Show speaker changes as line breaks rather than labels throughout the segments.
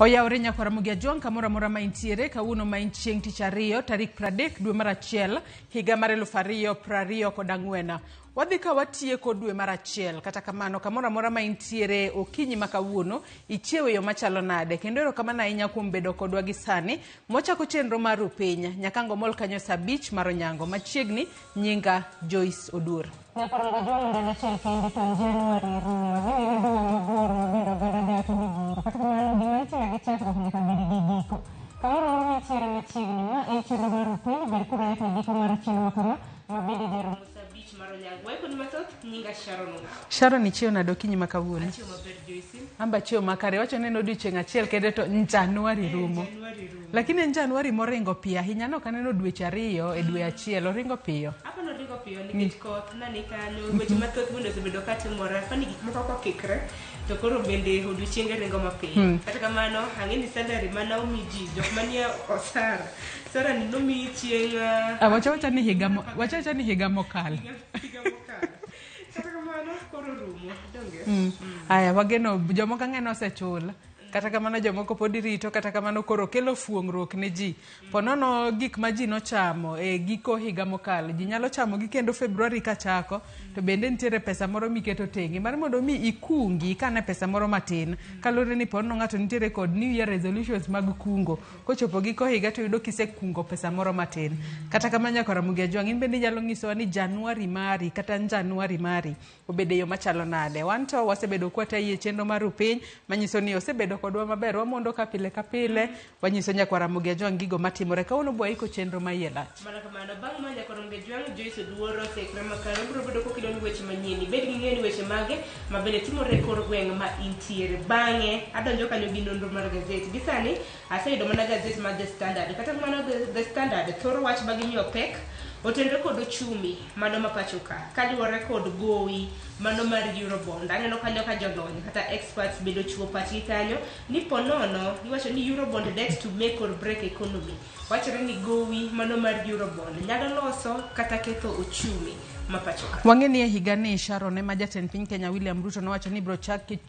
Oyawre nyakwar Ramogi Ajwang' kamoro amora ma intiere kawuono ma en chieng' tich ariyo tarik 30 dwe mar achiel higa mar 2024. Wadhi ka watieko dwe mar achiel kata kamano kamoro amora ma intiere okinyi ma kawuono ichiew e yo machalo nade kendo erokamano ahinya kuom bedo kodwa gi sani mwachako chenro mar ru piny nyakango mol kanyo saa abich mar onyango machiegni nyinga Joyce Oduor.
Nyakwar Ajwang' ndalo achiel kende to Januari rumo. Ne en dwe mabor mabende oganda dak gi goro. Kata kamano gima itimo gi chakruok nyaka bed gi giko. Kamoro amora ma intiere machiegni, ma en chenro mar ru piny, ber koro nyaka giko mar chenro ma kama ma bende jarumo
saa abich mar onyango. Waikoni mathoth, nyinga Sharon Ong'awo.
Sharon ichiew nade okinyi ma kawuono?
Achiew maber Joyce.
Amba chiew makare wacho ni en odiochieng' achiel kende to Januari rumo.
Januari rumo.
Lakini en Januari moringo piyo ahinya nok aneno dweche ariyo e dwe achiel oringo piyo.
Apa noringo piyo nikech koth nani kanyo, weche mathoth bende osebedo ka timore. Apani gik moko kokikre to koro bende odiochienge ringo mapiyo. Kata kamano, ang'e ni salary mana omi ji, jok manie osara. Osara ni nomiyi chieng'
Ah, wacha wacha ni higa mo, wacha wacha ni higa mokalo.
higa mokalo. Kata kamano, koro rumo, donge?
Aya, wageno jomoko ang'e ni osechul. Kata kamano jomoko pod rito, kata kamano koro kelo fuong'ruok ne ji. Po nono gik ma ji nochamo e giko higa mokalo, ji nyalo chamo gi kendo February kachako, to bende nitiere pesa moro miketo tenge mar mondo mi ikungi ikane pesa moro matin. Kaluwore ni ponono ng'ato nitiere kod New Year resolutions mag kungo. Kochopo giko higa to yudo kisekungo pesa moro matin. Kata kamano nyakwar Ramogi Ajwang' in bende inyalo nyisowa ni Januari mari kata Njanuari mari obedo e yo machalo nade. Wan to wasebedo kwatayi e chenro mar Rupiny manyiso ni osebedo kodwa maber. Wamondo ka pile ka pile wanyiso nyakwar Ramogi Ajwang' gigo matimore. Kawuono bwa iko chenro ma iye lach.
Mana kamano, bang' ma nyakwar Ramogi Ajwang' Joyce Oduor oseikre makare, obiro bedo kokelo ni weche manyien. Ibed gi ng'eyo ni weche mage ma bende timore e kor gweng' ma intiere. Bang'e, adonjo kanyo gi nonro mar gazet. Gi sani, aseyudo mana gazet mar The Standard. Kata kamano, The Standard thoro wach ma gimiyo pek otenre kod ochumi mano ma pacho ka kaluwore kod gowi mano mar Eurobond. Aneno kanyo ka jolony kata experts bende ochiwo pachgi kanyo ni ponono iwacho ni Eurobond debt to make or break economy. Wachore ni gowi mano mar Eurobond nyalo loso kata ketho ochumi ma pacho ka.
Wang'e ni e higa ni Sharon ema jatend piny Kenya William Ruto nowacho ni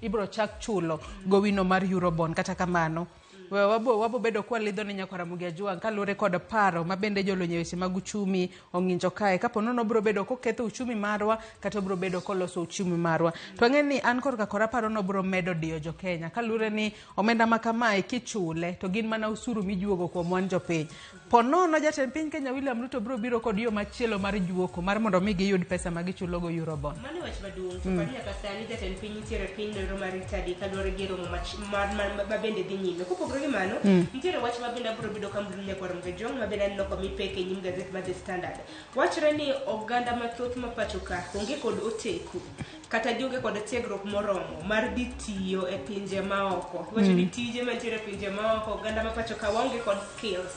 ibro chak chulo gowino mar Eurobond. Kata kamano wabo bedo kwalidho ni nyakwar Ramogi Ajwang' kaluwore kod paro ma bende jolony e weche mag uchumi ong'injo kae kapo nono obro bedo koketho uchumi marwa kata obro bedo koloso uchumi marwa. To ang'e ni an korka kora paro ni obro medo diyo jo Kenya kaluwore ni omenda ma kamae kichule to gin mana usuru mijuogo kuom wan jopiny. Po nono jatend piny Kenya William Ruto bro biro kod yo machielo mar juoko mar mondo mi giyud pesa ma gichulo go Eurobond.
Mano e wach maduong' to kod nyaka sani jatend piny nitiere e piny noero mar Italy kaluwore gi romo ma bende dhi nyime. Kopogore gi mano, nitiere wach ma bende abiro bedo ka mulo nyakwar Ramogi Ajwang' ma bende aneno komi pek e nyim gazet mar The Standard. Wachore ni oganda mathoth ma pacho ka onge kod oteku kata gionge kod tiegruok moromo mar dhi tiyo e pinje maoko. Iwacho ni tije mantiere e pinje maoko, oganda ma pacho ka waonge kod skills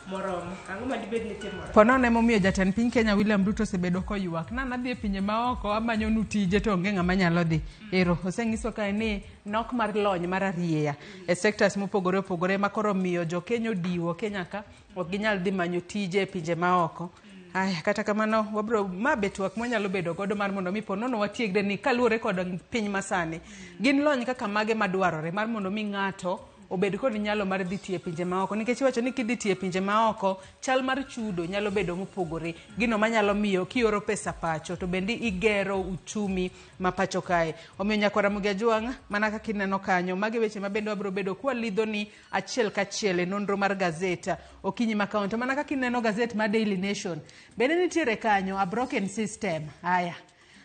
moromo. Ang'o ma dibed ni timore?
Po nono emomiyo jatend piny Kenya William Ruto osebedo koywak. Na nadhi e pinje maoko amanyonu tije to onge ng'ama nyalo dhi. Ero osenyiso kae ni nok mar lony mar arieya e sectors mopogore opogore ma koro miyo jo Kenya odiwo Kenya ka ok ginyal dhi manyo tije e pinje maoko. Aya, kata kamano wabro ma be twak mwanyalo bedo godo mar mondo mi po nono watiegre ni kaluwore kod piny masani gin lony kaka mage madwarore mar mondo mi ng'ato obed kod nyalo mar dhi tiyo e pinje maoko nikech iwacho ni kidhi tiyo e pinje maoko chal mar chudo nyalo bedo mopogore gino manyalo miyo kioro pesa pacho to bende igero uchumi ma pacho kae omiyo nyakwar Ramogi Ajwang' mana kaka ineno kanyo magi weche ma bende wabiro bedo kwalidho ni achiel kachiel e nonro mar gazet okinyi ma kawuono to mana kaka ineno gazet mar Daily Nation bende nitiere kanyo a broken system aya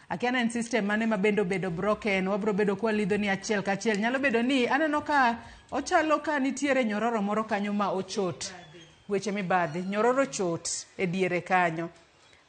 akia ni en system mane ma bende obedo broken wabiro bedo kwalidho ni achiel kachiel nyalo bedo ni aneno ka ochalo ka nitiere nyororo moro kanyo ma ochot weche mibadhi nyororo ochot e diere kanyo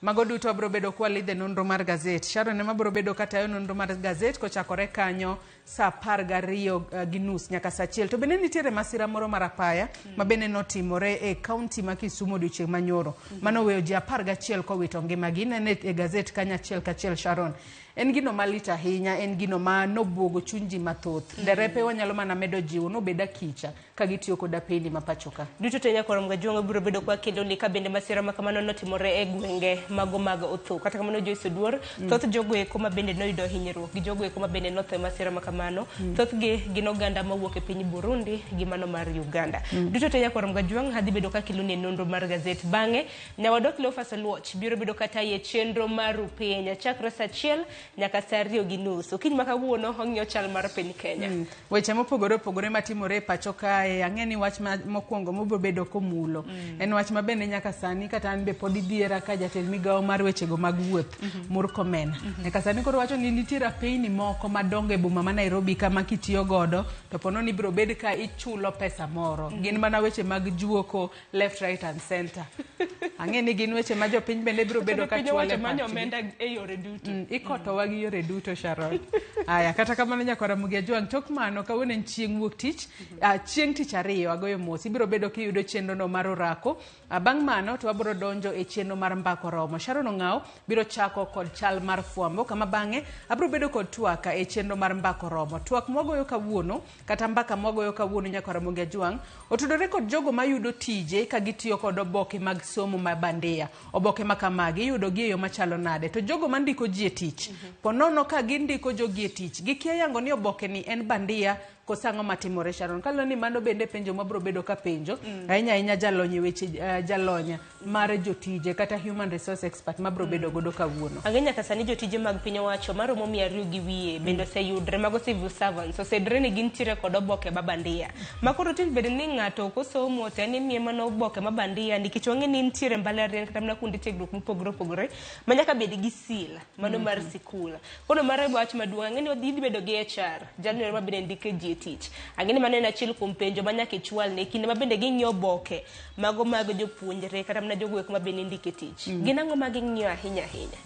Mago duto wabiro bedo kwalidhe nonro mar gazet. Sharon ema biro bedo katayo nonro mar gazet kochakore kanyo saa 12:30 nyaka saa 1. To bende nitiere masira moro mar apaya ma bende notimore e kaunti ma Kisumu odiochieng' manyoro. Mano oweyo ji 11 kowito ngimagi. Inene e gazet kanyo achiel kachiel Sharon. En gino malit ahinya, en gino ma nobuogo chuny ji mathoth. Derepe wanyalo mana medo jiwo nobed akicha ka gitiyo kod apeni ma pacho ka.
Duto te nyakwar Mgajwang'o biro bedo kwa kelo ni ka bende masira ma kamano notimore e gwenge mago mag otho. Kata kamano Joyce Oduor, thoth jogo eko ma bende noyudo hinyruok gi jogo eko ma bende notho e masira ma kamano, thothgi gin oganda mawuok e piny Burundi gi mano mar Uganda. Duto te nyakwar Mgajwang' adhi bedo ka keloni e nonro mar gazet. Bang'e nyawadwa Cleophas Oluoch biro bedo kata e chenro mar Rupiny chakre saa 1 nyaka saa 2:30. Okinyi ma kawuono ong'iyo chal mar piny Kenya.
Weche mopogore opogore matimore e pacho kae, ang'e ni wach mokwongo mobiro bedo komulo en wach ma bende nyaka sani kata an be pod idhiera ka jatend migawo mar wechego mag wuoth Murkomen. Nyaka sani koro wacho ni nitie rapeyni moko madongo e boma ma Nairobi kama kitiyo godo to pono ni ibiro bed ka ichulo pesa moro. Gin mana weche mag juoko left, right and center. Ang'e ni gin weche ma jopiny bende biro bedo ka
Piny
chwalo
owacho
e
manyo
pachgi.
omenda e yore duto.
Ikotowa gi yore duto Sharon. Aya, kata kamano nyakwara Ramogi Ajwang', tok mano kawuono en chieng' wuok tich, chieng' tich ariyo agoyo mos, ibiro bedo kiyudo chenro no mar orako. Bang' mano to wabiro donjo e chenro mar mbako romo. Sharon Ong'aw biro chako kod chal mar fwambo, kama bang'e abiro bedo kod twak e chenro mar mbako romo. Twak mwagoyo kawuono kata mbaka mwagoyo kawuono nyakwara Ramogi Ajwang' otudore kod jogo mayudo tije ka gitiyo kod oboke mag somo ma bandia. Oboke ma kamagi iyudo gi e yo machalo nade? To jogo mandiko ji e tich, ponono ka gindiko jogi e tich, gikia yango ni oboke ni en bandia koso ang'o matimore Sharon. Kaluwore ni mano bende penjo mabiro bedo ka penjo, ahinya ahinya jalony e weche jalony mar jotije kata human resource expert mabiro bedo godo kawuono.
Ang'e nyaka sani jotije mag piny owacho maromo 200 gi wiye bende oseyudre mago civil servants oseyudre ni gintiere kod oboke ma bandia. Ma koro tik bed ni ng'ato ok osomo to en imiye mana oboke ma bandia nikech wang'e ni nitiere mbalariany kata mana kuonde tiegruok mopogore opogore ma nyaka bed gi seal mano mar sikul. Koro mano e wach maduong' ang'e ni idhi bedo gi HR jalno ma bende ndiko ji e tich. Ang'e ni mano en achiel kuom penjo ma nyaka ichwalne kinde ma bende ging'iyo oboke mago mag jopuonjre kata mana jogo eko ma bende indiko e tich. Gin ang'o ma ging'iyo ahinya ahinya?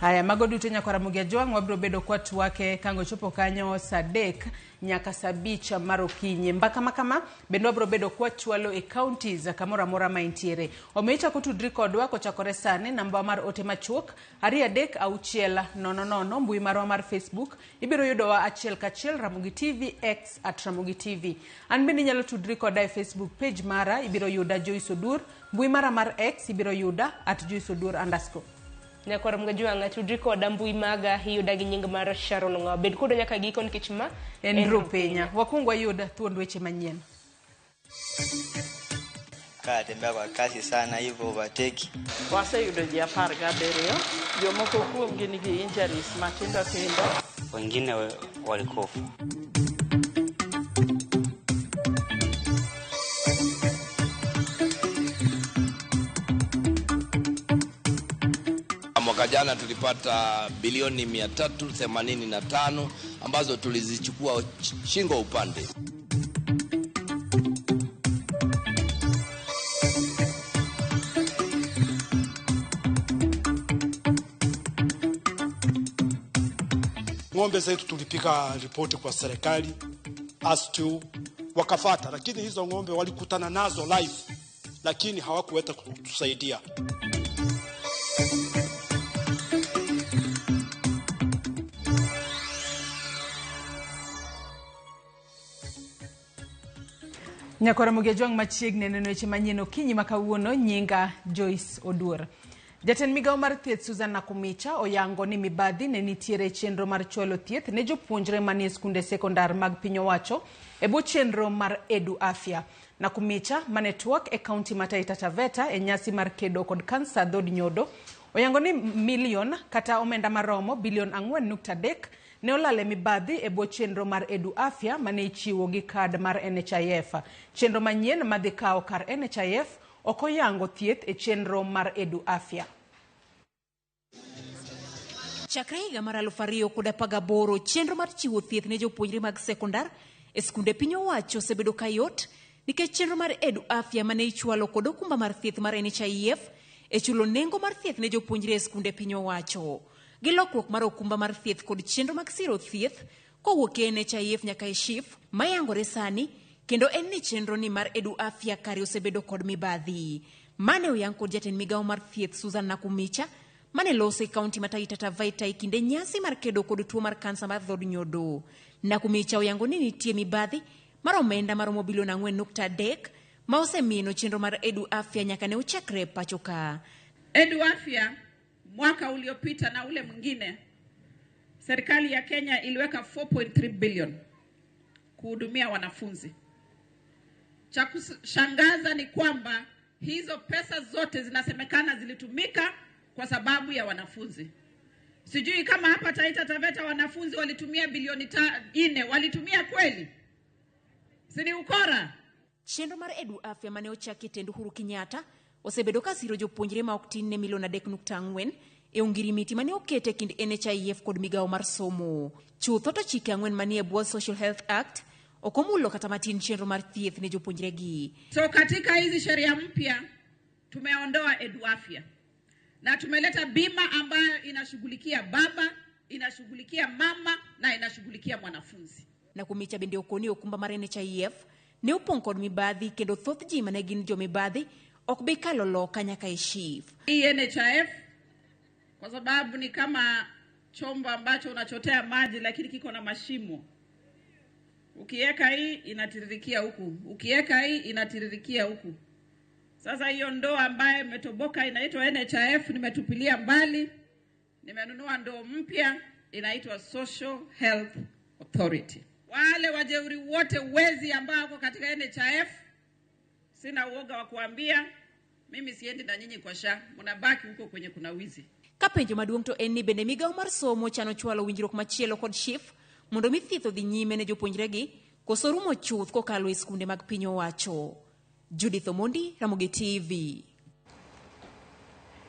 Haya, mago duto nyakwara Ramogi Ajwang' wabiro bedo kwatwake kango chopo kanyo saa 3 nyaka saa 5 mar okinyi. Mbaka ma kama bende wabiro bedo kwachwalo e counties kamoro amora ma intiere. Omiyo ichako tudri kodwa kochakore sani, namba mar ote machuok 23600, mbui marwa mar Facebook ibiro yudowa achiel kachiel Ramogi TV, X at Ramogi TV. An bende inyalo tudri koda e Facebook page mara, ibiro yuda Joyce Oduor, mbui mara mar X ibiro yuda at Joyce Oduor underscore.
Nyakwar Mgajwang' tudri koda mbui maga iyuda gi nying mar Sharon Ong'aw. Bed kodwa nyaka giko nikech ma
en Rupenya. Wakwong wayud thuond weche manyien.
Katembea kwa kasi sana hivyo overtake.
Waseyudo ji 17, jomoko kuomgi nigi injuries matindo tindo.
Wengine walikufa.
Mwaka jana tulipata bilioni 385 ambazo tulizichukua shingo upande.
Ng'ombe zetu tulipiga ripoti kwa serikali as to wakafata, lakini hizo ng'ombe walikutana nazo live, lakini hawakuweza kutusaidia.
Nyakwar Ramogi Ajwang' machiegni neno weche manyien okinyi ma kawuono, nyinga Joyce Oduor. Jatend migawo mar thieth Susan Nakhumicha oyango ni mibadhi ne nitiere e chenro mar chwalo thieth ne jopuonjre manie skunde sekondar mag piny owacho e bwo chenro mar Edu Afya. Nakhumicha mane twak e kaunti ma Taita Taveta e nyasi mar kedo kod kansa dhod nyodo oyango ni milion kata omenda maromo bilion 4.3 ne olal e mibadhi e bwo chenro mar Edu Afya mane ichiwo gi kad mar NHIF. Chenro manyien madhi kawo kar NHIF ok oyango thieth e chenro mar Edu Afya.
Chakre higa mar 2018, chenro mar chiwo thieth ne jopuonjre mag sekondar e skunde piny owacho osebedo ka yot nikech chenro mar Edu Afya mane ichwalo kod okumba mar thieth mar NHIF e chulo nengo mar thieth ne jopuonjre e skunde piny owacho. Gi lokruok mar okumba mar thieth kod chenro mag siro thieth kowuok e NHIF nyaka e SHIF mayangore sani, kendo en ni chenro ni mar Edu Afya kare osebedo kod mibadhi. Mane oyang kod jatend migawo mar thieth Susan Nakhumicha mane loso e kaunti ma Taita Taveta e kinde nyasi mar kedo kod tuo mar kansa mar dhod nyodo. Nakhumicha oyango ni nitie mibadhi mar omenda maromo bilion 4.3 ma osemino chenro mar Edu Afya nyaka ne ochakre e pacho ka.
Edu Afya mwaka uliopita na ule mwingine, serikali ya Kenya iliweka 4.3 billion kuhudumia wanafunzi. Cha kushangaza ni kwamba hizo pesa zote zinasemekana zilitumika kwa sababu ya wanafunzi. Sijui kama hapa Taita Taveta wanafunzi walitumia bilioni 4, walitumia kweli? Si ni ukora?
Chenro mar Edu Afya mane ochaki e tend Uhuru Kenyatta osebedo ka siro jopuonjre ma ok tin ne milion 3.4 e ongirimiti mane oket e kind NHIF kod migawo mar somo. Chutho to chike 4 manie bwo Social Health Act ok omulo kata matin chenro mar thieth ne jopuonjregi.
So katika hizi sheria mpya tumeondoa Edu Afya na tumeleta bima ambayo inashughulikia baba, inashughulikia mama na inashughulikia mwanafunzi.
Na kumicha bende okoni okumba mar NHIF ne opong' kod mibadhi kendo thoth ji mane gin jomibadhi ok bi kalo loka nyaka e SHIF.
Hii NHIF kwa sababu ni kama chombo ambacho unachotea maji lakini kiko na mashimo. Ukiweka hii inatiririkia huku, ukiweka hii inatiririkia huku. Sasa hiyo ndoo ambayo imetoboka inaitwa NHIF nimetupilia mbali. Nimenunua ndoo mpya inaitwa Social Health Authority. Wale wajeuri wote wezi ambao wako katika NHIF, sina uoga wa kuambia, mimi siendi na nyinyi kwa SHA, mnabaki huko kwenye kuna wizi.
Ka penjo maduong' to en ni bende migawo mar somo chano chwalo winjruok machielo kod SHIF mondo mi thieth odhi nyime ne jopuonjregi koso rumo chuth kokalo e skunde mag piny owacho. Judith Omondi, Ramogi TV.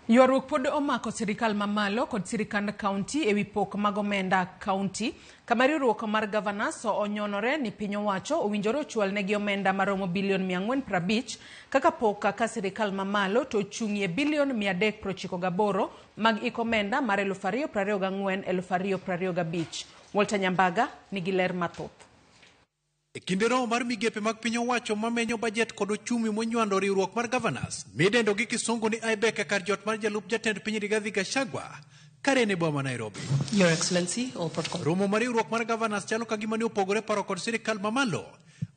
Ywaruok pod omako sirikal mamalo kod sirikand kaunti ewi pok mag omenda kaunti kama riwruok mar governors onyonore ni piny owacho owinjore ochwal negi omenda maromo bilion 450 kaka pok ka sirikal mamalo to ochung'ie bilion 398 mag iko omenda mar 2024-2025. Walter Nyambaga nigi ler mathoth.
E kinde romo mar migepe mag piny owacho mamenyo bajet kod ochumi monywando riwruok mar governors midendo gi kisungu ni IBEC e kar jot mar jalup jatend piny Rigathi Gachagua kare e boma Nairobi.
Your Excellency, all protocol.
Romo mar riwruok mar governors chalo ka gima ne opogore paro kod sirikal mamalo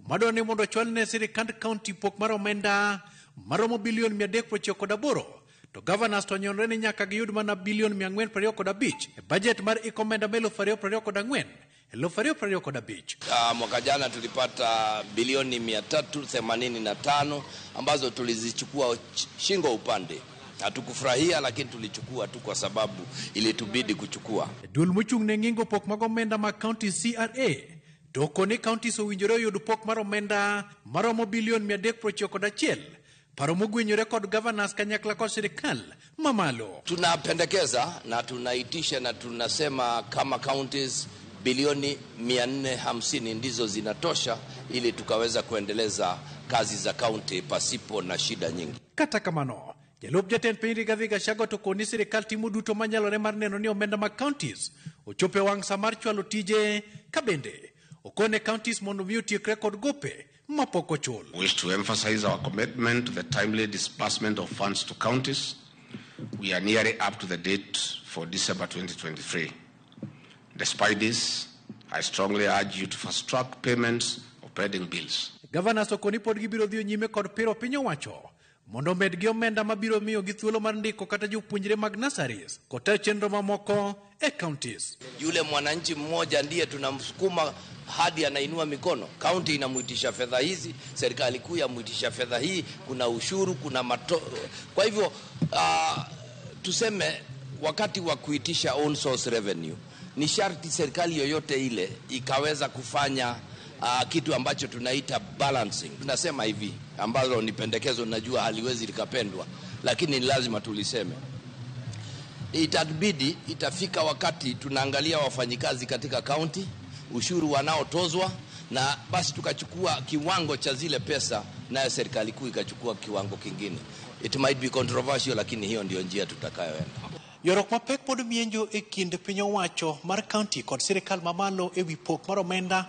madwaro ni mondo ochwal ne sirikand kaunti pok mar omenda maromo bilion 398 to governors to onyonore ni nyaka giyud mana bilion 425 e bajet mar iko omenda ma 2024 2025.
Mwaka jana tulipata bilioni 385 ambazo tulizichukua shingo upande. Hatukufurahia lakini tulichukua tu kwa sababu ilitubidi kuchukua.
Duol mochung' ne ng'ingo pok mag omenda mag county CRA to okone counties owinjore oyud pok mar omenda maromo bilion 391 paro mogwenyore kod governors kanyakla kod sirikal mamalo.
Tunapendekeza na tunaitisha na tunasema kama counties bilioni 450 ndizo zinatosha ili tukaweza kuendeleza kazi za county pasipo na shida nyingi.
Kata kamano, jalup jatend piny Rigathi Gachagua to koni sirikal timo duto manyalore mar neno ni omenda mag counties ochopo e wang' sa mar chwalo tije ka bende okone counties mondo mi otiekre kod gope mapok ochul.
We wish to emphasize our commitment to the timely disbursement of funds to counties. We are nearly up to the date for December 2023. Despite this, I strongly urge you to fast-track payments of pending bills.
Governors okoni pod gibiro dhi nyime kod piro piny owacho mondo omed gi omenda mabiro miyo gi thuolo mar ndiko kata jopuonjre mag nurseries kod chenro mamoko e counties.
Yule mwananchi mmoja ndiye tunamsukuma hadi anainua mikono. County inamuitisha fedha hizi, serikali kuu yamuitisha fedha hii, kuna ushuru, kuna mato. Kwa hivyo tuseme wakati wa kuitisha own source revenue ni sharti serikali yoyote ile ikaweza kufanya kitu ambacho tunaita balancing. Tunasema hivi, ambalo ni pendekezo, najua haliwezi likapendwa, lakini ni lazima tuliseme. Itabidi itafika wakati tunaangalia wafanyikazi katika county, ushuru wanaotozwa, na basi tukachukua kiwango cha zile pesa, nayo serikali kuu ikachukua kiwango kingine. It might be controversial, lakini hiyo ndio njia tutakayoenda.
Ywaruok mapek pod mienjo e kind piny owacho mar county kod sirikal mamalo ewi pok mar omenda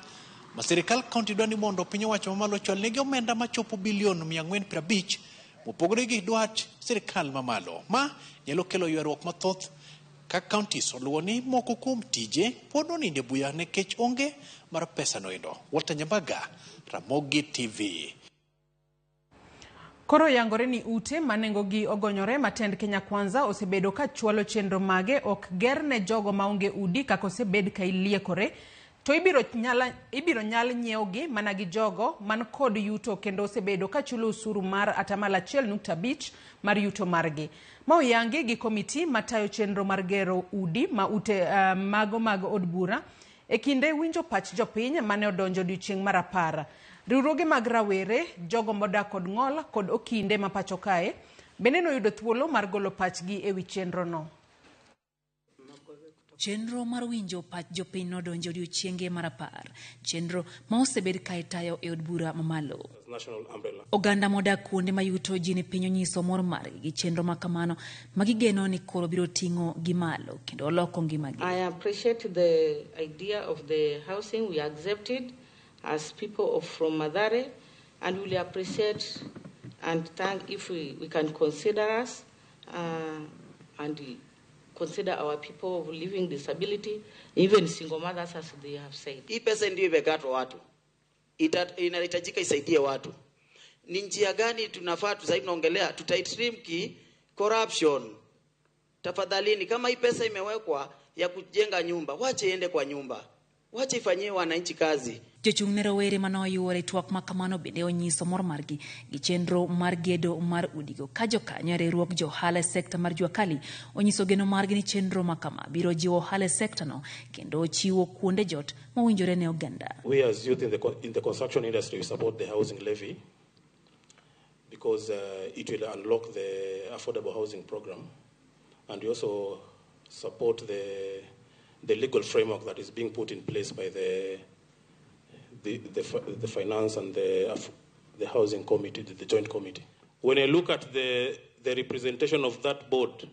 ma sirikal county dwa ni mondo piny owacho mamalo ochwal negi omenda machopo bilion 450 mopogore gi dwach sirikal mamalo. Ma nyalo kelo ywaruok mathoth ka counties oluwo ni moko kuom tije pod oninde buya nikech onge mar pesa noendo. Walter Nyambaga, Ramogi TV.
Koro yangore ni ute ma nengogi ogonyore ma tend Kenya Kwanza osebedo ka chwalo chenro mage ok ger ne jogo maonge udi kaka osebed ka iliekore to ibiro nyal nyiewogi mana gi jogo man kod yuto kendo osebedo ka chulo osuru mar 1.5% mar yuto margi. Ma oyangi gi komiti matayo chenro mar gero udi ma ute mago mag od bura e kinde winjo pach jopiny mane odonjo odiochieng' mar 10. Riwruoge mag rawere, jogo modak kod ng'ol kod okinde ma pacho kae bende noyudo thuolo mar golo pachgi e wi chenrono.
Chenro mar winjo pach jopiny nodonjo odiochienge mar 10, chenro ma osebed ka itayo e od bura mamalo. Oganda modak kuonde ma yuto ji ni piny onyiso mor margi gi chenro ma kamano ma gigeno ni koro biro ting'o gi malo kendo loko ngimagi.
I appreciate the idea of the housing. We accept it as people from Mathare, and we will appreciate and thank if we can consider us and consider our people of living disability, even single mothers, as they have said.
Hii pesa ndio imekatwa watu. Inahitajika isaidie watu. Ni njia gani tunafaa sasa hivi tunaongelea tutaitrim ki corruption. Tafadhalini, kama hii pesa imewekwa ya kujenga nyumba, wache iende kwa nyumba. Wache ifanyie wananchi kazi.
Jochung' ne rowere manoyuore twak ma kamano bende onyiso mor margi gi chenro mar gedo mar udigo ka jokanyo e riwruog johala e sekta mar jua kali onyiso geno margi ni chenro ma kama biro jiwo ohala e sekta no kendo chiwo kuonde jot mowinjore ne oganda.
We as youth in the construction industry, we support the housing levy because it will unlock the affordable housing program, and we also support the legal framework that is being put in place by the finance and the housing committee, the joint committee. When I look at the representation of that board,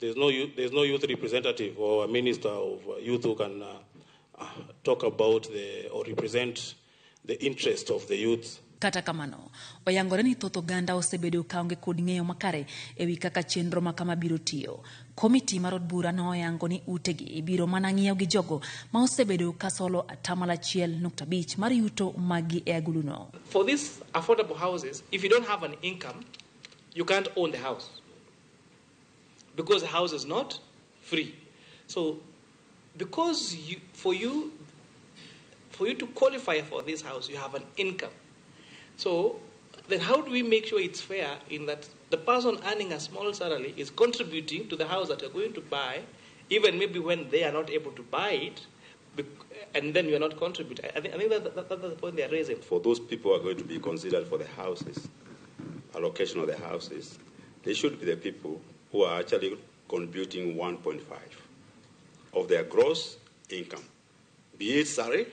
there's no youth representative or a minister of youth who can talk about or represent the interest of the youth.
Kata kamano, oyangore ni thoth oganda osebedo kaonge kod ng'eyo makare ewi kaka chenro ma kama biro tiyo. Komiti mar od bura noyango ni utegi ibiro mana ng'iew gi jogo ma osebedo ka solo 1.5% mar yuto maggi e aguluno.
For these affordable houses, if you don't have an income, you can't own the house because the house is not free. So, because for you to qualify for this house, you have an income. So then how do we make sure it's fair in that the person earning a small salary is contributing to the house that you're going to buy, even maybe when they are not able to buy it, and then you're not contributing? I think that's the point they're raising.
For those people who are going to be considered for the houses, allocation of the houses, they should be the people who are actually contributing 1.5 of their gross income, be it salary,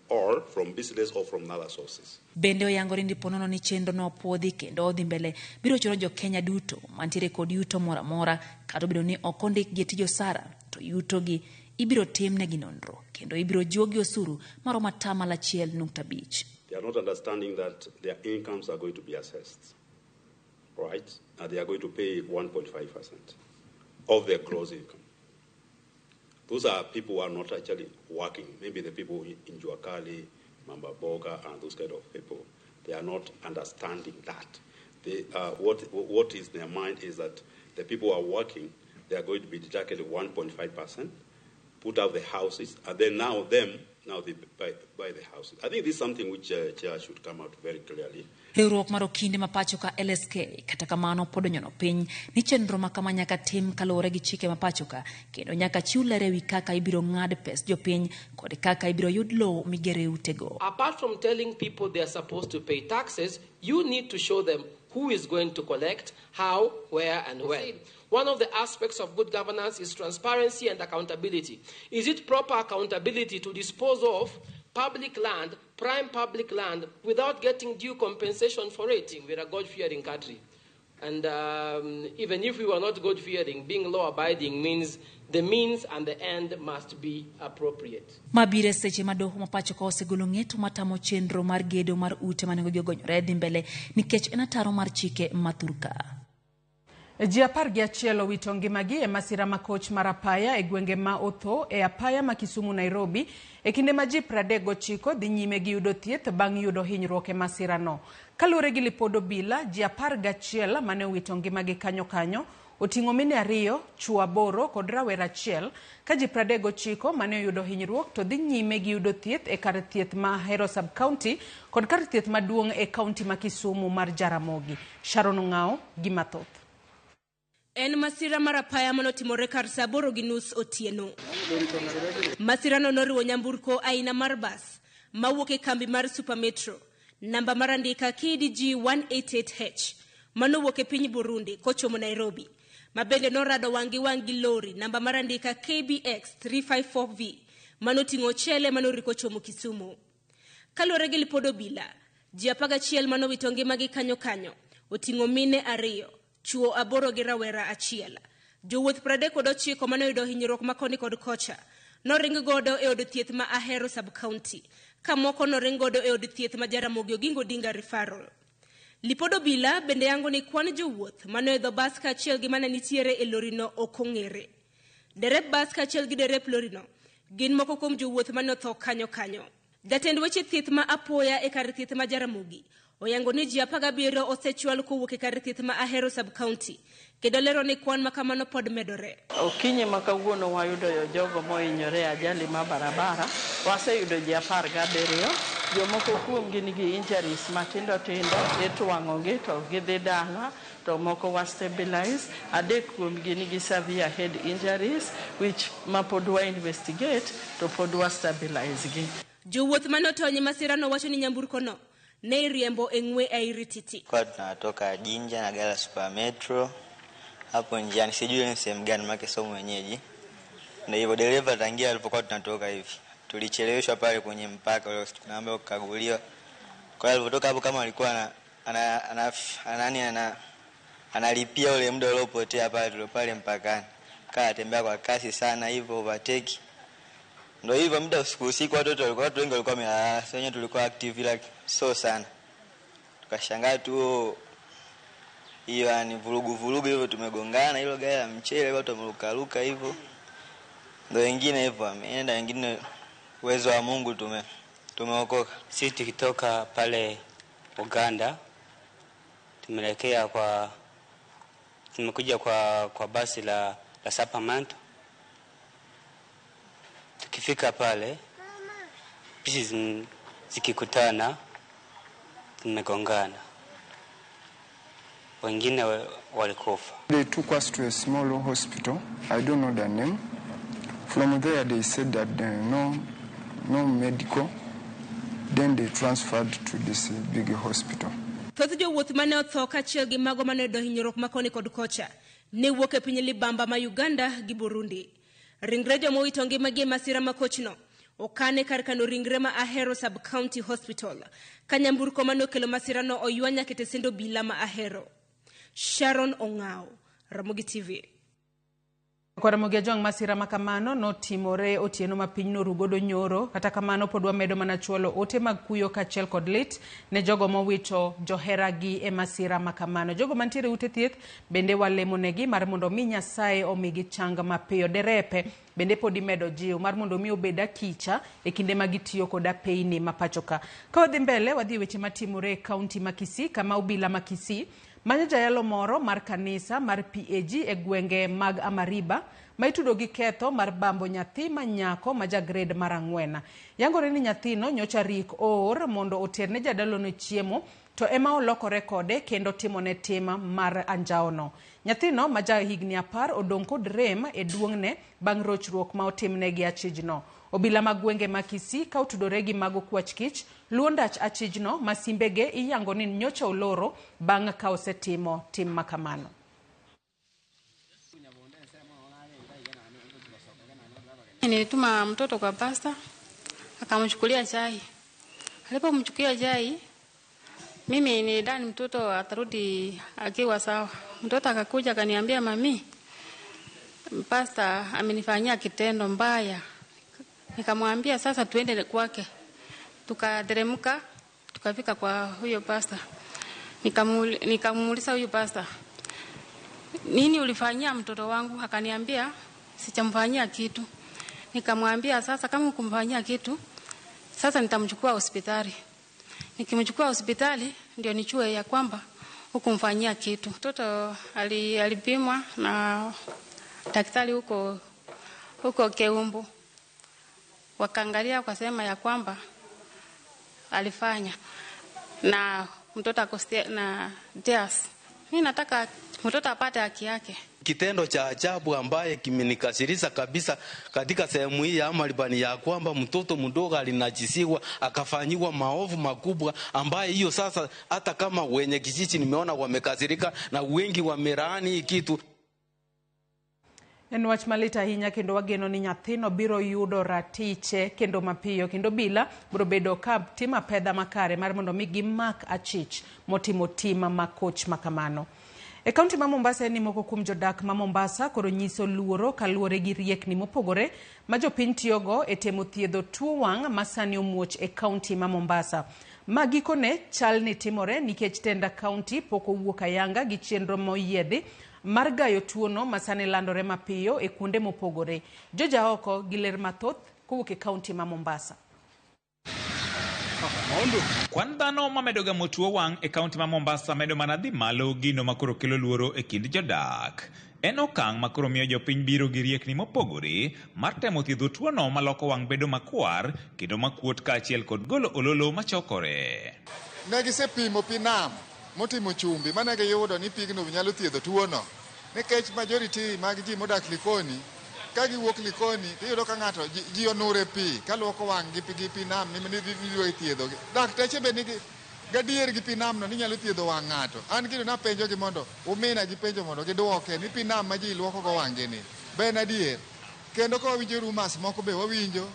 or from business or from other sources.
Bende oyangore ni ponono ni chenro no opuodhi kendo odhi mbele biro chuno jo Kenya duto mantiere kod yuto moro amora kata obedo ni ok ondikgi e tij osara to yutogi ibiro timnegi nonro kendo ibiro juogi osuru maromo 1.5%.
They are not understanding that their incomes are going to be assessed, right? And they are going to pay 1.5% of their gross income. Those are people who are not actually working. Maybe the people in Juakali, Mambaboga, and those kind of people. They are not understanding that. They, what is their mind is that the people who are working, they are going to be deducted 1.5%, put out the houses, and then now they buy the houses. I think this is something which Chair should come out very clearly.
Riwruok mar okinde ma pacho ka LSK kata kamano pod onyono piny ni chenro ma kama nyaka tim kaluwore gi chike ma pacho ka kendo nyaka chiw ler ewi kaka ibiro ng'ad pes jopiny kod kaka ibiro yud lowo migere utego.
Apart from telling people they are supposed to pay taxes, you need to show them who is going to collect, how, where, and when. One of the aspects of good governance is transparency and accountability. Is it proper accountability to dispose of public land, prime public land, without getting due compensation for it? We're a God-fearing country. And even if we were not God-fearing, being law-abiding means the means and the end must be appropriate.
Mabire seche ma doho ma pacho ka osegolo ng'eto matamo chenro mar gedo mar ute ma nengogi ogonyore dhi mbele nikech en ataro mar chike ma thurka.
Ji 11 owito ngimagi e masira ma koch mar apaya e gwenge ma Otho e apaya ma Kisumu Nairobi e kinde ma ji 39 dhi nyime gi yudo thieth bang' yudo hinyruok e masirano. Kaluwore gi lipod obila, ji 11 mane owito ngimagi kanyo kanyo oting'o mine 2, chwo 8 kod rawera 1, ka ji 39 mane oyudo hinyruok to dhi nyime gi yudo thieth e kar thieth ma Ahero Sub-County kod kar thieth maduong' e kaunti ma Kisumu mar Jaramogi. Sharon Ong'ao gi mathoth.
En masira mar apaya manotimore kar saa 8:30 otieno. Masirano noriwo nyamburko aina mar bas mawuok e kambi mar Supermetro, namba mar andika KDG 188H manowuok e piny Burundi kochomo Nairobi, ma bende norado wang' gi wang' gi lori namba mar andika KBX 354V manoting'o ochele manoriko chomo Kisumu. Kaluwore gi lipod obila, ji 11 manowito ngimagi kanyo kanyo oting'o mine 2, chwo 8 gi rawera 1. Jowuoth 39 manoyudo hinyruok ma koni kod kocha noring godo e od thieth ma Ahero Sub-County, ka moko noring godo e od thieth ma Jaramogi Oginga Odinga Referral. Lipod obila bende yango ni kwan jowuoth manoidho bas kaachiel gi mane nitiere e lorino ok ong'ere. Derep bas kaachiel gi derep lorino gin moko kuom jowuoth mane otho kanyo kanyo. Jatend weche thieth ma apoya e kar thieth ma Jaramogi oyango ni ji 17 osechwal kowuok e kar thieth ma Ahero Sub-County, kendo lero ni kwan ma kamano pod medore.
Okinyi ma kawuono wayudo jogo mohinyore e ajali ma barabara, waseyudo ji 17, jomoko kuomgi nigi injuries matindo tindo, itwang'ogi to gidhi dala, to moko wa stabilize, 3 kuomgi nigi severe head injuries which ma pod wa investigate to pod wa stabilize gi.
Jowuoth mane otony e masirano wacho ni nyamburkono ne iriembo e ng'we airititi.
Kwa tunatoka Jinja na gari la Super Metro, hapo njiani sijui ni sehemu gani maana sio mwenyeji. Na hivyo dereva tangia alipokuwa tunatoka hivi tulicheleweshwa pale kwenye mpaka ule tunaambiwa kukaguliwa. Kwa hiyo alipotoka hapo kama alikuwa analipia ule muda uliopotea pale tulio pale mpakani. Kaa tembea kwa kasi sana hivyo overtake. Ndio hivyo muda usiku usiku watoto walikuwa watu wengi walikuwa wamelala, sisi wenyewe tulikuwa active ila so sana. Tukashangaa tu hiyo yani vurugu vurugu hivyo tumegongana, hilo gari la mchele watu wamerukaruka hivyo. Ndio wengine hivyo wameenda, wengine uwezo wa Mungu tumeokoka.
Sisi tukitoka pale Uganda tumeelekea kwa tumekuja kwa basi la Supermetro. Tukifika pale bisi zikikutana tumegongana, wengine walikufa.
They took us to a small hospital. I don't know the name. From there they said that no medical. Then they transferred to this big hospital.
Thoth jowuoth mane otho kaachiel gi mago mane oyudo hinyruok ma koni kod kocha ne wuok e piny libamba ma Uganda gi Burundi. Ringre joma owito ngimagi e masira ma kochno okane kar kano ringre ma Ahero Sub-County Hospital, ka nyamburko mane okelo masirano oywa nyaka e tesend obila ma Ahero. Sharon Ong'ao, Ramogi TV.
Kwa Ramogi Ajwang', masira makamano notimore otieno ma piny norugodo nyoro. Kata kamano pod wamedo mana chwalo ote mag kuyo kaachiel kod lit ne jogo mowito joheragi e masira makamano. Jogo mantiere ute thieth bende walemonegi mar mondo mi Nyasaye omigi chang mapiyo. Derepe bende pod imedo jiw mar mondo mi obed akicha e kinde ma gitiyo kod apeyni ma pacho ka. Ka wadhi mbele, wadhi e weche matimore e kaunti ma Kisii, kama obila ma Kisii manyo jayalo moro mar kanisa mar PAG e gwenge mag Amariba ma itudo gi ketho mar bambo nyathi ma nyako ma ja grade mar 4. Yangore ni nyathino nyocha rik oor mondo oterne jadalono chiemo to ema olokore kode kendo timone tim mar anjawono. Nyathino ma ja higni 10 odong' kod rem e duong'ne bang' rochruok ma otimne gi achijno. Obila mag gwenge ma Kisii ka otudore gi mago kwach kich luwo ndach achijno ma simbege iyango ni nyocha oloro bang' ka osetimo tim makamano.
Nilituma mtoto kwa pasta akamchukulia chai. Alipomchukulia chai, mimi nilidhani mtoto atarudi akiwa sawa. Mtoto akakuja akaniambia, mami, pasta amenifanyia kitendo mbaya. Nikamwambia sasa tuende kwake. Tukateremka tukafika kwa huyo pasta. Nikamuuliza huyo pasta, nini ulifanyia mtoto wangu? Akaniambia sichamfanyia kitu. Nikamwambia sasa, kama hukumfanyia kitu, sasa nitamchukua hospitali. Nikimchukua hospitali ndio nichue ya kwamba hukumfanyia kitu. Mtoto alipimwa na daktari huko Keumbu, wakaangalia wakasema ya kwamba alifanya na mtoto ako na tears. Mimi nataka mtoto apate haki yake.
Kitendo cha ajabu ambaye kimenikasirisha kabisa katika sehemu hii ya Amarban ya kwamba mtoto mdogo alinajisiwa akafanyiwa maovu makubwa, ambaye hiyo sasa hata kama wenye kijiji nimeona wamekasirika na wengi wamelaani hii kitu.
En wach malit ahinya kendo wageno ni nyathino biro yudo ratiche kendo mapiyo kendo bila biro bedo ka timo apedha makare mar mondo mi gimak achich motimo tim makoch makamano. E kaunti ma Mombasa en ni moko kuom jodak ma Mombasa koro nyiso luoro kaluwore gi riekni mopogore ma jopiny tiyogo e temo thiedho tuo wang' ma sani omuoch e kaunti ma Mombasa. Ma gikone chal ni timore nikech tenda kaunti pok owuok ayanga gi chenro moyiedhi mar gayo tuono ma sani landore mapiyo e kuonde mopogore. Joja oko gi ler mathoth kowuok e kaunti ma Mombasa.
Kwan dhano mamedo gamo tuo wang' e kaunti ma Mombasa medo mana dhi malo, gino makoro kelo luoro e kind jodak. En okang' makoro miyo jopiny biro gi riekni mopogore mar temo thiedho tuono maloko wang' bedo makwar kendo makuot kaachiel kod golo ololo machokore.
Ne gisepimo pi nam motimo chumbi mane giyudo ni pigno nyalo thiedho tuono, nikech majority mag ji modak Likoni ka giwuok Likoni tiyudo ka ng'ato ji onure pi kaluoko wang' gi pi nam ni thiedho. Dakteche be nigi gadier gi pi nam no ni nyalo thiedho wang' ng'ato. An gino napenjogi mondo umina gi penjo mondo giduoke ni pi nam ma ji luoko go wang'gi ni be en adier. Kendo ka wawinjo rumours moko be wawinjo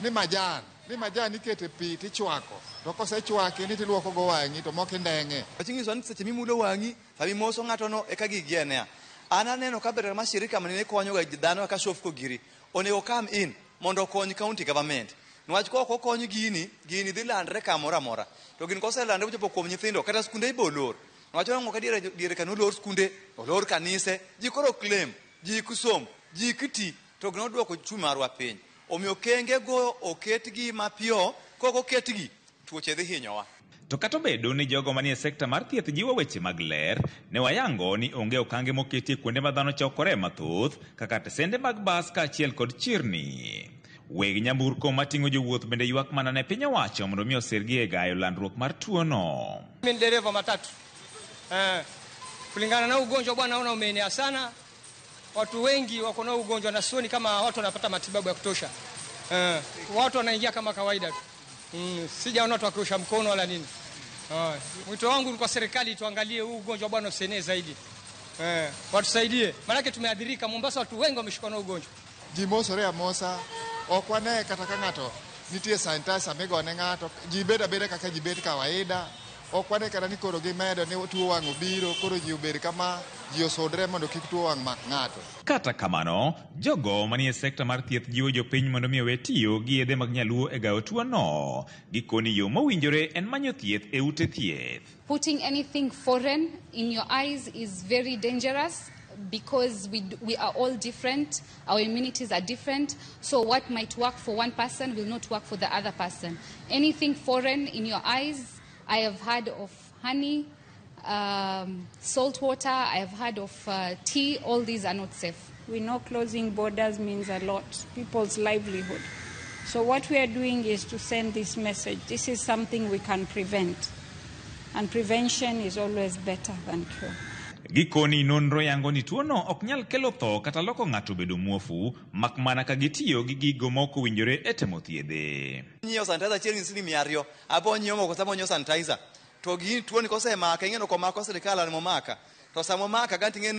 ni majan ikete pi tichwako, to kosechwake ni tiluoko go wang'i to moko indeng'e.
Wachinyiso ni seche mimulo wang'i sama imoso ng'ato no eka gigi enea. An aneno ka ber ma shirika manene konyo ga dhano kaka Shofco giri onego come in mondo okony county government. Niwach ka ok okony gini, gini dhi landre kamoro amora. To gini koselandre mochopo kuom nyithindo kata skunde ibo lor. Niwach waneno ka diere ka nolor skunde, olor kanise, ji koro claim, ji kusom, ji kiti, to gino duoko ochumi marwa piny. Omiyo kenge go oketgi mapiyo, kok oketgi, tuoche dhi hinyowa.
To kata obedo ni jogo manie sekta mar thieth jiwo weche mag ler, ne wayango ni onge okange moketi e kuonde ma dhano chokore mathoth kaka tesende mag bas kaachiel kod chirni. Weg nyamburko mating'o jowuoth bende ywak mana ne piny owacho mondo mi osirgi e gayo landruok mar tuono.
Mimi ni dereva matatu. Kulingana na ugonjwa bwana, naona umeenea sana. Watu wengi wako na ugonjwa na sioni kama watu wanapata matibabu ya kutosha. Watu wanaingia kama kawaida tu. Sijaona watu wakiosha mkono wala nini. Mwito wangu ni kwa serikali tuangalie huu ugonjwa bwana usienee zaidi. Watusaidie. Maana tumeadhirika Mombasa, watu wengi wameshikwa na ugonjwa.
Ji mosore amosa, ok wane kata ka ng'ato nitie sanitizer migone ng'ato, ji bedo abeda kaka ji bet kawaida. Ok wane kata ni koro gimedo ni tuo wang' obiro, koro ji obed kama, ji osudre mondo kik tuo wang' mak ng'ato.
Kata kamano, jogo manie sekta mar thieth jiwo jopiny mondo mi owe tiyo gi yedhe mag nyaluo e gayo tuono. Gikoni yo mowinjore en manyo thieth e ute thieth.
Putting anything foreign in your eyes is very dangerous because we are all different, our immunities are different, so what might work for one person will not work for the other person. Anything foreign in your eyes, I have heard of honey, salt water, I have heard of tea, all these are not safe.
We know closing borders means a lot, people's livelihood. So what we are doing is to send this message. This is something we can prevent. And prevention is always better than cure.
Gikoni nonro yango ni tuono ok nyal kelo tho kata loko ng'ato bedo muofu, mak mana ka gitiyo gi gigo ma ok owinjore e temo thiedhe.
Nyiewo sanitizer chiegni siling 200, abo nyiewo moko sama onyiewo sanitizer. To gini tuoni kosemaka, ing'e ni ok omako sirikal an momaka. To sama omaka ganti ing'e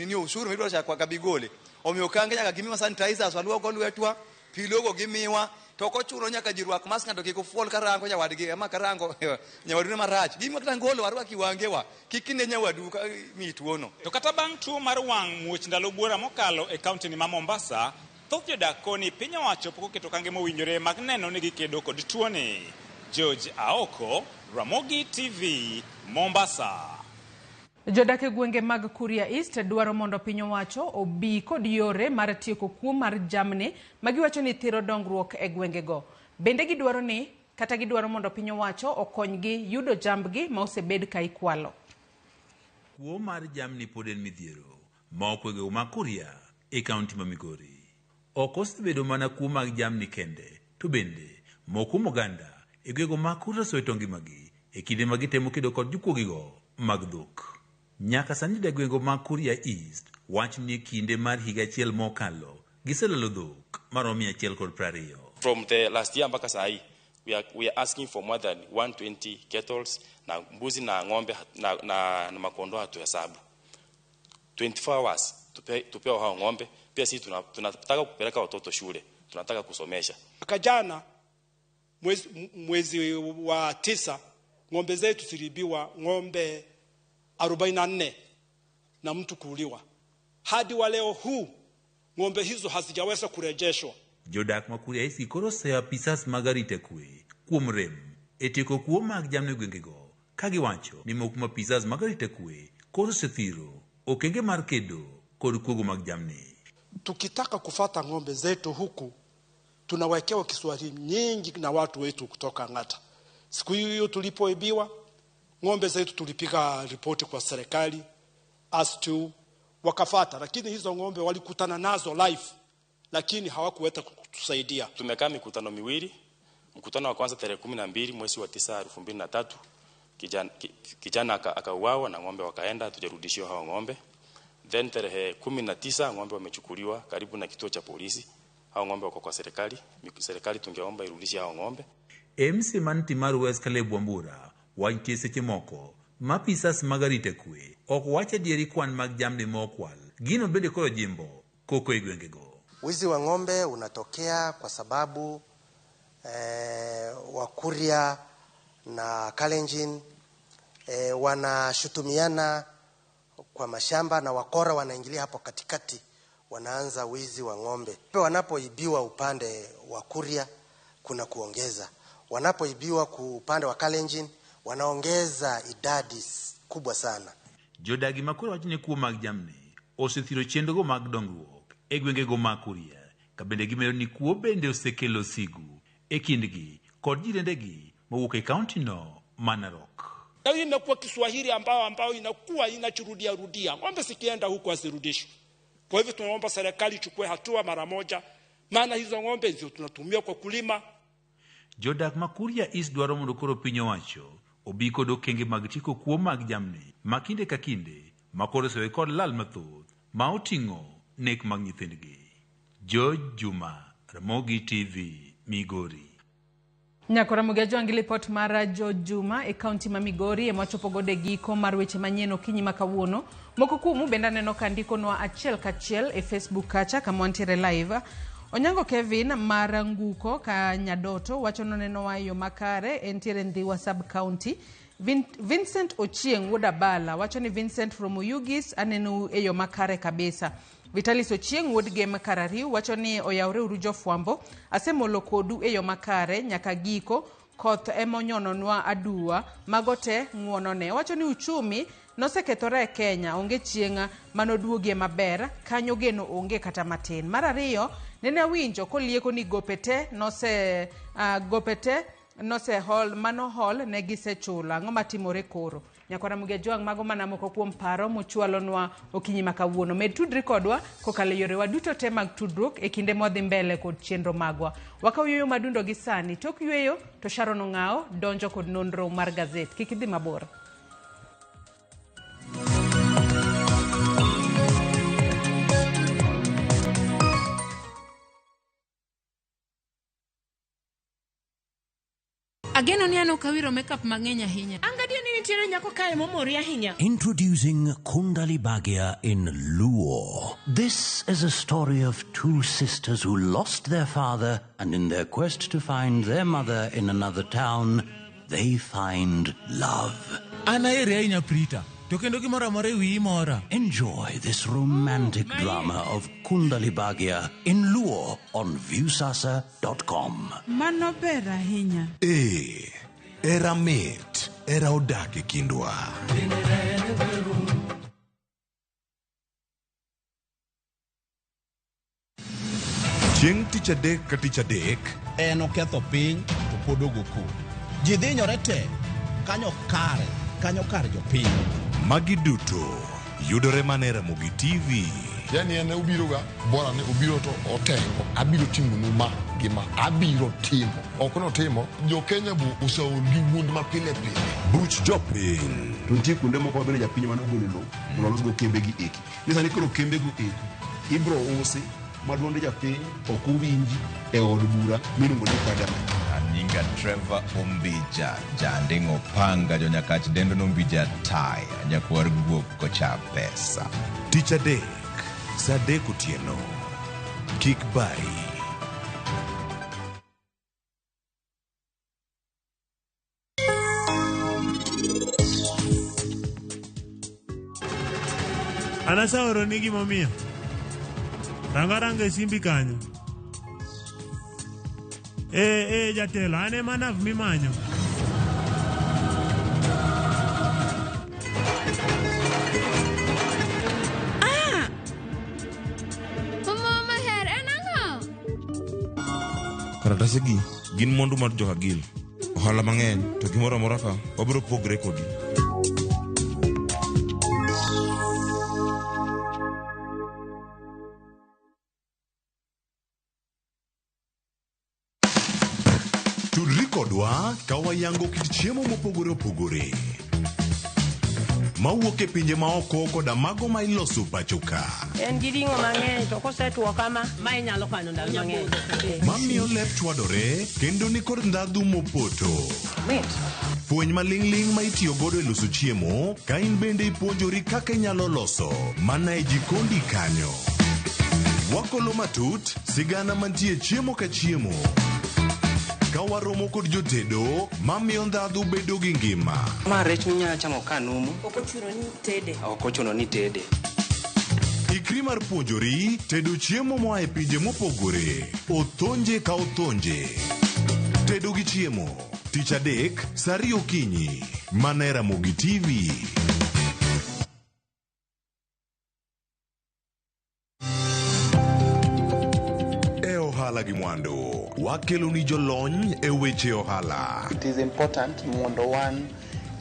ni ushuru midwaro cha kwa kabigole. Omiyo kange nyaka gimiwa sanitizers waluoko lwetwa, pi logo gimiwa, to ok ochuno nyaka ji rwak mask ng'ato kik ofuol karango nyawadgi ama karango nyawadu marach. Gimiwa kata ngolo warwak wangewa, kik ine nyawadu ka mi tuono.
To kata bang' tuo mar wang' muoch ndalo buora mokalo e kaunti ni ma Mombasa, thoth jodak koni piny owacho pok oketo okange mowinjore mag neno ni gikedo kod tuoni. George Aoko, Ramogi TV, Mombasa.
Jodak e gwenge mag Kuria East dwaro mondo piny owacho obi kod yore mar tieko kuo mar jamni ma giwacho ni thiro dongruok e gwengego. Bende gidwaro ni kata gidwaro mondo piny owacho okonygi yudo jambgi ma osebed ka ikwalo.
Kuo mar jamni pod en midhiero ma okwego ma Kuria e kaunti ma Migori. Ok osebedo mana kuo mag jamni kende, to bende moko kuom oganda e gwego mag Kuria osewito ngimagi e kinde ma gitemo kedo kod jokuogigo mag dhok. Nyaka sani jodak gwengego mag Kuria East wacho ni e kinde mar higa achiel mokalo giselalo dhok maromo 120.
From the last year mpaka saa hii we are asking for more than 120 kettles na mbuzi na ng'ombe na makondoo hatuhesabu. 24 hours tupewe hao ng'ombe. Pia sisi tunataka kupeleka watoto shule, tunataka kusomesha.
Mwaka jana mwezi wa 9 ng'ombe zetu ziliibiwa ng'ombe 44 na mtu kuuliwa. Hadi wa leo huu ng'ombe hizo hazijaweza kurejeshwa.
Jodak ma Kuria East koro oseyo apisas mag arita kwe kuom rem e tieko kuo mag jamni e gwengego ka giwacho ni moko kuom apisas mag arita kwe koro osethiro okenge mar kedo kod kuogo mag jamni.
Tukitaka kufata ng'ombe zetu huku tunawekewa Kiswahili nyingi na watu wetu kutoka Ng'ata. Siku hiyo tulipoibiwa ng'ombe zetu tulipiga ripoti kwa serikali as to wakafata, lakini hizo ng'ombe walikutana nazo live, lakini hawakuweza kutusaidia.
Tumekaa mikutano miwili. Mkutano wa kwanza tarehe 12 mwezi wa 9 2003, kijana akauawa na ng'ombe wakaenda, hatujarudishiwa hao ng'ombe. Then tarehe 19 ng'ombe wamechukuliwa karibu na kituo cha polisi. Hao ng'ombe wako kwa serikali. Serikali tungeomba irudishe hao ng'ombe.
MC man Timaru West Caleb Wambura wach nitie seche moko ma apisas mag arita kwe ok wach adieri kwan mag jamni ma okwal gino bende koro jimbo koko e gwengego.
Wizi wa ng'ombe unatokea kwa sababu Wakuria na Kalenjin wanashutumiana kwa mashamba na wakora wanaingilia hapo katikati, wanaanza wizi wa ng'ombe. Wanapoibiwa upande wa Kuria kuna kuongeza, wanapoibiwa upande wa Kalenjin wanaongeza idadi kubwa sana.
Jodagi ma koro wacho ni kuo mag jamni osethiro chenrogo mag dongruok e gwengego mag Kuria, ka bende gimedo ni kuo bende osekelo sigu e kindgi kod jirendegi mowuok e kaunti no ma Narok.
Na hii inakuwa Kiswahili ambao inakuwa inachirudia rudia. Ng'ombe sikienda huku asirudishwe. Kwa hivyo tunaomba serikali ichukue hatua mara moja, maana hizo ng'ombe ndio tunatumia kwa kulima.
Jodak ma Kuria East dwaro mondo koro piny owacho obi kod okenge mag tieko kuo mag jamni ma kinde ka kinde ma koro osewe kod lal mathoth ma oting'o nek mag nyithindgi. George Juma, Ramogi TV, Migori.
Nyakora Ramogi gi lipot mar George Juma e kaunti ma Migori ema wachopo godo e giko mar weche manyien okinyi ma kawuono. Moko kuomu bende aneno ka ndikonwa achiel kachiel e Facebook kacha kama wantiere live. Onyango Kevin mar Nguko ka Nyadoto wacho nonenowa e yo makare entiere Ndhiwa sub county. Vincent Ochieng wuod Abala wacho ni Vincent from Oyugis anenou e yo makare kabisa. Vitalis Ochieng wuod Gem Karariu wacho ni oyawre uru jofwambo, asemolo kodu e yo makare nyaka giko, koth emonyononwa aduwa, mago te ng'uonone. Wacho ni uchumi nosekethore e Kenya, onge chieng' manoduogie maber, kanyo geno onge kata matin. Mar ariyo, nene awinjo kolieko ni gope te nose hol, mano hol ne gisechulo. Ang'o matimore koro? Nyakwara Ramogi Ajwang', mago mana moko kuom paro mochwalonwa okinyi ma kawuono. Med tudri kodwa kokalo e yorewa duto te mag tudruok e kinde mwadhi mbele kod chenro magwa. Wakaw yueyo madundo gi sani. Tok yueyo to Sharon Ong'ao donjo kod nonro mar gazet. Kik idhi mabor.
Ageno ni an ok awiro makeup mang'eny ahinya.
An gadier ni nitiere nyako kae momori ahinya.
Introducing Kundali Bhagya in Luo. This is a story of two sisters who lost their father, and in their quest to find their mother in another town, they find love.
An ahere ahinya Prita, to kendo gimoro amora e wiyi mora.
Enjoy this romantic drama of Kundali Bhagya in Luo on Viusasa.com.
Mano ber ahinya.
Ee, era mit, era odak e kindwa.
Chieng' tich adek ka tich adek.
En oketho piny to pod ogo koko. Ji dhinyore te kanyo kare kanyo kar jopiny.
Magi duto yudore mana e Ramogi TV.
Yani en obiro ga bora ni obiro to otengo abiro timonu ma gi ma abiro timo ok notimo jo Kenya bu oseol gi wuond ma pile pile.
Buch jopiny.
To nitie kuonde moko mabende japiny mane ogolo lowo mondo olosgo kembe gi eki. Ni sani koro kembe go eki ibro usi ma duond japiny ok owinji e od bura miluongo ni parliament.
Nyinga Trevor Ombija, janding'o panga, jonyakach dendo nombija taya, nyakwar guok kocha pesa.
Tich adek, saa adek otieno. Kik bayi.
An aseoroni gimomiyo. Ranga ranga e simbi kanyo. Eh, eh, jatelo, an ema nav mimanyo.
Ah! Mama maher en ang'o?
Karatasegi gin mwandu mar Jokagil. Ohala mang'eny to gimoro amora ka wabiro pogre kodi.
Tudri kodwa ka wayango kit chiemo mopogore opogore mawuok e pinje maoko koda mago ma iloso pacho ka.
En gi ring'o mang'eny to kosetwo kama, ma inyalo kano ndalo mang'eny.
Mamiyo lep chwadore kendo nikod ndhadhu mopoto.
Mit.
Fweny maling'ling' ma itiyo godo e loso chiemo ka in bende ipuonjori kaka inyalo loso mana e jikondi kanyo. Wakolo matut sigana mantie chiemo ka chiemo. Ka waromo kod jotedo mamiyo ndhadhu bedo gi ngima.
Ma rech minyalo chamo ka numu.
Ok ochuno ni tede.
Ok ochuno ni tede.
Ikri mar puonjori tedo chiemo moa e pinje mopogore. Othonje ka othonje. Tedo gi chiemo. Tich adek, saa ariyo okinyi. Mana e Ramogi TV. E ohala gi mwandu, wakelo ni jolony e weche ohala.
It is important mondo wan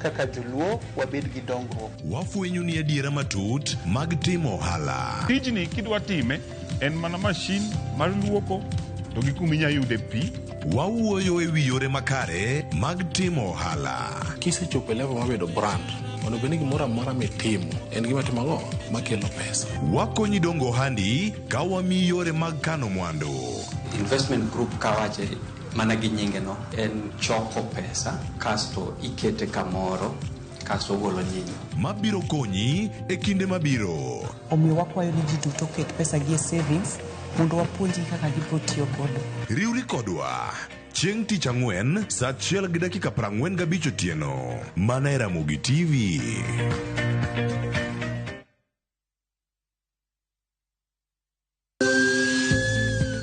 kaka joluo wabed gi dongruok.
Wafwenyo ni adiera matut mag timo ohala.
Tijni kidwa time en mana mashin mar luoko to gi kuma inya yude pi.
Wawuoyo e wi yore makare mag timo ohala.
Kisechopo e level mar bedo brand, onego bed ni gimoro amora mitimo en gima timo ang'o makelo pesa.
Wakonyi dongo ohandi ka wamiyi yore mag kano mwandu.
Investment group kawache mana gi nyinge no en choko pesa kasto ikete kamoro kasto ogolo nyinyo.
Mabiro konyi e kinde mabiro.
Omiyo wakwayo ni ji duto oket pesa gi e savings mondo wapuonjgi kaka gibiro tiyo godo.
Riwri kodwa chieng' tich ang'wen saa achiel gi dakika 45 otieno mana e Ramogi TV.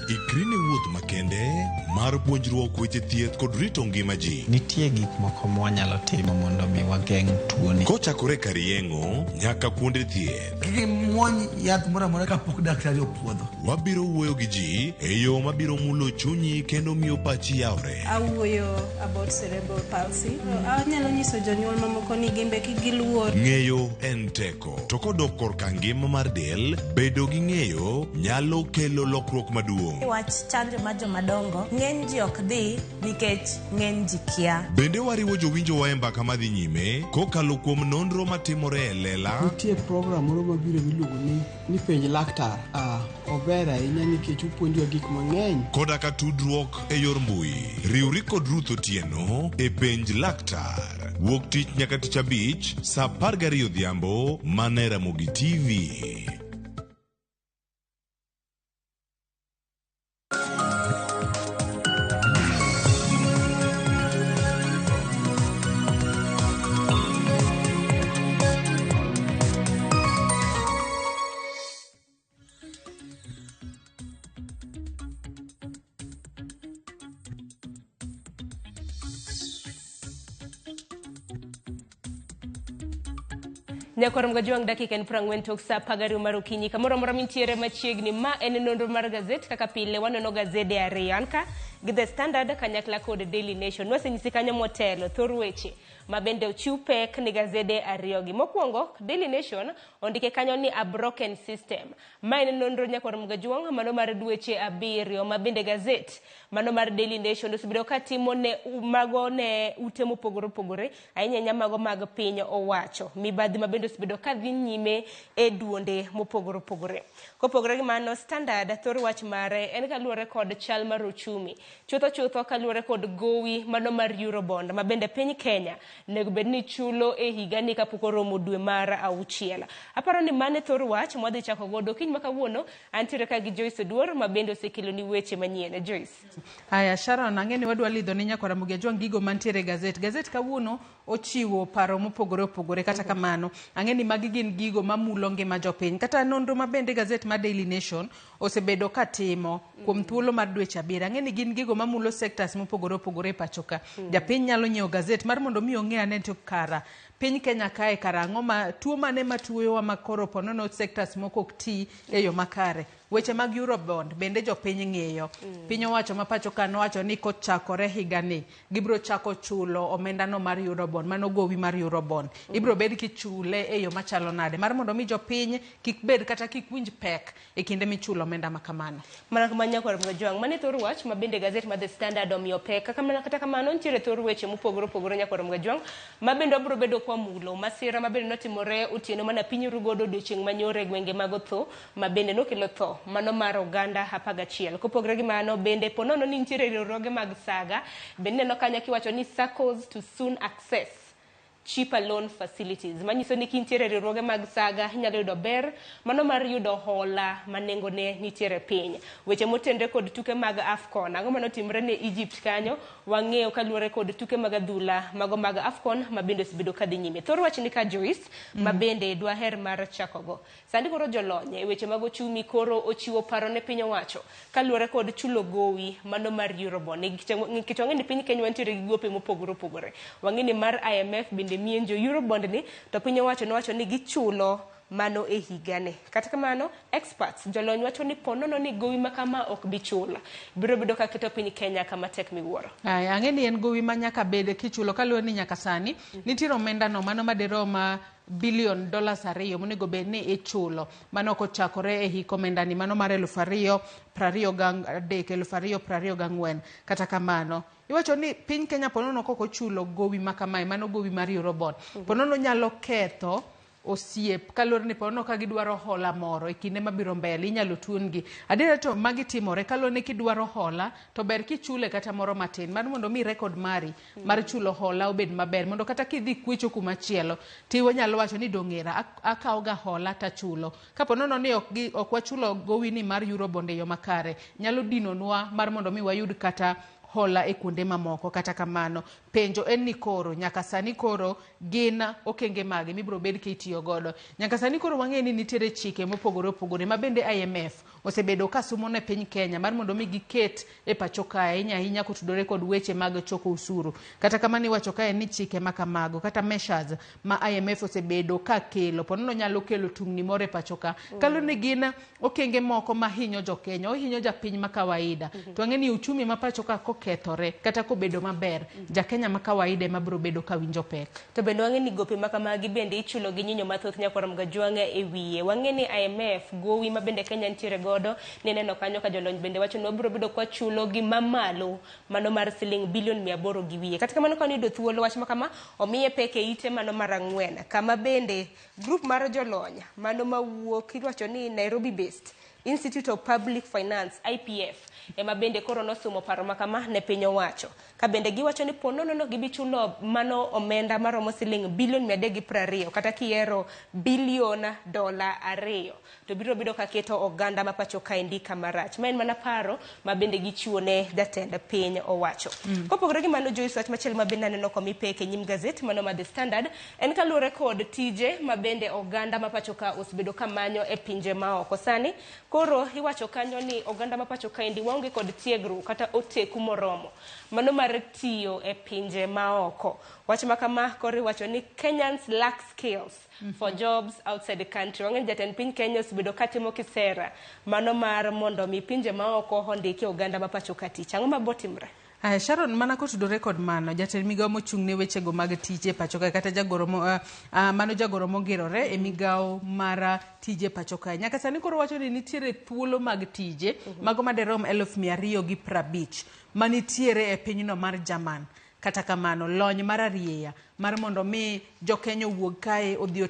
Ikri ne wuoth makende mar puonjruok weche thieth kod rito ngima ji.
Nitie gik moko mwanyalo timo mondo mi wageng' tuoni.
Kochakore kar yeng'o nyaka kuonde thieth.
Kik imuony yath moro amora kapok daktari opuodho.
Wabiro wuoyo gi ji e yo mabiro mulo chunyi kendo miyo pachi yawre.
Awuoyo about cerebral palsy. Anyalo nyiso jonyuol mamoko ni gin be kik giluor.
Ng'eyo en teko. To kodok korka ngima mar del, bedo gi ng'eyo nyalo kelo lokruok maduong'.
Wach chanjo mar jomadongo, ng'eny ji ok dhi nikech ng'eny ji kia.
Bende wariwo jowinjowa e mbaka madhi nyime kokalo kuom nonro matimore e lela.
Nitie program moro mabiro miluongo ni penj laktar. Ah, ober ahinya nikech opuonjowa gik mang'eny.
Koda ka tudruok e yor mbui. Riwri kod Ruth Otieno e penj laktar. Wuok tich nyaka tich abich saa 12 odhiambo mana e Ramogi TV.
Nyakwar Mgajwang' dakika en 40 tok sa 12 mar okinyi. Kamoro amora mintiere machiegni, ma en nonro mar gazet kaka pile wanono gazede ariyo. An ka gi The Standard kanyakla kod Daily Nation. Nwasenyisi kanyo motelo thor weche ma bende ochiw pek ni gazede ariyogi. Mokwongo, Daily Nation ondike kanyo ni a broken system. Ma en nonro nyakwar Mgajwang' mano mar dweche 7 ma bende gazet mano mar Daily Nation osebedo ka timo ne mago ne ute mopogore opogore ahinya ahinya mago mag piny owacho. Mibadhi ma bende osebedo ka dhi nyime e duonde mopogore opogore. Kopogore gi mano, Standard thor wach mare en kaluwore kod chal mar uchumi. Chutho chutho kaluwore kod gowi mano mar Eurobond ma bende piny Kenya nego bed ni chulo e higani kapok oromo dwe mar 6. Aparo ni mano e thor wach mwadhi chako godo kiny ma kawuono. Antiere ka gi Joyce Oduor ma bende osekeloni weche manyien. Joyce.
Aya, Sharon, ang'e ni wadwa lidho ne nyakwar Ramogi Ajwang' gigo mantiere e gazet. Gazet kawuono ochiwo paro mopogore opogore, kata kamano ang'e ni magi gin gigo mamulo ngima jopiny. Kata nonro ma bende gazet mar Daily Nation osebedo ka timo kuom thuolo mar dweche 7. Ang'e ni gin gigo mamulo sectors mopogore opogore e pacho ka. Japiny nyalo nyiewo gazet mar mondo mi ong'e ane to kara piny Kenya kae kara ang'o ma tuo mane matuoyowa ma koro ponono sectors moko ok ti e yo makare. Weche mag Eurobond bende jopiny ng'iyo. Piny owacho ma pacho ka nowacho ni kochakore higani gibiro chako chulo omendano mar Eurobond, mano gowi mar Eurobond. Ibiro bed kichule e yo machalo nade mar mondo mi jopiny kik bed kata kik winj pek e kinde michulo omenda ma kamano.
Mana kama nyakwar Mgajwang', mano e thor wach ma bende gazet mar The Standard omiyo pek. Kata kamano nitiere thor weche mopogore opogore nyakwar Mgajwang' ma bende wabiro bedo kwa mulo. Masira ma bende notimore otieno mana piny ru godo odiochieng' manyoro e gwenge mag Otho ma bende nokelo tho mano mar oganda 11. Kopogore gi mano bende ponono ni nitiere riwruoge mag saga bende neno kanyo kiwacho ni SACCOs to soon access cheaper loan facilities. Manyiso ni kintiere riwruoge mag saga inyalo yudo ber mano mar yudo hola ma nengone nitiere piny. Weche motenre kod tuke mag AFCON, ang'o manotimre ne Egypt kanyo wang'eyo kaluwore kod tuke mag adhula mago mag AFCON ma bende osebedo kadhi nyime. Thor wach ni ka Joyce ma bende dwaher mar chakogo. Sani koro jolony e weche mag ochumi koro ochiwo paro ne piny owacho kaluwore kod chulo gowi mano mar Eurobond. Nikech wang'e ni piny Kenya wantiere gi gope mopogore opogore. Wang'e ni mar IMF bende mienjo Eurobond ni to piny owacho nowacho ni gichulo mano e higani. Kata kamano, experts jolony wacho ni ponono ni gowi ma kama ok bi chul. Biro bedo ka keto piny Kenya kama tek miwuoro.
Aya, ang'e ni en gowi ma nyaka bed kichulo kaluwore ni nyaka sani nitiere omenda no mano madirom billion $2 monego bed ni ichulo. Mano kochakore e hik omenda ni mano mar 2023 2024. Kata kamano iwacho ni piny Kenya ponono kok ochulo gowi ma kamae, mano gowi mar Eurobond, ponono nyalo ketho osiep kaluwore ni ponono ka gidwaro hola moro e kinde mabiro mbele inyalo tuon-gi. Adiera to magi timore kaluwore ni kidwaro hola to ber kichule kata moro matin mar mondo mi record mari mar chulo hola obed maber, mondo kata kidhi kwecho kuma chielo tinyalo wacho ni dong'era akawo ga hola tachulo. Kapo nono ni ok wachulo gowi ni mar Eurobond e yo makare, nyalo dinonwa mar mondo mi wayud kata hola e kuonde mamoko. Kata kamano penjo en ni koro nyaka sani koro gin okenge mage mibiro bed kitiyo godo. Nyaka sani koro wang'eyo ni nitiere chike mopogore opogore ma bende IMF osebedo ka sumo ne piny Kenya mar mondo mi giket e pacho kae, ahinya ahinya kotudore kod weche mag choko osuru. Kata kamano iwacho kae ni chike ma kamago kata measures ma IMF osebedo ka kelo ponono nyalo kelo tungni moro e pacho ka. Kaluwore ni gin okenge moko mahinyo jokenya, ohinyo japiny ma kawaida. To wang'e ni uchumi ma pacho ka kokethore kata kobedo maber, jakenya ma kawaida ema biro bedo ka winjo pek.
To bende wang'e ni gope ma kamagi bende ichulo gi nyinyo mathoth nyakwar Mgajwang' e wiye. Wang'e ni IMF gowi ma bende Kenya nitiere godo ni neno kanyo ka jolony bende wacho ni wabiro bedo kwa chulo gi mamalo mano mar siling bilion 800 gi wiye. Kata kamano ka niyudo thuolo wach ma kama omiye pek e ite mano mar 4 kama bende group mar jolony mano mawuok iwacho ni Nairobi based Institute of Public Finance IPF ema bende koro nosumo paro ma kama ne piny owacho. Ka bende giwacho ni ponono no gibi chulo mano omenda maromo siling bilion 320 kata kiero bilion $2 to biro bedo ka keto oganda ma pacho kaendi kama rach. Ma en mana paro ma bende gichiwo ne jatend piny owacho. Kopogore gi mano Joyce, wach machielo ma bende aneno komi pek e nyim gazet mano ma The Standard en kaluwore kod tije ma bende oganda ma pacho ka osebedo ka manyo e pinje maoko. Sani Koro iwacho kanyo ni oganda ma pacho kaendi waonge kod tiegruok kata oteku moromo mano mar tiyo e pinje maoko. Wach ma kama koro iwacho ni Kenyans lack skills for jobs outside the country. Wang'eyo ni jatend piny Kenya osebedo katimo kisera mano mar mondo mi pinje maoko ondiki oganda ma pacho ka tich. Ang'o mabotimre?
Aya, Sharon, mana kotudore kod mano, jatend migawo mochung' ne wechego mag tije e pacho kae kata jagoro mo, mano jagoro mongirore e migawo mar tije pacho kae. Nyaka sani koro wacho ni nitiere thuolo mag tije mago maderom 250,000 manitiere e pinyno mar German. Kata kamano, lony mar arieya mar mondo mi jokenya owuog kae odhi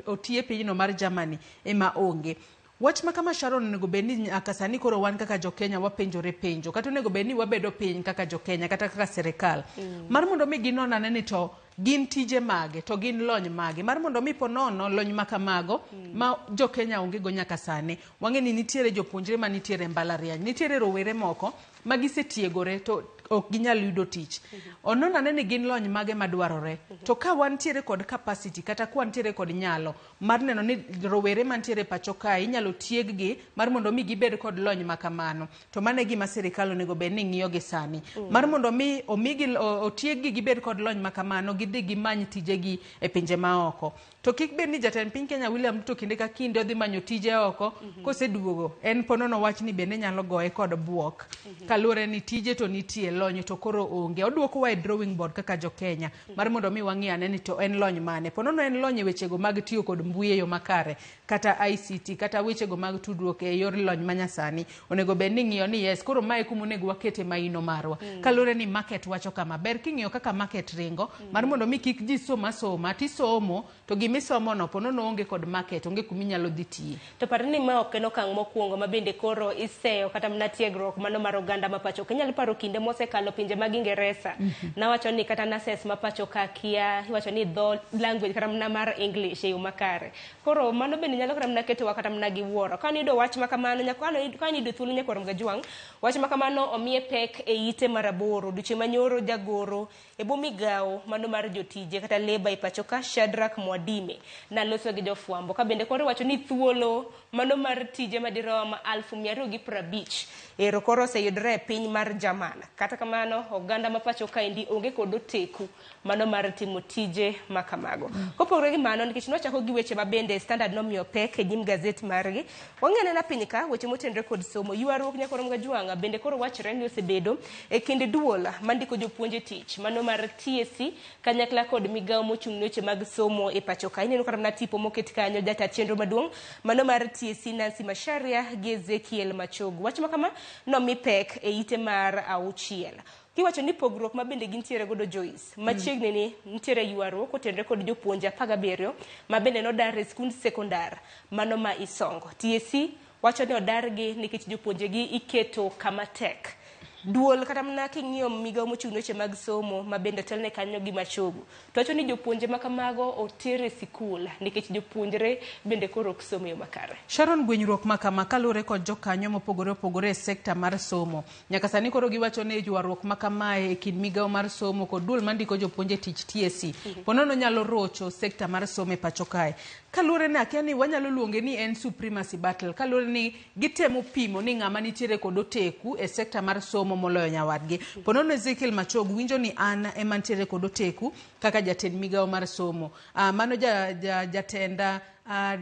oti e pinyno mar Germany ema onge. Wach ma kama Sharon onego bed ni nyaka sani koro wan kaka jokenya wapenjore penjo kata onego bed ni wabedo piny kaka jokenya kata kaka sirikal mar mondo mi ginon ane ni to gin tije mage to gin lony mage mar mondo mi ponono lony ma kamago ma jokenya onge go nyaka sani. Wang'e ni nitiere jopuonjre manitiere e mbalariany, nitiere rowere moko ma gisetiegore to ok ginyal yudo tich. Onon ane ni gin lony mage madwarore. To ka wantiere kod capacity kata ka wantiere kod nyalo mar neno ni rowere mantiere pacho kae inyalo tieg gi mar mondo mi gibed kod lony ma kamano. To mano e gima sirikal onego bed ni ng'iyo gi sani. Mar mondo mi omigi otieg gi gibed kod lony ma kamano gidhi gimany tijegi e pinje maoko. To kik bed ni jatend piny Kenya William Ruto kinde ka kinde odhi manyo tije oko koseduogo en ponono wach ni bende nyalo goye kod buok. Kaluwore ni tije to nitie lony to koro onge. Oduokowa e drawing board kaka jokenya mar mondo mi wang'i ane ni to en lony mane. Ponono en lony e wechego mag tiyo kod mbui e yo makare kata ICT kata wechego mag tudruok e yor lony manyasani. Onego bed ni ing'iyo ni yes koro mae kuma onego wakete maino marwa. Kaluwore ni market wacho kama. Ber king'iyo kaka market ringo mar mondo mi kik ji som asoma tisomo to gimisomo no ponono onge kod market onge kuminyalo dhi tiye.
To par ni ma ok en okang' mokwongo ma bende koro iseyo kata mana tiegruok mano mar oganda ma pacho ka. Inyalo paro kinde mosekalo pinje mag Ingeresa. Nawacho ni kata nurses ma pacho ka kia iwacho ni dho language kata mana mar English e yo makare. Koro mano bende nyalo kata mana ketowa kata mana gi wuoro. Ka niyudo wach ma kamano ka niyudo thuolo nyakwar Mgajwang', wach ma kamano omiye pek e ite mar aboro. Odiochieng' manyoro jagoro e bwo migawo mano mar jotije kata labour e pacho ka Shadrack Mwadime naloso gi jofwambo ka bende koro iwacho ni thuolo mano mar tije madirom 250,000 ero koro oseyudore e piny mar German. Kata kamano oganda ma pacho kaendi onge kod oteku mano mar timo tije ma kamago. Kopogore gi mano nikech nwachako gi weche ma bende Standard nomiyo pek e nyim gazet margi, wang'i anena piny ka weche motenore kod somo. Ywaruok nyakwar Mgajwang' bende koro wachore ni osebedo e kind duol mandiko jopuonj e tich mano mar TSC kanyakla kod migawo mochung' ne weche mag somo e pacho ka. Ineno kata mana tipo moket kanyo jata chenro maduong' mano mar TSC Nancy Macharia gi Ezekiel Machogu. Wach ma kama nomi pek e ite mar 6. Kiwacho ni pogruok ma bende gintiere godo Joyce, machiegni ni nitiere ywaruok kotenore kod jopuonje 17 ma bende nodar e skund sekondar mano ma Isongo. TSC wacho ni odargi nikech jopuonjegi iketo kama tek. Duol kata mana king'iyo migawo mochung' ne weche mag somo ma bende otelne kanyo gi Machogu to wacho ni jopuonje ma kamago oter e sikul nikech jopuonjre bende koro ok som e yo makare.
Sharon, gwenyruok ma kama kaluwore kod jokanyo mopogore opogore e sekta mar somo. Nyaka sani koro giwacho ni ywaruok ma kamae e kind migawo mar somo kod duol mandiko jopuonj e tich TSC ponono nyalo rocho sekta mar somo e pacho kae. Kaluwore ni akia ni wanyalo luonge ni en supremacy battle kaluwore ni gitemo pimo ni ng'ama nitiere kod oteku e sekta mar somo moloyo nyawadgi. Ponono Ezekiel Machogu winjo ni an ema nitiere kod oteku kaka jatend migawo mar somo. Mano jatend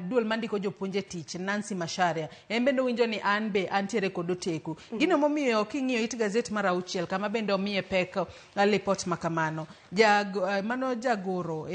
duol mandiko jopuonj e tich Nancy Macharia en bende owinjo ni an be antiere kod oteku. Gino momiyo king'iyo it gazet mar 6 kama bende omiye pek lipot ma kamano. Mano jagoro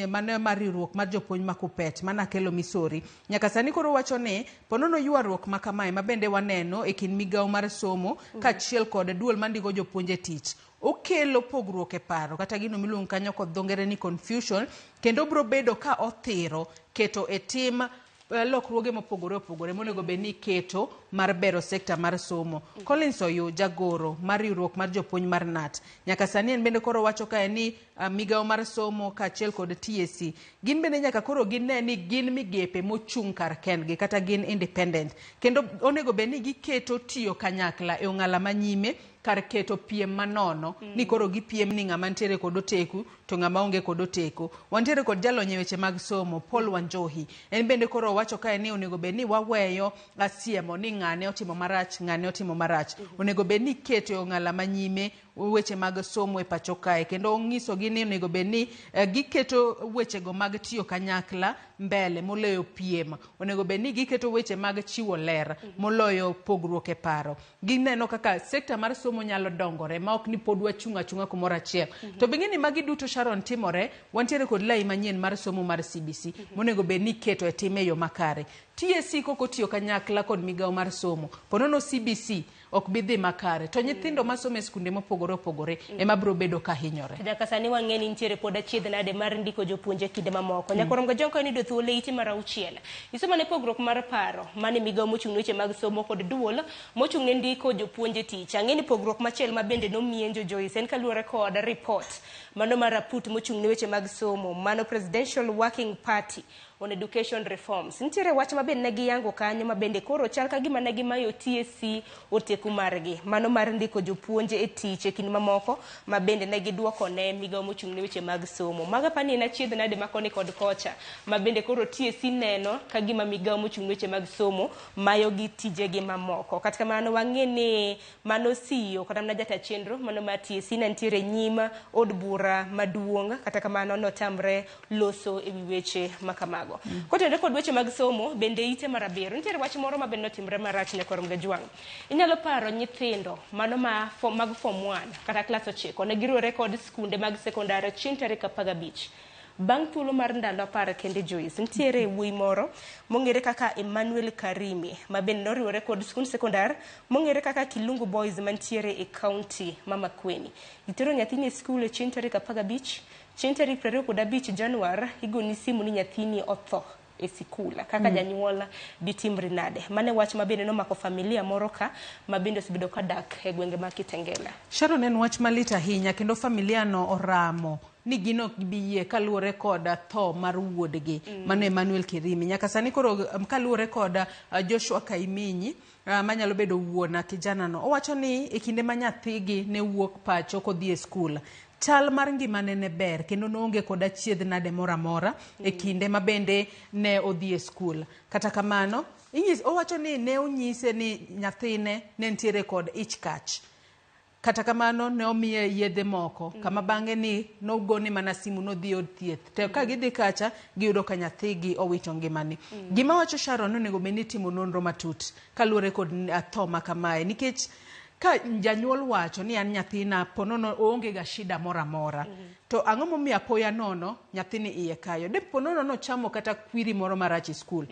mano mar riwruok mar jopuonj ma Kupet mana Akelo Misori nyaka sani koro wacho ni ponono ywaruok ma kamae ma bende waneno e kind migawo mar somo kaachiel kod duol mandiko jopuonj e tich okelo pogruok e paro kata gino miluongo kanyo kod dho ngere ni confusion kendo biro bedo ka othiro keto e tim lokruoge mopogore opogore monego bed ni iketo mar bero sekta mar somo. Collins Oyo jagoro mar riwruok mar jopuonj mar KNUT nyaka sani en bende koro wacho kae ni migawo mar somo kaachiel kod TSC gin bende nyaka koro gine ni gin migepe mochung' kar kendgi kata gin independent kendo onego bed ni giketo tiyo kanyakla e ong'ala manyime kar keto piem manono ni koro gipiem ni ng'ama nitiere kod oteku to ng'ama onge kod oteko. Wantiere kod jalony e weche mag somo Paul Wanjohi. En bende koro owacho kae ni onego bed ni waweyo asiemo ni ng'ane otimo marach, ng'ane otimo marach. Onego bed ni iketo e ong'ala manyime weche mag somo e pacho kae kendo onyisogi ni onego bed ni giketo wechego mag tiyo kanyakla mbele moloyo piem. Onego bed ni giketo weche mag chiwo ler moloyo pogruok e paro. Gineno kaka sekta mar somo nyalo dongore ma ok ni pod wachung' achung'a kumoro achiel. To bing'e ni magi duto Sharon timore, wantiere kod lai manyien mar somo mar CBC monego bed ni iketo e tim e yo makare. TSC kok otiyo kanyakla kod migawo mar somo, ponono CBC ok bi dhi makare. To nyithindo masomo e skunde mopogore opogore ema biro bedo ka hinyore.
To nyaka sani wang'e ni nitiere pod achiedh nade mar ndiko jopuonje e kinde mamoko. Nyaka Romga Jonko en yudo thuolo e ite mar auchiel. Isomo ne pogruok mar paro mane migawo mochung' ne weche mag somo kod duol mochung' ne ndiko jopuonje tich. Ang'e ni pogruok machielo ma bende nomienjo Joyce en kaluwore kod report mano mar aput mochung' ne weche mag somo mano Presidential Working Party on Education Reforms. Nitiere wach ma bende ne giyango kanyo ma bende koro chal ka gima ne gimayo TSC oteku margi. Mano mar ndiko jopuonje e tich e kind mamoko ma bende ne giduoko ne migawo mochung' ne weche mag somo. Mago apani en achiedh nade ma koni kod kocha ma bende koro TSC neno ka gima migawo mochung' ne weche mag somo mayo gi tijegi mamoko. Kata kamano wang'e ni mano CEO kata mana jata chenro mano mar TSC ne nitiere nyim od bura maduong' kata kamano notamre loso ewi weche ma kamago. Kotenore kod weche mag somo bende ite mar abiriyo nitiere wach moro ma bende notimre marach ne Korom Gajwang'. Inyalo paro nyithindo mano ma mag form 1 kata klas 9 ne giriwore kod skunde mag sekondar chieng' tarik 15. Bang' thuolo mar ndalo 10 kende Joyce, nitiere wuoyi moro mong'ere kaka Emmanuel Karimi ma bende noriwore kod skund sekondar mong'ere kaka Kilungu Boys mantiere e kaunti ma Makueni. Gitero nyathini e skul e chieng' tarik 15, chieng' tarik 25 Januar igoni simu ni nyathini otho e sikul. Kaka janyuol ditimri nade? Mane wach ma bende nomako familia moro ka ma bende osebedo ka dak e gwenge mag Kitengela.
Sharon, en wach malit ahinya kendo familia no oramo ni gin ok gibi yie kaluwore kod tho mar wuodgi mano Emmanuel Kirimi. Nyaka sani koro kaluwore kod Joshua Kaiminyi manyalo bedo wuon kijana no, owacho ni e kinde ma nyathigi ne wuok pacho kodhi e skul, chal mar ngimane ne ber kendo noonge kod achiedh nade moro amora e kinde ma bende ne odhi e skul. Kata kamano, owacho ni ne onyise ni nyathine ne nitiere kod ich kach. Kata kamano ne omiye yedhe moko kama bang'e ni nogone mana simu nodhi od thieth. To ka gidhi kacha giyudo ka nyathigi owito ngimane. Gima wacho Sharon onego bed ni itimo nonro matut kaluwore kod tho ma kamae nikech ka janyuol wacho ni an nyathina ponono oonge ga shida moro amora to ang'o momiyo apoya nono nyathini iye kayo? De ponono nochamo kata kwiri moro marach e skul.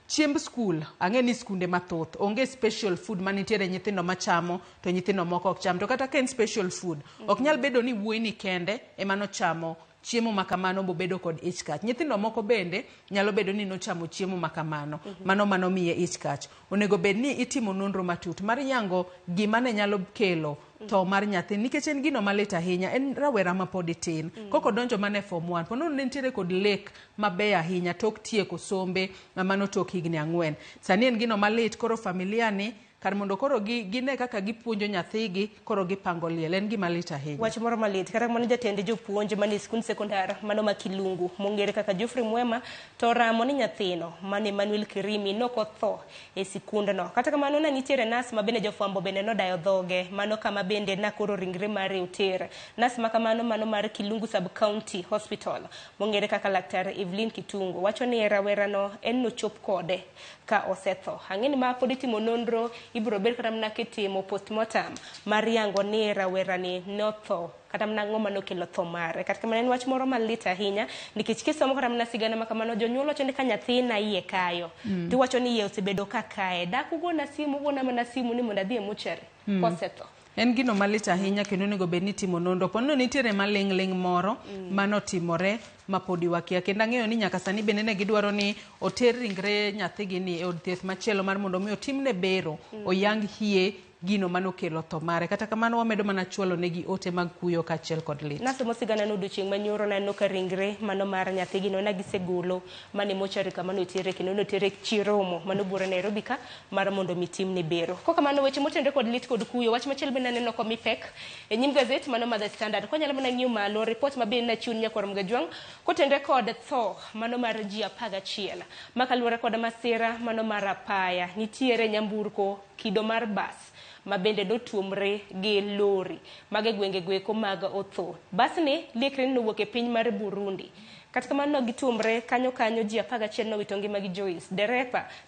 Chiemb skul, ang'e ni skunde mathoth onge special food manitiere nyithindo machamo to nyithindo moko ok cham. To kata ka en special food, ok nyal bedo ni wuoyi ni kende ema nochamo chiemo ma kamano bobedo kod ich kach. Nyithindo moko bende nyalo bedo ni nochamo chiemo ma kamano, mano miye ich kach. Onego bed ni itimo nonro matut mar yango gima ne nyalo kelo tho mar nyathi nikech en gino malit ahinya, en rawera ma pod tin. Kok odonjo mana e form 1, ponono ne nitiere kod lek mabeyo ahinya tok tieko sombe mano tok higni 4. Sani en gino malit koro familia ni kar mondo koro gine kaka gipuonjo nyathigi koro gipango liel, en gima lit ahinya.
Wach moro malit kata kamano jatend jopuonj mane skund sekondar mano ma Kilungu mong'ere kaka Geoffrey Mwema to oramo ni nyathino mano Emmanuel Kirimi nok otho e sikundno. Kata kamano ne nitiere nas ma bende jofwambo bende nodayo dhoge mano kama bende na koro ringre mare oter. Nas ma kamano mano mar Kilungu Sub County Hospital mong'ere kaka Laktar Evelyn Kitungu wacho ni rawerano en nochop kode ka osetho. Ang'e ni ma pod itimo nonro ibiro bed kata mana kitimo postmortem mar yango ni rawerani notho kata mana ang'o manokelo tho mare. Kata kamano en wach moro malit ahinya nikech kisomo kata mana sigana ma kamano jonyuol wacho ni ka nyathina iye kayo tiwacho ni iye osebedo ka kaye, dak ugona simu, ugona mana simu ni mondo adhi e mochari kosetho.
En gino malit ahinya kendo onego bed ni itimo nonro. Ponono nitiere maling' ling' moro manotimore ma podi wakia. Kendo ang'eyo ni nyaka sani bende ne gidwaro ni oter ringre nyathigi ni e od thieth machielo mar mondo mi otimne bero, oyang hie gino manokelo tho mare. Kata kamano wamedo mana chwalo negi ote mag kuyo kaachiel kod lit.
Nasomo sigana no odiochieng' manyoro naneno ka ringre mano mar nyathigi no nagisegolo mane mochari kama notere kendo notere Chiromo mano buore Nairobi ka mar mondo mi timne bero. Kokamano weche motenore kod lit kod kuyo, wach machielo bende aneno komi pek e nyim gazet mano mar The Standard. Kwanyalo mana ng'iyo malo report ma bende nachiwo ni nyakwar Mgajwang' kotenore kod tho mano mar ji 11 ma kaluwore kod masira mano mar apaya. Nitiere nyamburko kido mar bas ma bende notuomre gi lori mag e gwenge gweko mag Otho. Basni liekre ni nowuok e piny mar Burundi. Kata kamano gituomre kanyo kanyo ji 11 nowito ngimagi Joyce.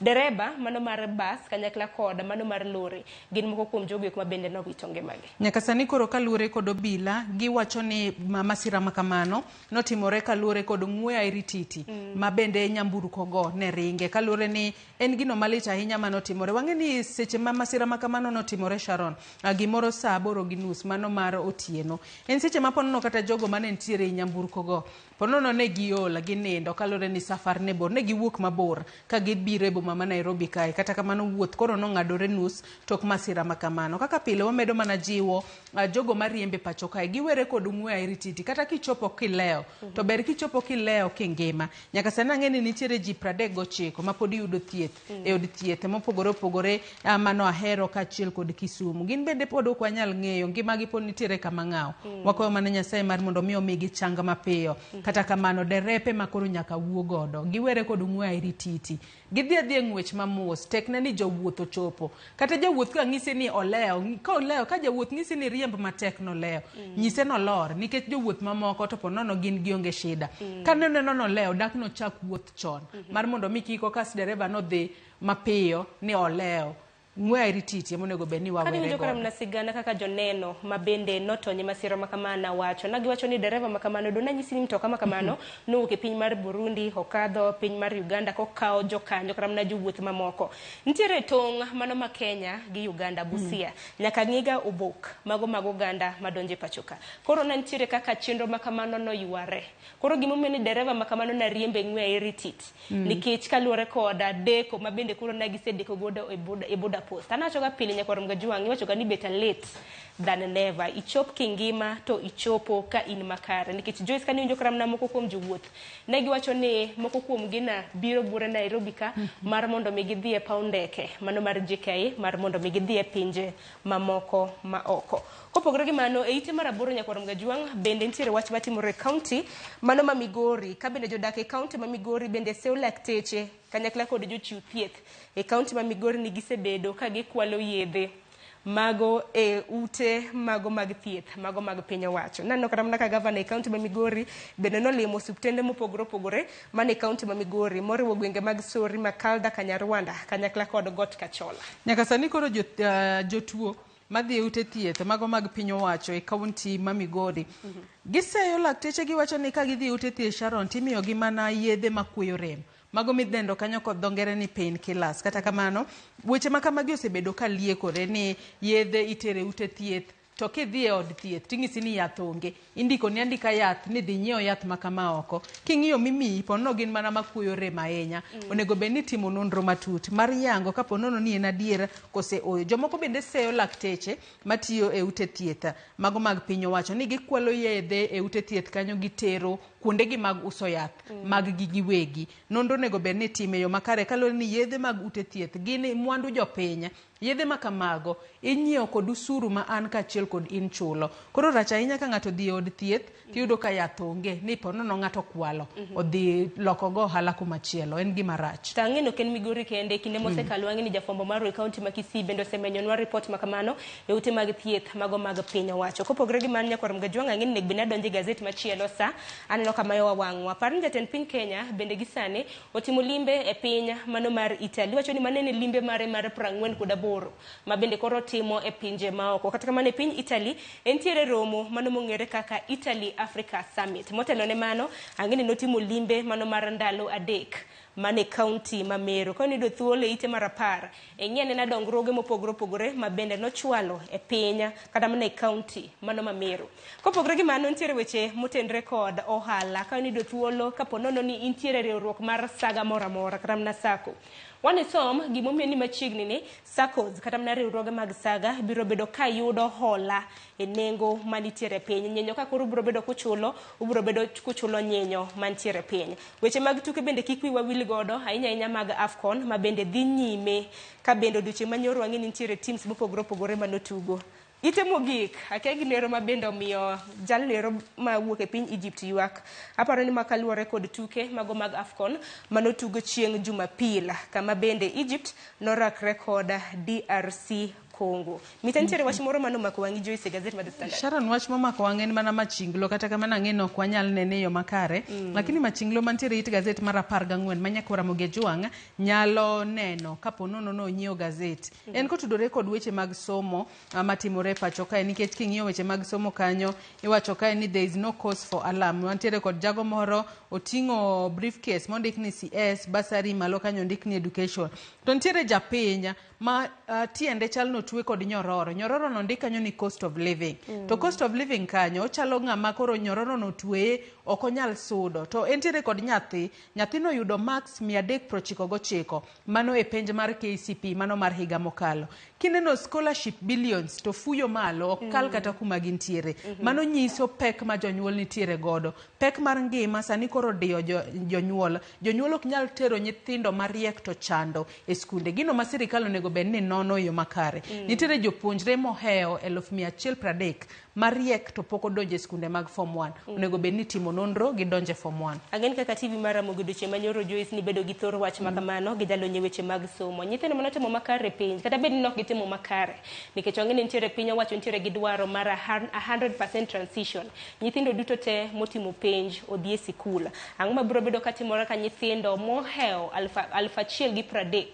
Dereba mano mar bas kanyakla kod mano mar lori gin moko kuom jogo eko ma bende nowito ngimagi.
Nyaka sani koro kaluwore kod obila, giwacho ni masira ma kamano notimore kaluwore kod ng'we airititi ma bende nyamburko go ne ringe. Kaluwore ni en gino malit ahinya manotimore. Wang'e ni seche ma masira ma kamano notimore Sharon, gimoro saa 8:30 mano mar otieno. En seche ma ponono kata jogo mane nitiere e nyamburko go, ponono ne giol ginindo kaluwore ni safar ne bor, ne giwuok mabor ka gibiro e boma ma Nairobi kae. Kata kamano wuoth koro nong'adore nus tok masira ma kamano. Kaka pile wamedo mana jiwo jogo mariembe pacho kae giwere kod ng'we airititi. Kata kichopo kileo, to ber kichopo kileo kingima. Nyaka sani ang'e ni nitiere ji 39 ma pod yudo thieth e od thieth mopogore opogore mano Ahero kaachiel kod Kisumu. Gin bende pod ok wanyal ng'eyo ngimagi pod nitiere kama ng'awo. Wakwayo mana Nyasaye mar mondo mi omigi chang mapiyo. Kata kamano derepe ma koro nyaka wuo godo giwere kod ng'we airititi. Gidhi adhiya e ng'wech mamos, tekne ni jowuoth ochopo. Kata jawuoth ka ng'isi ni olewo, ka olewo, ka jawuoth ng'isi ni riemb matek nolewo, nyise nolor nikech jowuoth mamoko to ponono gin gionge shida. Ka noneno nolewo, dak nochak wuoth chon mar mondo mi kik okas dereva nodhi mapiyo ni olewo. Ng'we airititi ema onego bed ni wawere
Kane winjo kata
godo.
mana sigana kaka joneno ma bende notony e masira ma kamano wacho. Na giwacho ni dereva ma kamano do nanyisi ni mtoka ma kamano nowuok e piny mar Burundi, okadho piny mar Uganda kokawo jokanyo kata mana jowuoth mamoko. Nitiere tong' mano ma Kenya gi Uganda Busia. Nyaka ng'iga obok mago mag oganda madonjo e pacho ka. Koro ne nitiere kaka chenro ma kamano noyware. Koro gimomiyo ni dereva ma kamano nariembe ng'we airititi. Nikech kaluwore koda deko ma bende koro ne gisedeko godo e border post. Anawacho ga pile nyakwar Mgajwang', iwacho ga ni better late than never. Ichop kingima to ichopo ka in makare. Nikech Joyce kane iwinjo kata mana moko kuom jowuoth, ne giwacho ni moko kuom gi na biro buore Nairobi ka mar mondo mi gidhi e paw ndeke mano mar JKIA mar mondo mi gidhi e pinje mamoko ma oko. Kopogore gi mano, e ite mar 8 nyakwar Mgajwang' bende nitiere wach matimore e kaunti mano ma Migori. Ka bende jodak e kaunti ma Migori bende seyo lakteche kanyakla kod jochiw thieth e kaunti ma Migori ni gisebedo ka gikwalo yedhe mago e ute mago mag thieth mago mag piny owacho. Naneno kata mana ka gavana e kaunti ma Migori bende nolimo osiptende mopogore opogore mane kaunti ma Migori moriwo gwenge mag Sori, Makalda, Kanyarwanda kanyakla kod Got Kachola.
Nyaka sani koro jotuo madhi e ute thieth mago mag piny owacho e kaunti ma Migori giseyo lakteche giwacho ni ka gidhi e ute thieth Sharon timiyogi mana yedhe makweyo rem mago midendo kanyo kod dho ngere ni pain killers. Kata kamano weche ma kamagi osebedo ka liekore ni yedhe itere ute thieth to kidhi e od thieth ting'isi ni yath onge, indiko ni andika yath ni dhi nyiew yath ma kama oko. King'iyo mimiyi ponono gin mana makuoyo rem ahinya. Onego bed ni itimo nonro matut mar yango ka ponono ni en adier kose ooyo. Jomoko bende seyo lakteche matiyo e ute thieth mago mag piny owacho ni gikwalo yedhe e ute thieth kanyo gitero kuondegi mag uso yath mag gi giwegi. Nonro onego bed ni itime e yo makare kaluwore ni yedhe mag ute thieth gin mwandu jopiny. Yedhe ma kamago inyiewo kod usuru ma an kaachiel kod in chulo. Koro rach ahinya ka ng'ato odhi e od thieth tiyudo ka yath onge ni ponono ng'ato okwalo odhi loko go ohala kumachielo. En gima rach.
To ang'e ni ok en Migori kende, kinde mosekalo ang'e ni jafwambo marwa e kaunti ma Kisii bende osemenyonwa report ma kamano e ute mag thieth mago mag piny owacho. Kopogore gi mano nyakwar Mgajwang' ang'e ni onego bed ni adonjo e gazet machielo sa aneno kama yowa wang'wa. Par ni jatend piny Kenya bende gi sani otimo limbe e piny mano mar Italy. Iwacho ni mano en limbe mare mar 48 ma bende koro timo e pinje maoko. Kata kamano e piny Italy entiere romo mano mong'ere kaka Italy Africa Summit. Motelo ne mano ang'e ni notimo limbe mano mar ndalo 3 mane kaunti ma Meru. Ka niyudo thuolo e ite mar 10, ing'i anena dongruoge mopogore opogore ma bende nochwalo e piny kata mana e kaunti mano ma Meru. Kopogore gi mano, nitiere weche motenre kod ohala. Ka niyudo thuolo, kapo nono ni intiere riwruok mar saga moro amora kata mana SACCO, wanisom gimomiyo ni machiegni ni SACCOs kata mana riwruoge mag saga biro bedo ka yudo hola e nengo manitiere piny. Nyinyo ka koro ubiro bedo kuchulo, ubiro bedo kuchulo nyinyo mantiere piny. Weche mag tuke bende kik wiwa wil godo, ahinya ahinya mag AFCON ma bende dhi nyime, ka bende odiochieng' manyoro wang'e ni nitiere teams mopogore opogore manotugo. Ite mogik, akia ginero ma bende omiyo jalnero mawuok e piny Egypt ywak. Aparo ni makaluwore kod tuke mago mag AFCON manotugo chieng' Jumapil, kama bende Egypt norakre kod DRC Congo. Mita nitiere wach moro manomako wang'i Joyce e gazet mar The Standard.
Sharon, wach momako wang' en mana machinglo, kata kamano ang'e ni ok wanyal nene e yo makare. Lakini machinglo mantiere it gazet mar 14 ma Nyakwar Ramogi Ajwang' nyalo neno kapo nono no onyiewo gazet. En kotudore kod weche mag somo matimore e pacho kae, nikech king'iyo weche mag somo kanyo iwacho kae ni there is no cause for alarm. Wantiere kod jago moro oting'o briefcase mondik ni CS bursary, malo kanyo ondik ni education. To nitiere japiny ma tiende chal notwe kod nyororo. Nyororo no ondik kanyo ni cost of living. To cost of living kanyo ochalo ng'ama koro nyororo no otweye ok onyal sudo. To entiere kod nyathi, nyathino oyudo marks 399, mano e penj mar KCPE mano mar higa mokalo. Kineno scholarship billions to fuyo malo ok kal kata kuma gintiere. Mano nyiso pek ma jonyuol nitiere godo. Pek mar ngima sani koro diyo jonyuol. Jonyuol ok nyal tero nyithindo mariek to chando e skunde. Gino ma sirikal onego bed ni nono e yo makare. Nitiere jopuonjre mohewo 130,000 mariek to pok odonjo e skunde mag form 1. Onego bed ni timo nonro gidonjo e form 1.
Ang'e ni kaka TV mar Ramogi odiochieng' manyoro Joyce ni bedo gi thor wach ma kamano gi jalony e weche mag somo. Nyithindo manotimo makare penj, kata bed ni ok gitimo makare, nikech wang'e ni nitiere piny owacho nitiere gi dwaro mar 100% transition. Nyithindo duto te motimo penj odhi e sikul. Ang'o mabiro bedo katimore ka nyithindo mohewo 1,030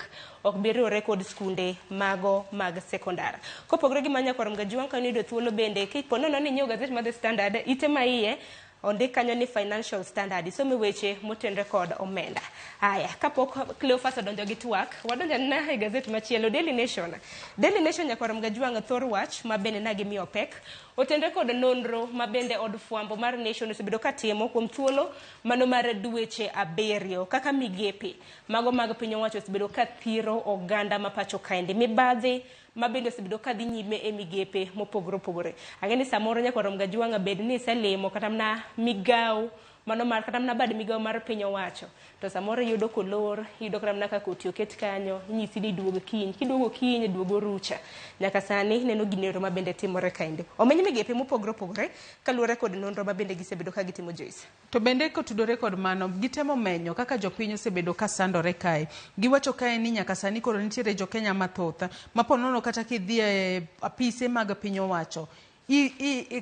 ok bi riwore kod skunde mago mag sekondar. Kopogore gi mano, Nyakwar Mgajwang' ka niyudo thuolo bende kipo nono ni inyiewo gazet mar The Standard, ite ma iye ondik kanyo ni Financial Standard, isome weche motenre kod omenda. Aya, kapok Cleophas odonjo gi twak, wadonjo na e gazet machielo, Daily Nation. Daily Nation, Nyakwar Mgajwang', thor wach ma bende na gimiyo pek otenre kod nonro ma bende od fwambo mar Nation osebedo katimo kuom thuolo mano mar dweche 7, kaka migepe mago mag piny owacho osebedo ka thiro oganda ma pacho kaendi, mibadhi ma bende osebedo ka dhi nyime e migepe mopogore opogore. Ang'e ni samoro Nyakwar Mgajwang' bed ni iselimo kata mana migawo mano mar kata mana bad migawo mar piny owacho, to samoro iyudo kolor, iyudo kata mana kaka oti oket kanyo, inyisi ni duog kiny, kiduogo kiny duogo rucha. Nyaka sani neno ginero ma bende timore kaendi. Omeny migepe mopogore opogore kaluwore kod nonro ma bende gisebedo ka gitimo Joyce.
To bende kotudore kod mano, gitemo menyo kaka jopiny osebedo ka sandore kae. Giwacho kae ni nyaka sani koro nitiere jo Kenya mathoth ma po nono kata kidhi e apise mag piny owacho,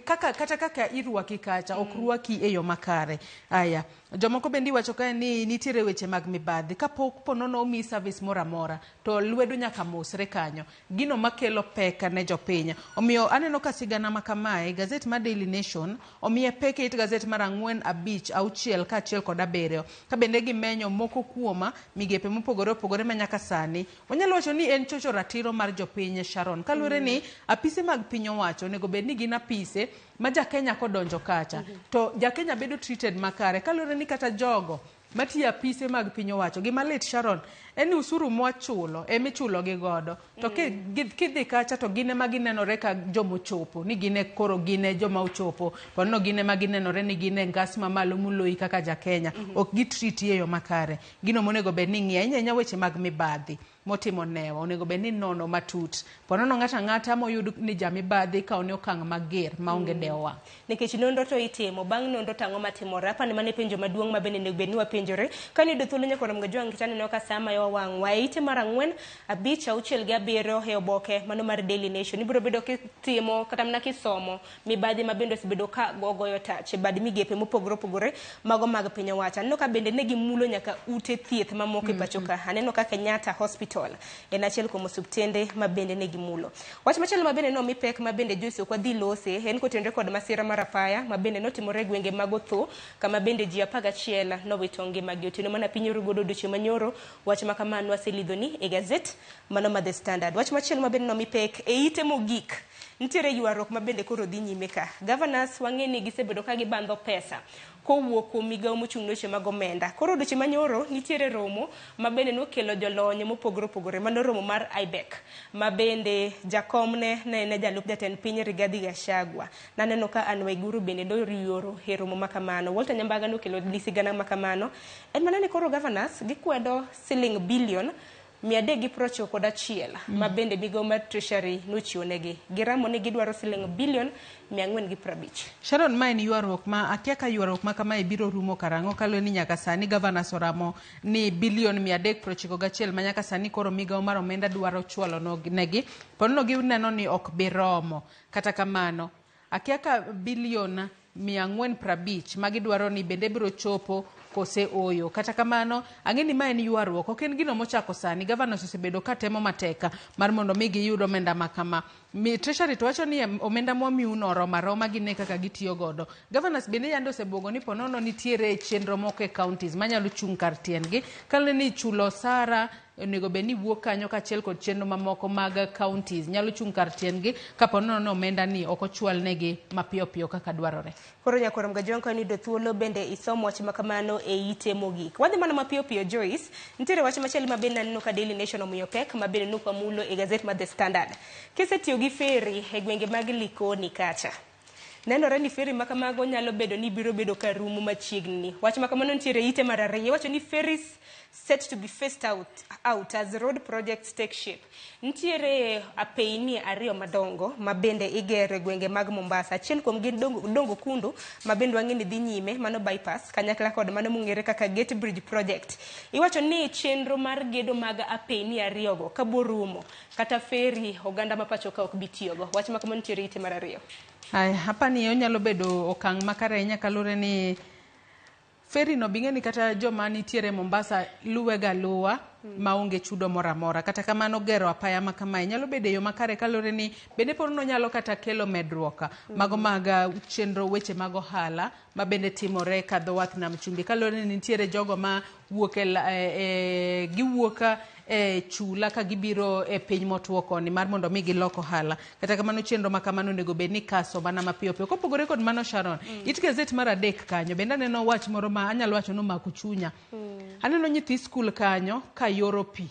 kaka kata kaka irwaki kacha ok rwaki e yo makare. Aya, jomoko bende iwacho kae ni nitiere weche mag mibadhi. Kapok po nono omiyi service moro amora to lwedo nyaka mosre kanyo. Gino makelo pek ne jopiny. Omiyo aneno ka sigana ma kamae, gazet mar Daily Nation omiye pek e it gazet mar 4, 5, 6 kaachiel kod 7. Ka bende gimenyo moko kuom migepe mopogore opogore ma nyaka sani. Wanyalo wacho ni en chocho ratiro mar jopiny, Sharon. Kaluwore ni apise mag piny owacho onego bed ni gin apise ma ja Kenya kodonjo kacha to ja Kenya bedo treated makare. Kaluwore ni kata jogo matiyo apise mag piny owacho, gima lit Sharon en ni usuru mwachulo emichulo gi godo. To kidhi kacha to gin ema ginenore ka jomochopo, ni gin e koro gin e joma ochopo. Ponono gin ema ginenore ni gin e ngas mamalo moloyi kaka ja Kenya. Ok gitreati e yo makare. Gino monego bed ni ing'iyo ahinya ahinya weche mag mibadhi motimo newa onego bed ni nono matut. Ponono ng'ato ang'ata moyud ni jamibadhi ikawo ne okang' mager maonge dewo wang'.
Nikech nonro to itimo, bang' nonro to ang'o matimore? Apani mano e penjo maduong' ma bende onego bed ni wapenjore. Ka niyudo thuolo Nyakwar Mgajwang' nikech aneno ka saa mayowa wang' wa e ite mar 4, 5, 6 gi 7 e oboke mano mar Daily Nation. Ibiro bedo kitimo kata mana kisomo mibadhi ma bende osebedo ka goyo tach e bad migepe mopogore opogore mago mag piny owacho. Aneno ka bende ne gimulo nyaka ute thieth mamoko e pacho ka. Aneno ka Kenyatta Hospital Hospital en achiel kuom osuptende ma bende ne gimulo. Wach machielo ma bende nomi pek ma bende Joyce ok wadhi lose en kotenore kod masira mar apaya ma bende notimore e gwenge mag Otho kama bende ji 11 nowito ngimagi otieno mana piny oru godo odiochieng' manyoro. Wach ma kamano waselidhoni e gazet mano ma The Standard. Wach machielo ma bende nomi pek e ite mogik nitiere ywaruok ma bende koro dhi nyime ka. Governors wang'e ni gisebedo ka gibandho pesa kowuok kuom migawo mochung' ne weche mag omenda. Koro odiochieng' manyoro nitiere romo ma bende nokelo jolony mopogore opogore, mano romo mar IBEC ma bende jakomne ne en jalup jatend piny Rigathi Gachagua. Naneno ka Anne Waiguru bende noyuoro e romo ma kamano. Walter Nyambaga nokelo sigana ma kamano. En mana ni koro governors gikwedo siling bilion 391 ma bende migawo mar Treasury nochiwo negi. Giramo ni gidwaro siling bilion 450.
Sharon, ma en ywaruok ma akia ka ywaruok ma kamae biro rumo karang'o kaluwore ni nyaka sani governors oramo ni bilion 391 ma nyaka sani koro migawo mar omenda dwaro chwalo negi ponono gineno ni ok bi romo. Kata kamano, akia ka bilion 450 ma gidwaro ni bende biro chopo kose oyo. Kata kamano, ang'e ni ma en ywaruok, ok en gino mochako sani. Governors osebedo ka temo matek mar mondo mi giyud omenda ma kama. Treasury to wacho ni omenda mwamiuno oromo aroma gine kaka gitiyo godo. Governors bende yande osebuogo ni ponono nitiere chenro moko e counties manyalo chung' kar tiendgi. Kaluwore ni chulo osara onego bed ni wuok kanyo kaachiel kod chenro mamoko mag counties nyalo chung' kar tiendgi kapo nono omenda ni ok ochwal negi mapiyo piyo kaka dwarore.
Koro nyakwar Mgajwang' ka iyudo thuolo bende isom wach ma kamano e ite mogik. Wadhi mana mapiyo piyo Joyce, nitiere wach machielo ma bende naneno ka Daily Nation omiyo pek ma bende nuk wamulo e gazet mar The Standard. Kisetiyo gi ferry e gwenge mag Likoni kacha, nenore ni ferry ma kamago nyalo bedo ni biro bedo ka rumo machiegni. Wach ma kamano nitiere e ite mar ariyo. Iwacho ni ferries set to be phased out as road projects take shape. Nitiere apeyni ariyo madongo ma bende igero e gwenge mag Mombasa. Achiel kuom gi Dongo Kundu ma bende wang'e ni dhi nyime, mano bypass, kanyakla kod mano mong'ere kaka Gate Bridge Project. Iwacho ni chenro mar gedo mag apeyni ariyogo kabo rumo, kata ferry oganda ma pacho ka ok bi tiyogo. Wach ma kamano nitiere ite mar ariyo.
Aya, hapa ni onyalo bedo okang' makare ahinya kaluwore ni ferry no bing'e ni kata joma nitiere Mombasa luwe ga luwa maonge chudo moro amora. Kata kamano gero apaya ma kamae nyalo bedo e yo makare kaluwore ni bende pod nonyalo kata kelo medruok mago mag chenro weche mag ohala ma bende timore ka dho wath nam chumbi kaluwore ni nitiere jogo ma wuok e giwuok e chula ka gibiro e piny motwo koni mar mondo mi gilok ohala. Kata kamano chenro ma kamano onego bed ni kaso mana mapiyo piyo. Kopogore kod mano Sharon, it gazet mar adek kanyo bende aneno wach moro ma anyalo wacho ni omako chunya. Aneno nyithi skul kanyo ka yoro pi.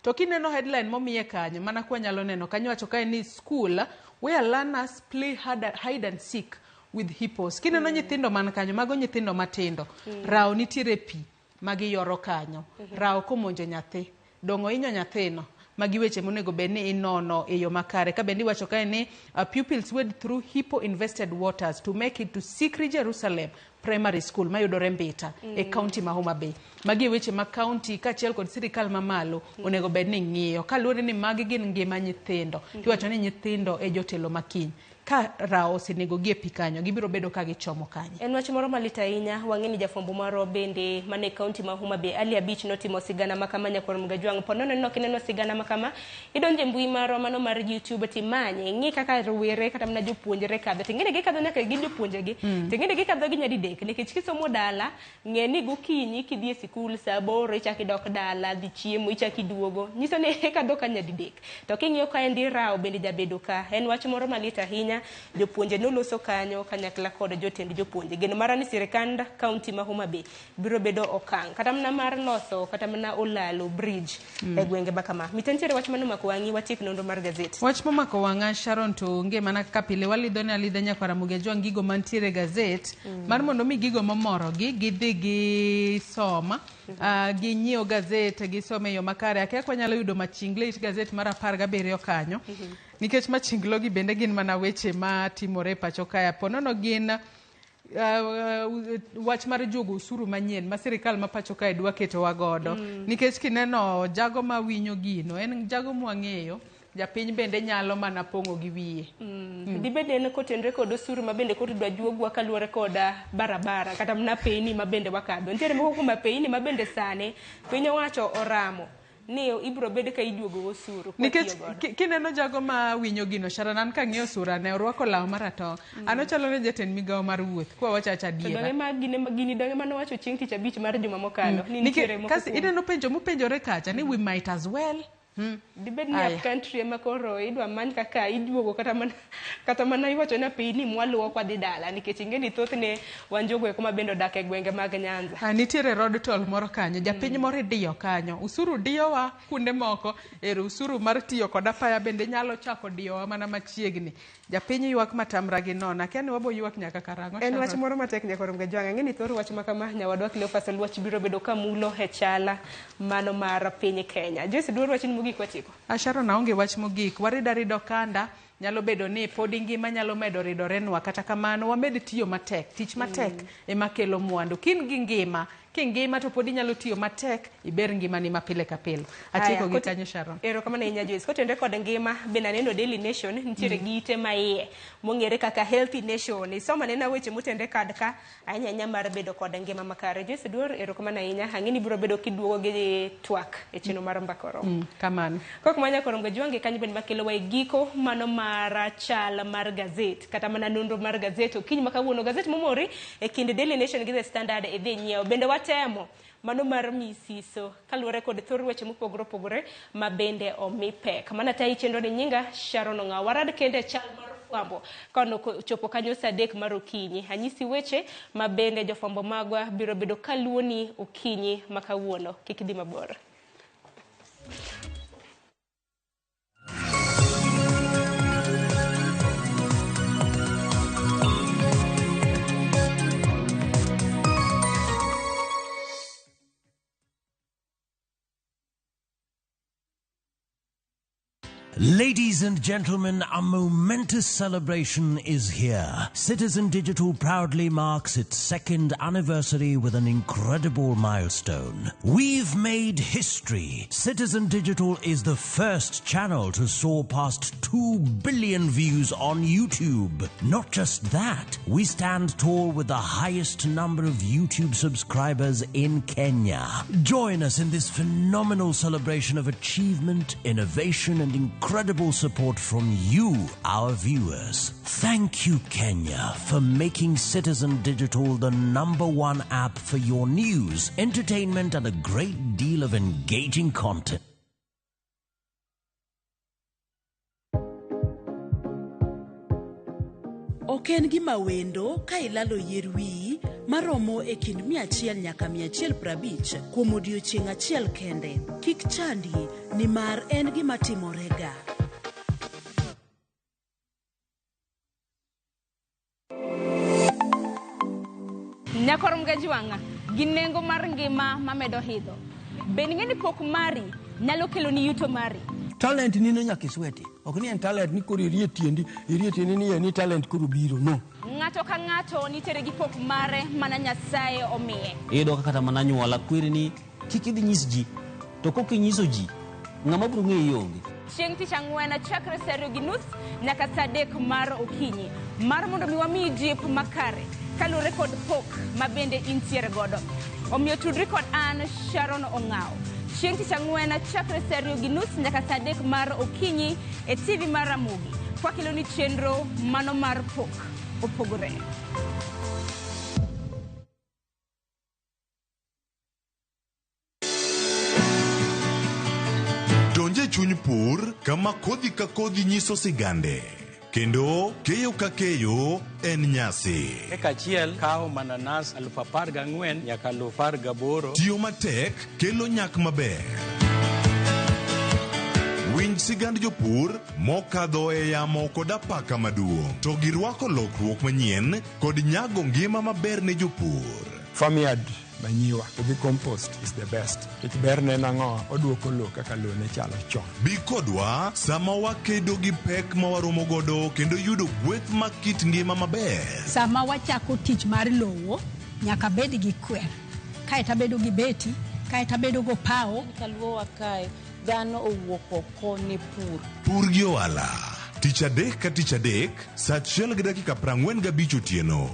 To kineno headline momiye kanyo, mana kwa nyalo neno kanyo wacho kae ni school where learners play hide and seek with hippos. Kineno nyithindo man kanyo, mago nyithindo matindo. Rao nitiere pi magiyoro kanyo. Rao komonjo nyathi, dong' ohinyo nyathino. Magi weche monego bed ni inono e yo makare. Ka bende iwacho kae ni pupils wade through hippo infested waters to make it to Sikri Jerusalem Primary School mayudore Mbita e county ma Homa Bay. Magi e weche ma county kaachiel kod sirikal mamalo onego bed ni ng'iyo. Kaluwore ni magi gin ngima nyithindo. Tiwacho ni nyithindo e jotelo makiny. Ka rao osenego gi e pi kanyo, gibiro bedo ka gichomo kanye.
En wach moro malit ahinya. Wang'e ni jafwambo marwa bende mane county ma Homa Bay Ali Abich notimo sigana ma kama nyakwar Mgajwang'. Po nono ni ok ineno sigana ma kama, idonjo e mbui marwa mano mar YouTube timanye, ing'i kaka rowere kata mana jopuonjre kadho. Ting'e ni gikadho nyaka gi jopuonjegi. Ting'e ni gikadho gi nyadidek nikech kisomo dala, ng'e ni gokinyi kidhi e sikul saa 8 ichako idok dala, dhi chiemo, ichako iduogo. Nyiso ni ikadho ka nyadidek. To king'iyo kaendi rao bende jabedo ka. En wach moro malit ahinya. Jopuonje noloso kanyo kanyakla kod jotend jopuonje. Geno mara ni sirikand county ma Homa Bay biro bedo okang' kata mana mar loso kata mana olalo bridge e gwenge ma kama. Mita nitiere wach mane omako wang'i watiek nonro mar gazet.
Wach momako wang'a Sharon to onge mana kaka pile walidho ne alidha nyakwar Ramogi Ajwang' gigo mantiere e gazet mar mondo mi gigo momorogi gidhi gisom ginyiew gazet gisom e yo makare. Akia ka wanyalo yudo machingle it gazet mar 17 kanyo nikech machinglo gi bende gin mana weche matimore e pacho kae. Po nono gin wach mar juogo osuru manyien ma sirikal ma pacho kae dwa ketowa godo. Nikech kineno jago ma winyo gino en jago mwang'eyo japiny bende nyalo mana pong'o gi wiye.
Dibed en kotenre kod osuru ma bende koro idwa juogwa kaluwore kod barabara kata mana apeyni ma bende wakadho. Nitiere moko kuom apeyni ma bende sani piny owacho oramo Ni ibiro bed ka iduogo osuru kwa
Nikech
tiyo godo.
kineno jago ma winyo gino, Sharon, an kang'iyo sura ne orwako law maratong'. An ochalo ne jatend migawo mar wuoth, kwa wacho acha
To donge
adiera.
ma gini donge mane wacho chieng' tich abich mar juma mokalo ni
Nikech
nitiere moko
kasi
kuom-
ineno penjo mopenjore kacha ni we might as well.
Dibed ni
Aya.
up country ema koro idwa many kaka iduogo kata mana iwacho na piny ni mwaluwo kwa dhi dala nikech ing'e ni thothne wan jogo eko ma bende odak e gwenge mag Nyanza.
Ah, nitiere road toll moro kanyo, japiny moro idiyo kanyo. Usuru diyowa kuonde moko, ero usuru mar tiyo kod apaya bende nyalo chako diyowa mana machiegni. Japiny ywak matamra gi nono, akia ni wabo ywak nyaka karang'o.
En wach
Sharon?
moro matek nyakoro Mgajwang'. Ang'e ni thor wach ma kama nyawadwa Cleophas Oluoch biro bedo kamulo e chala mano mar piny Kenya. Joyce duor wachni mogik watieko.
Ah, Sharon, aonge wach mogik. Warido arida okanda, nyalo bedo ni podi ngima nyalo medo ridorenwa, kata kamano wamed tiyo matek. Tich matek ema kelo mwandu. Kin gi ngima, kingima to pod inyalo tiyo matek iber ngimani ma pile ka pile. Atieko
Aya,
gi kanyo Sharon.
Erokamano ahinya Joyce. Kotenore kod ngima, bende aneno Daily Nation nitiere gi ite ma iye mong'ere kaka Healthy Nation. Isomo anena weche motenore kad ka ahinya ahinya mar bedo kod ngima makare. Joyce Duor, erokamano ahinya. Ang'e ni ibiro bedo kiduogo gi twak e chenro mar Mbaka Oromo.
Kamano.
Kok manya koro Mgajwangi kanyo bende makelowa e giko mano mar chal mar gazet kata mana nonro mar gazet okinyi ma kawuono gazet momori e kind Daily Nation gi The Standard idhi nyiewo bende watemo mano mar misiso kaluwore kod thor weche mopogore opogore ma bende omi pek mana tayi chenro ni nyinga Sharon Ong'aw warad kende e chal mar fwambo kano chopo kanyo saa 3 mar okinyi anyisi weche ma bende jofwambo magwa biro bedo kaluwoni okinyi ma kawuono kik idhi mabor.
Ladies and gentlemen, a momentous celebration is here. Citizen Digital proudly marks its second anniversary with an incredible milestone. We've made history. Citizen Digital is the first channel to soar past 2 billion views on YouTube. Not just that, we stand tall with the highest number of YouTube subscribers in Kenya. Join us in this phenomenal celebration of achievement, innovation, and incredible support from you, our viewers. Thank you, Kenya, for making Citizen Digital the number one app for your news, entertainment, and a great deal of engaging content.
Ok en gima wendo ka ilalo yier wiyi maromo e kind 100 nyaka 150 kuom odiechieng' achiel kende. Kik chandi nimar en gima timorega.
Nyakor Mgajwang'a gi nengo mar ngima mamedo idho. Bende ing'e ni pok mari nyalo keloni yuto mari?
Talent ni no nyaka isweti. Ok ni en talent ni koro irie tiendi, irie tiendi ni en ni talent koro biro. No.
Ng'ato ka ng'ato nitiere gi pok mare mana Nyasaye omiye.
Iyudo ka kata mana anyuola kweri ni kik idhi nyis ji to kok inyiso ji ng'ama biro ng'eyi onge.
Chieng' tich ang'wen chakre saa 2:30 nyaka saa 3 mar okinyi mar mondo mi wamiyi jip makare kaluwore kod pok ma bende intiere godo. Omiyo tudri kod an Sharon Ong'aw. Chieng' tich ang'wen chakre saa 2:30 nyaka saa 3 mar okinyi e TV mar Ramogi. Kwakeloni chenro mano mar pok opogore.
Donj e chuny pur kama kodhi ka kodhi nyiso sigande kendo keyo ka keyo en nyasi.
Eka achiel kawo mananas 14,000 nyaka 18,000.
Tiyo matek kelo nyak maber. Winj sigand jopur mokadho e yamo kod apaka maduong' to girwako lokruok manyien kod nyago ngima maber ne jopur.
Farmyard manyiwa to gi compost is the best. Nikech berne en ang'o? Oduoko lowo kaka lowo ne chalo chon.
Bi kodwa sama wakedo gi pek ma waromo godo kendo yudo gweth mag kit ngima maber.
Sama wachako tich mar lowo, nyaka bed gi kwer. Kaeto abedo gi beti, kaeto abedo gopawo.
Kaluowa kae, dhano owuok oko ne pur.
Pur gi ohala. Tich adek ka tich adek, saa 1:45 otieno.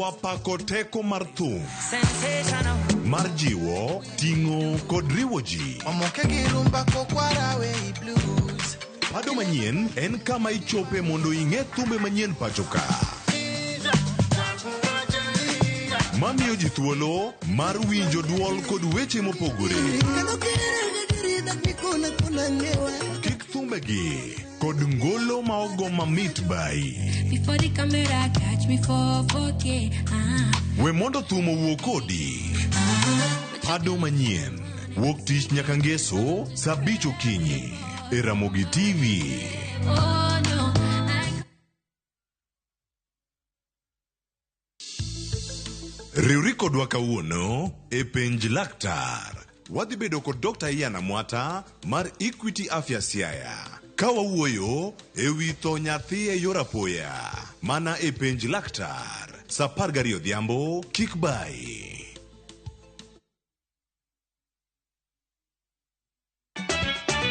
wapako teko mar thum mar jiwo, ting'o kod riwo ji.
Omoke gi rumba kokwara we blues.
Pado manyien en kama ichope mondo ing'e thumbe manyien pacho ka. Mamiyo ji thuolo mar winjo duol kod weche mopogore. Kik thumbegi kod ngolo ma ogo mamit bai.
Before the camera catch me for 4K.
We mondo thum owuo kodi. Pado manyien wuok tich nyaka ngeso saa 5 okinyi e Ramogi TV.
Oh no.
Riwri kodwa kawuono e penj laktar. Wadhi bedo kod Dr. Ian Amwata mar Equity Afya Siaya ka wawuoyo e wi tho nyathi e yor apoya mana e penj laktar saa 12 odhiambo kik bayi.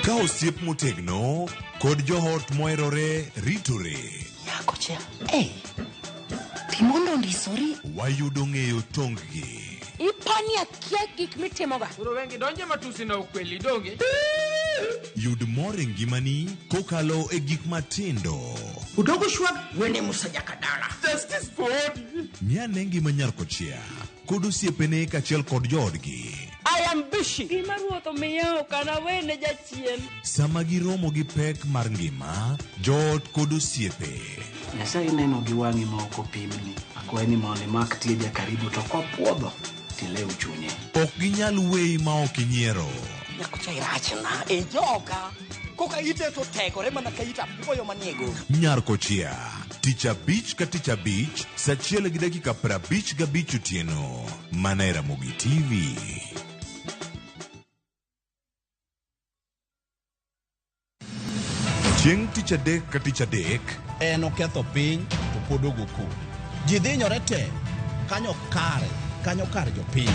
Ka osiep motegno kod joot moherore ritore.
Nyakocha, ei, pi mondo ondisori.
Wayudo ng'eyo tonggi.
Ipani akia gik mitimoga.
Koro wengi donje matusi na ukweli donge.
Yud mor e ngimani kokalo e gik matindo.
Udogo shwag wene Musa Jakadala.
Justice for
Ng'ane ngima nyar kochia kod osiepene kaachiel kod joodgi.
I am busy.
Gima ruoth omiya ok anawene jachien.
Sama giromo gi pek mar ngima, joot kod osiepe.
Nyasaye neno gi wang'i ma ok opimni. Akwayi ni mondo imak tieja karibu to kopuodho tilew chunye.
Ok ginyal weyi ma ok inyiero.
Nyakocha irachna e joka. Koka ite to tegore mana ka ita apuoyo manie go.
Nyar kochia, tich abich ka tich abich, saa 1:55 otieno, mana e Ramogi TV. Chieng' tich adek ka tich adek,
En oketho piny to pod ogo koko. Ji dhinyore te kanyo kare, kanyo kar jopiny.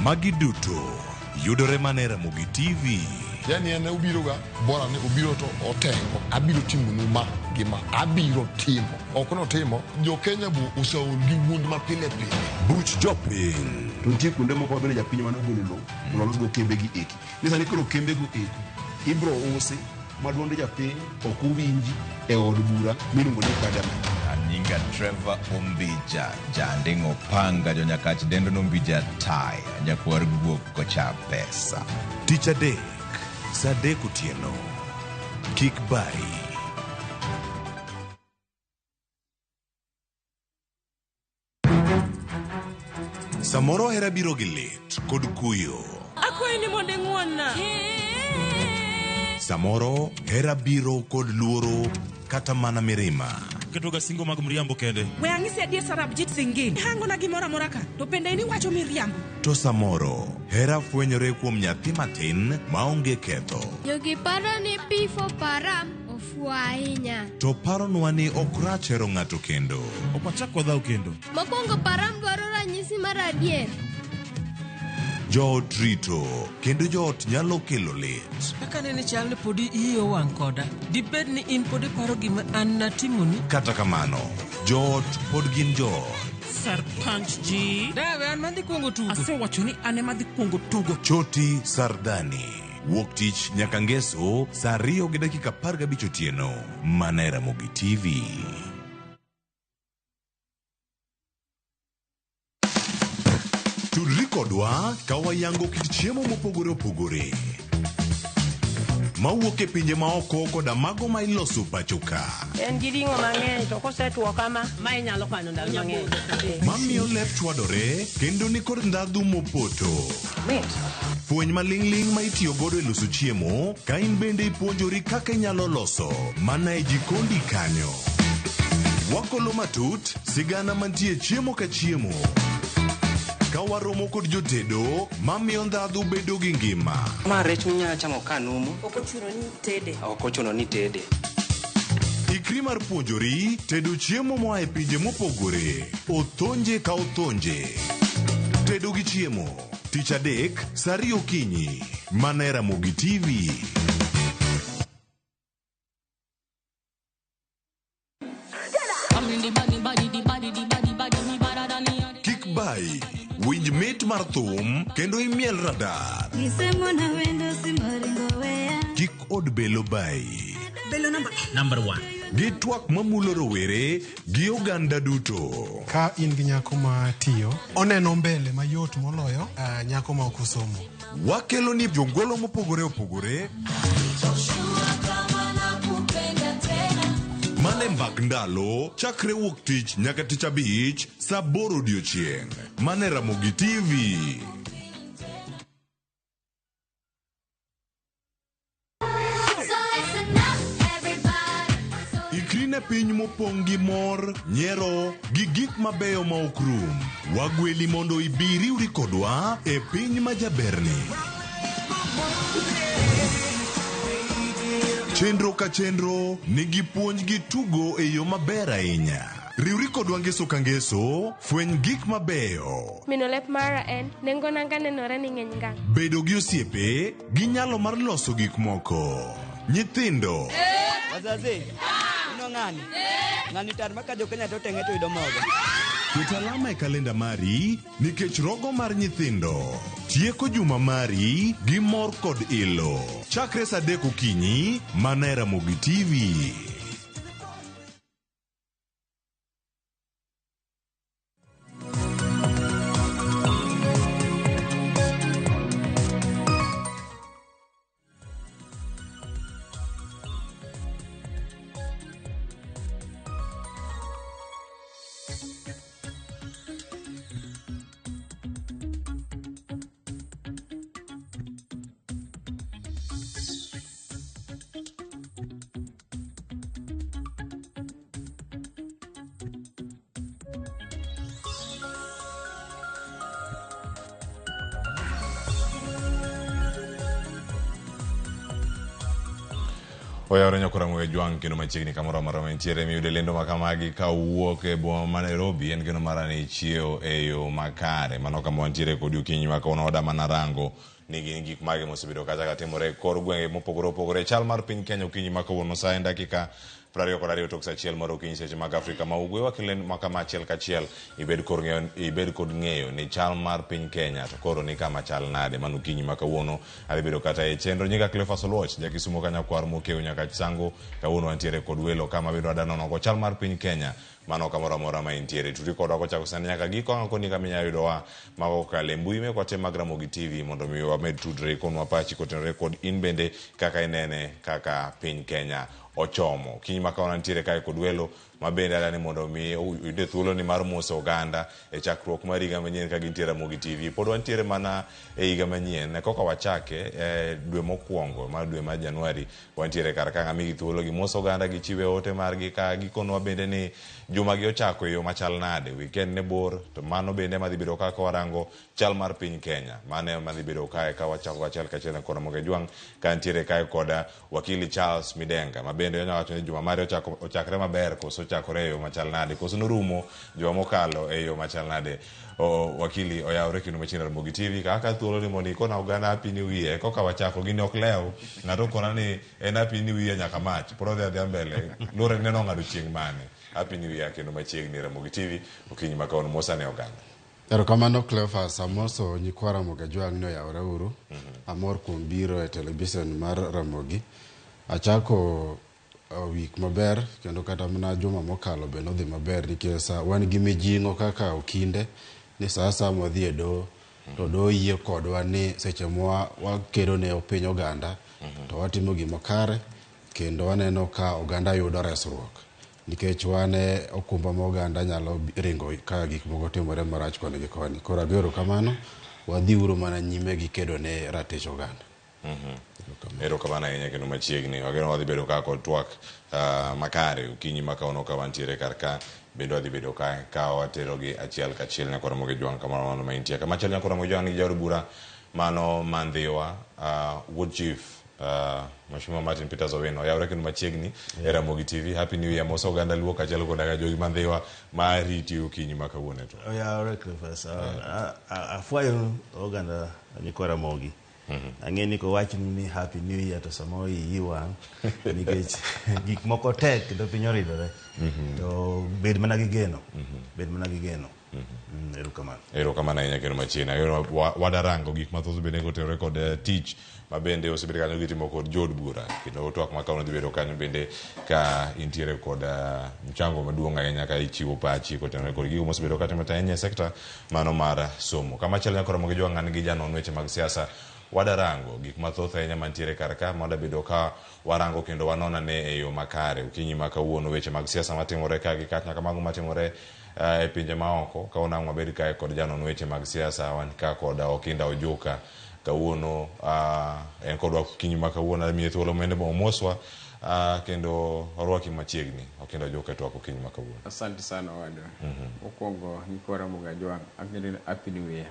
Magi duto yudore mana e Ramogi TV.
Yani en obiro ga bora ni obiro to otengo abiro timonu ma gi ma abiro timo ok notimo jo Kenya bo oseol gi wuond ma pile pile.
Buch jopiny.
To nitie kuonde moko ma bende japiny ema nogolo lowo mondo olosgo kembegi eki. Ni sani koro kembego eki ibro usi ma duond japiny ok owinji e od bura miluongo ni parliament.
Anyinga Trevor Ombija, janding'o panga jonyakach dendo nombija taya, nyakwar guok kocha pesa.
Tich adek, saa 3 otieno. Kik bayi. Samoro hera biro gi lit kod kuyo.
Akwayi ni mondo ing'won-na.
Samoro hera biro kod luoro kata mana mirima.
Ketoga singo mag mriambo kende.
We ang'isi adier Sarabjit Singh. Ihangona gimoro amora ka, to bende in iwacho miriambo.
To samoro hera fwenyore kuom nyathi matin maonge ketho.
Jogi paro ni P for Param ofuwo ahinya.
To paronwa ni ok rach hero ng'ato kendo.
Ok wachak wadhaw kendo.
Mokwongo Param dwaro ranyisi mar adier.
Joot rito kendo joot nyalo kelo lit.
Kaka nene chal ni podi iyi owang' koda. Dibed ni in pod iparo gima an natimoni?
Kata kamano, joot pod gin joot.
Sarpanch ji. Dawe an madhi kuongo tugo. Asewacho ni an ema adhi kuongo tugo.
Choti Sardani. Wuok tich nyaka ngeso saa 2:15 otieno. Mana e Ramogi TV. Tudri kodwa ka wayango kit chiemo mopogore opogore mawuok e pinje maoko koda mago ma iloso pacho ka.
En gi ring'o mang'eny to kosetuo kama, ma inyalo kano ndalo mang'eny.
Mamiyo lep chwadore kendo nikod ndhadhu mopoto. Fweny maling'ling' ma itiyo godo e loso chiemo ka in bende ipuonjori kaka inyalo loso mana e jikondi kanyo. Wakolo matut sigana mantie chiemo ka chiemo. Ka waromo kod jotedo mamiyo ndhadhu bedo gi ngima.
Ma rech minyalo chamo ka numu.
Ok ochuno ni tede.
Ok ochuno ni tede.
Ikri mar puonjori tedo chiemo moa e pinje mopogore. Othonje ka othonje. Tedo gi chiemo. Tich adek, saa 2 okinyi. Mana e Ramogi TV.
I'm in the body, body, the body, the body, body, me better than the
Iwinj mit mar thum kendo imiel radar.
Gisemona wendo simoringo weya.
Kik od belo bayi.
Belo namba
Number one. Gi twak mamulo rowere gi oganda duto.
Ka in gi nyako ma tiyo, oneno mbele mayot moloyo nyako ma ok osomo.
Wakelo ni jongolo mopogore opogore mane mbak ndalo chakre wuok tich nyaka tich abich saa aboro odiochieng' mane Ramogi TV. Ikri ne piny mopong' gi mor, nyiero, gi gik mabeyo ma ok rum. Wagweli mondo ibi iriwri kodwa e piny ma jaberni. Chenro ka chenro nigi puonj gi tugo e yo maber ahinya. Riwri kodwa ngeso ka ngeso, fweny gik mabeyo.
Mino lep mara en, nengo nanga nenore ni ng'eny ngang'.
Bedo gi osiepe gi nyalo mar loso gik moko. Nyithindo.
Wazazi, ino ng'ani? Ng'ani tar ma ka jo-Kenya to teng'e to yudo mogo.
Ket alama e kalenda mari nikech rogo mar nyithindo tieko juma mari gi mor kod ilo. Chakre saa adek okinyi mana e Ramogi TV. Oyawore nyakora Ramogi Jwang' kendo machiegni kamoro amora ma intiere miyude lendo ma kamagi kawuok e boma ma Nairobi en kendo mara ni ichiewo e yo makare. Mano kama wantiere kodi okinyi ma kawuono wada mana rango ni gin gik mage mosebedo kacha ka timore e kor gwenge mopogore opogore. Chal mar piny Kenya okinyi ma kawuono sa en dakika 22 tok sa achiel mar okinyi seche mag Afrika ma Ugwe. Wakelo ma kama achiel kachiel ibed kod ng'eyo, ibed kod ng'eyo ni chal mar piny Kenya to koro ni kama chal nade. Mano okinyi ma kawuono adhi bedo kata e chenro. Nyinga Cleophas Oluoch, ja Kisumo ka nyakwar Mokeu nyaka Chisango. Kawuono wantiere kod welo kama bende wada nono go chal mar piny Kenya. Mano kamoro amora ma intiere. Tudri kodwa kochako sani nyaka giko ang' koni kama inyalo yudowa mago kokalo e mbui mekwa te mag Ramogi TV mondo mi wamed tudre ikonwa pachi kotenore kod in bende kaka inene kaka piny Kenya ochomo. Kiny ma kawuono antiere kae kod welo ma bende adwa ni mondo mi oyude thuolo ni mar moso oganda e chakruok mar higa manyien ka gintiere Ramogi TV. Pod wantiere mana e higa manyien koka wachake e dwe mokwongo mar dwe mar Januari wantiere kar ka ng'amigi thuolo gimoso oganda gichiwe ote margi ka gikonwa bende ni juma gi ochako e yo machal nade, weekend ne bor to mano bende madhi bedo kaka warango chal mar piny Kenya. Mano ema dhi bedo kae ka wachako achiel kachiel e kona Moge Jwang' ka ntiere kae koda wakili Charles Midenga ma bende onyalo wacho ni juma mare ochako ochakre maber koso ochakore e yo machal nade koso norumo juma mokalo e yo machal nade. O, wakili oyawre kendo machiegni Ramogi TV kaka thuolo ni mondo ikona oganda Happy New Year koka wachako gini ok lew ng'ato okona ni en Happy New Year nyaka Mach pod odhi adhiya mbele luwore ni neno ng'ado chieng' mane. Happy New Year kendo machiegni Ramogi TV okinyi ma kawuono mosa ne oganda.
Erokamano Cleophas, amoso nyikwa Ramogi Ajwang' ni oyawore uru. Amor kuom biro e television mar Ramogi. Achako wik maber kendo kata mana juma mokalo be nodhi maber nikech wan gi mijing'o kaka okinde ni sa asaya mwadhi e doho to doho yie kodwa ni seche mwa wakedo ne piny oganda to watimo gima kare kendo waneno ka oganda yudo resruok nikech wan e okumba ma oganda nyalo ringo ka gik moko timore marach koni gi koni. Koro ago erokamano, wadhiuru mana nyime gi kedo ne ratich oganda.
Erokamano ahinya kendo machiegni. Wageno wadhi bedo ka kod twak makare okinyi ma kawuono ka wantiere kar ka bende wadhi bedo ka ka waterogi achiel kachiel nyaka Ramogi Jwang' kamoro amora ma intie. Kamachielo nyaka Ramogi Jwang' nigi jaod bura mano ma Ndhiwa wuod chief Mheshimiwa Martin Peters Owino oyawre kendo machiegni e Ramogi TV. Happy New Year moso oganda Luo kaachiel koda ka jogi ma Ndhiwa ma riti okinyi ma kawuono to.
Oyawre Cleophas. Afwayo oganda nyikwa Ramogi. Ang'e ni kowachni ni Happy New Year to samoro iyi wang' nikech gik moko tek kendo piny oridore. To bed mana gi geno. Bed mana gi geno. Erokamano.
Erokamano ahinya kendo machiegni. Ageno wadarango gik mathoth bende kotenore kod tich ma bende osebedo kanyo gitimo kod jood bura kendo twak ma kawuono dhi bedo kanyo bende ka intiere kod mchango maduong' ahinya ka ichiwo pachi kotenore kod gigo mosebedo katimore ahinya e sekta mano mar somo. Kamachielo nyaka romo gi jwang' an gi janon weche mag siasa wadarango gik mathoth ahinya mantiere kar ka madabedo ka warango kendo wanonane e yo makare okinyi ma kawuono weche mag siasa matimore ka gi kacha nyaka mago matimore e pinje maoko kawuono ang' wabed kae kod janon weche mag siasa wan ka kod Okinda Ojuka kawuono en kodwa okinyi ma kawuono amiye thuolo mondo omoswa kendo orwaki machiegni Okinda Ojuka e twak okinyi ma kawuono.
Asante sana owadwa. Mokwongo nyikwa Ramogi Ajwang' ang'eyo ni Happy New Year.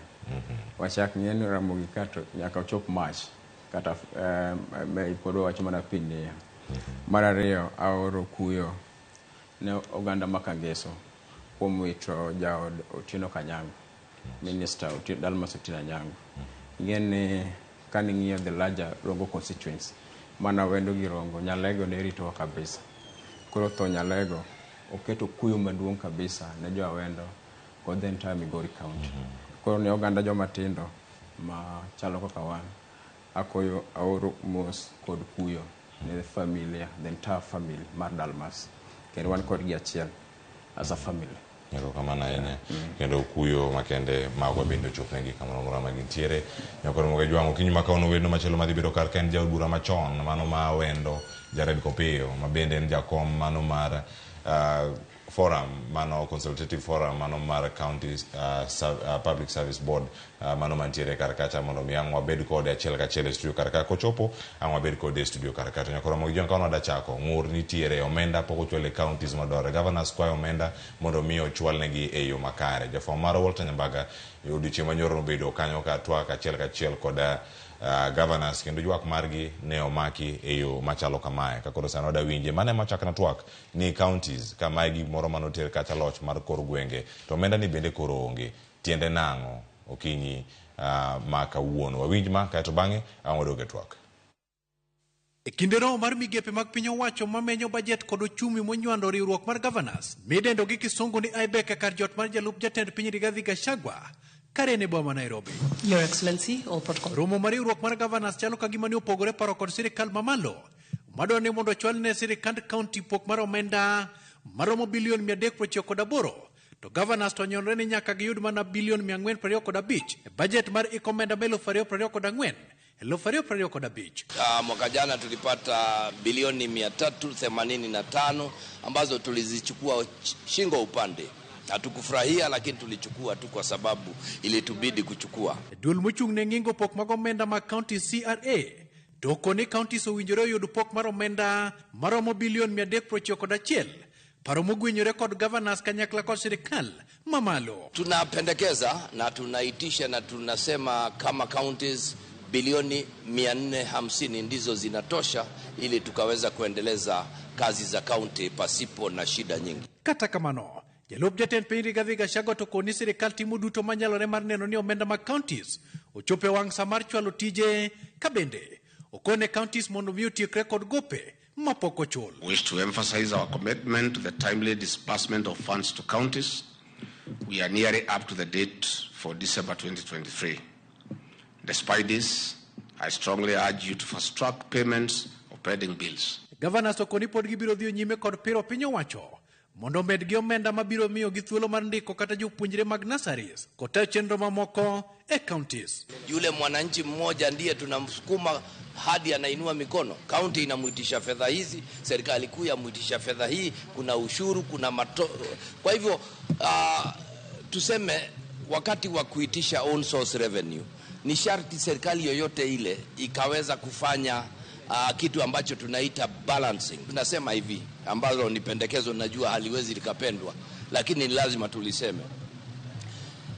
Wachak ng'e ni Ramogi ka to nyaka ochop March kata May pod wawacho mana Happy New Year. Mar ariyo aoro kuyo ne oganda ma Kangeso kuom wito jaod Otieno Kanyango, Minister Dalmas Otieno Anyango. Ing'e ni kaning'iyo the larger Rongo constituency, mana Wendo gi Rongo, Nyalego ne ritowa kabisa. Koro tho Nyalego oketo kuyo maduong' kabisa ne jo Awendo kod the entire Migori County. Koro ne oganda joma tindo ma chalo kaka wan, akoyo aoro mos kod kuyo ne familia, the entire family mar Dalmas. Kendo wan kodgi achiel as a family.
Erokamano ahinya kendo kuyo makende magwa bende ochopnegi kamoro amora ma gintiere. Nyakoro Ramogi Ajwang' okinyi ma kawuono wendo machielo madhi bedo kar ka en jaod bura machon mano ma Awendo Jared Kopiyo ma bende en jakom mano mar forum mano consultative forum mano mar county public service board mano mantiere kar kacha mondo mi ang' wabed kode achiel kachiel e studio kar ka kochopo ang' wabed kode e studio kar ka to nyakoro Ramogi Ajwang' kawuono wadachako ng'ur nitiere omenda pok ochwal e counties madwarore governors kwayo omenda mondo mi ochwalnegi e yo makare. Jafwambo marwa Walter Nyambaga e odiochieng' manyoro nobedo kanyo ka twak achiel kachiel kod governors kendo ywak margi ne omaki e yo machalo kamae ka koro sani wadawinje mano ema chakna twak ni counties kama e gimoro manoter kacha loch mar kor gwenge to omenda ni bende koro onge tiende nang'o okinyi ma kawuono wawinj ma kaeto bang'e ang' wadog e twak.
E kinde romo mar migepe mag piny owacho mamenyo bajet kod ochumi monywando riwruok mar governors midendo gi kisungu ni IBEC e kar jot mar jalup jatend piny Rigathi Gachagua kare ne boma Nairobi.
Your Excellency, all protocol.
Romo mar riwruok mar governors chalo ka gima ne opogore paro kod sirikal mamalo madwaro ni mondo ochwal ne sirikand county pok mar omenda maromo bilion 398 to governors to onyonore ni nyaka giyud mana bilion 425 e bajet mar iko omenda ma 2024 2025.
Mwaka jana tulipata bilioni 385 ambazo tulizichukua shingo upande. Hatukufurahia lakini tulichukua tu kwa sababu ilitubidi kuchukua.
Duol mochung' ne ng'ingo pok mag omenda mag county CRA to koni counties owinjore oyud pok mar omenda maromo bilion 391 paro mogwenyore kod governors kanyakla kod sirikal mamalo.
Tunapendekeza na tunaitisha na tunasema kama counties bilioni 450 ndizo zinatosha ili tukaweza kuendeleza kazi za county pasipo na shida nyingi.
Kata kamano, jalup jatend piny Rigathi Gachagua to koni sirikal timo duto manyalore mar neno ni omenda mag counties ochopo e wang' sa mar chwalo tije ka bende okone counties mondo mi otiekre kod gope mapok ochul.
We wish to emphasize our commitment to the timely disbursement of funds to counties. We are nearly up to the date for December 2023. Despite this, I strongly urge you to fast-track payments of pending bills.
Governors to koni pod gibiro dhi nyime kod piro piny owacho mondo omed gi omenda mabiro miyo gi thuolo mar ndiko kata jopuonjre mag nurseries kod chenro mamoko e counties.
Yule mwananchi mmoja ndiye tunamsukuma hadi anainua mikono. County inamuitisha fedha hizi, serikali kuu yamuitisha fedha hii, kuna ushuru, kuna mato. Kwa hivyo tuseme wakati wa kuitisha own source revenue ni sharti serikali yoyote ile ikaweza kufanya kitu ambacho tunaita balancing. Tunasema hivi, ambalo ni pendekezo, najua haliwezi likapendwa, lakini ni lazima tuliseme.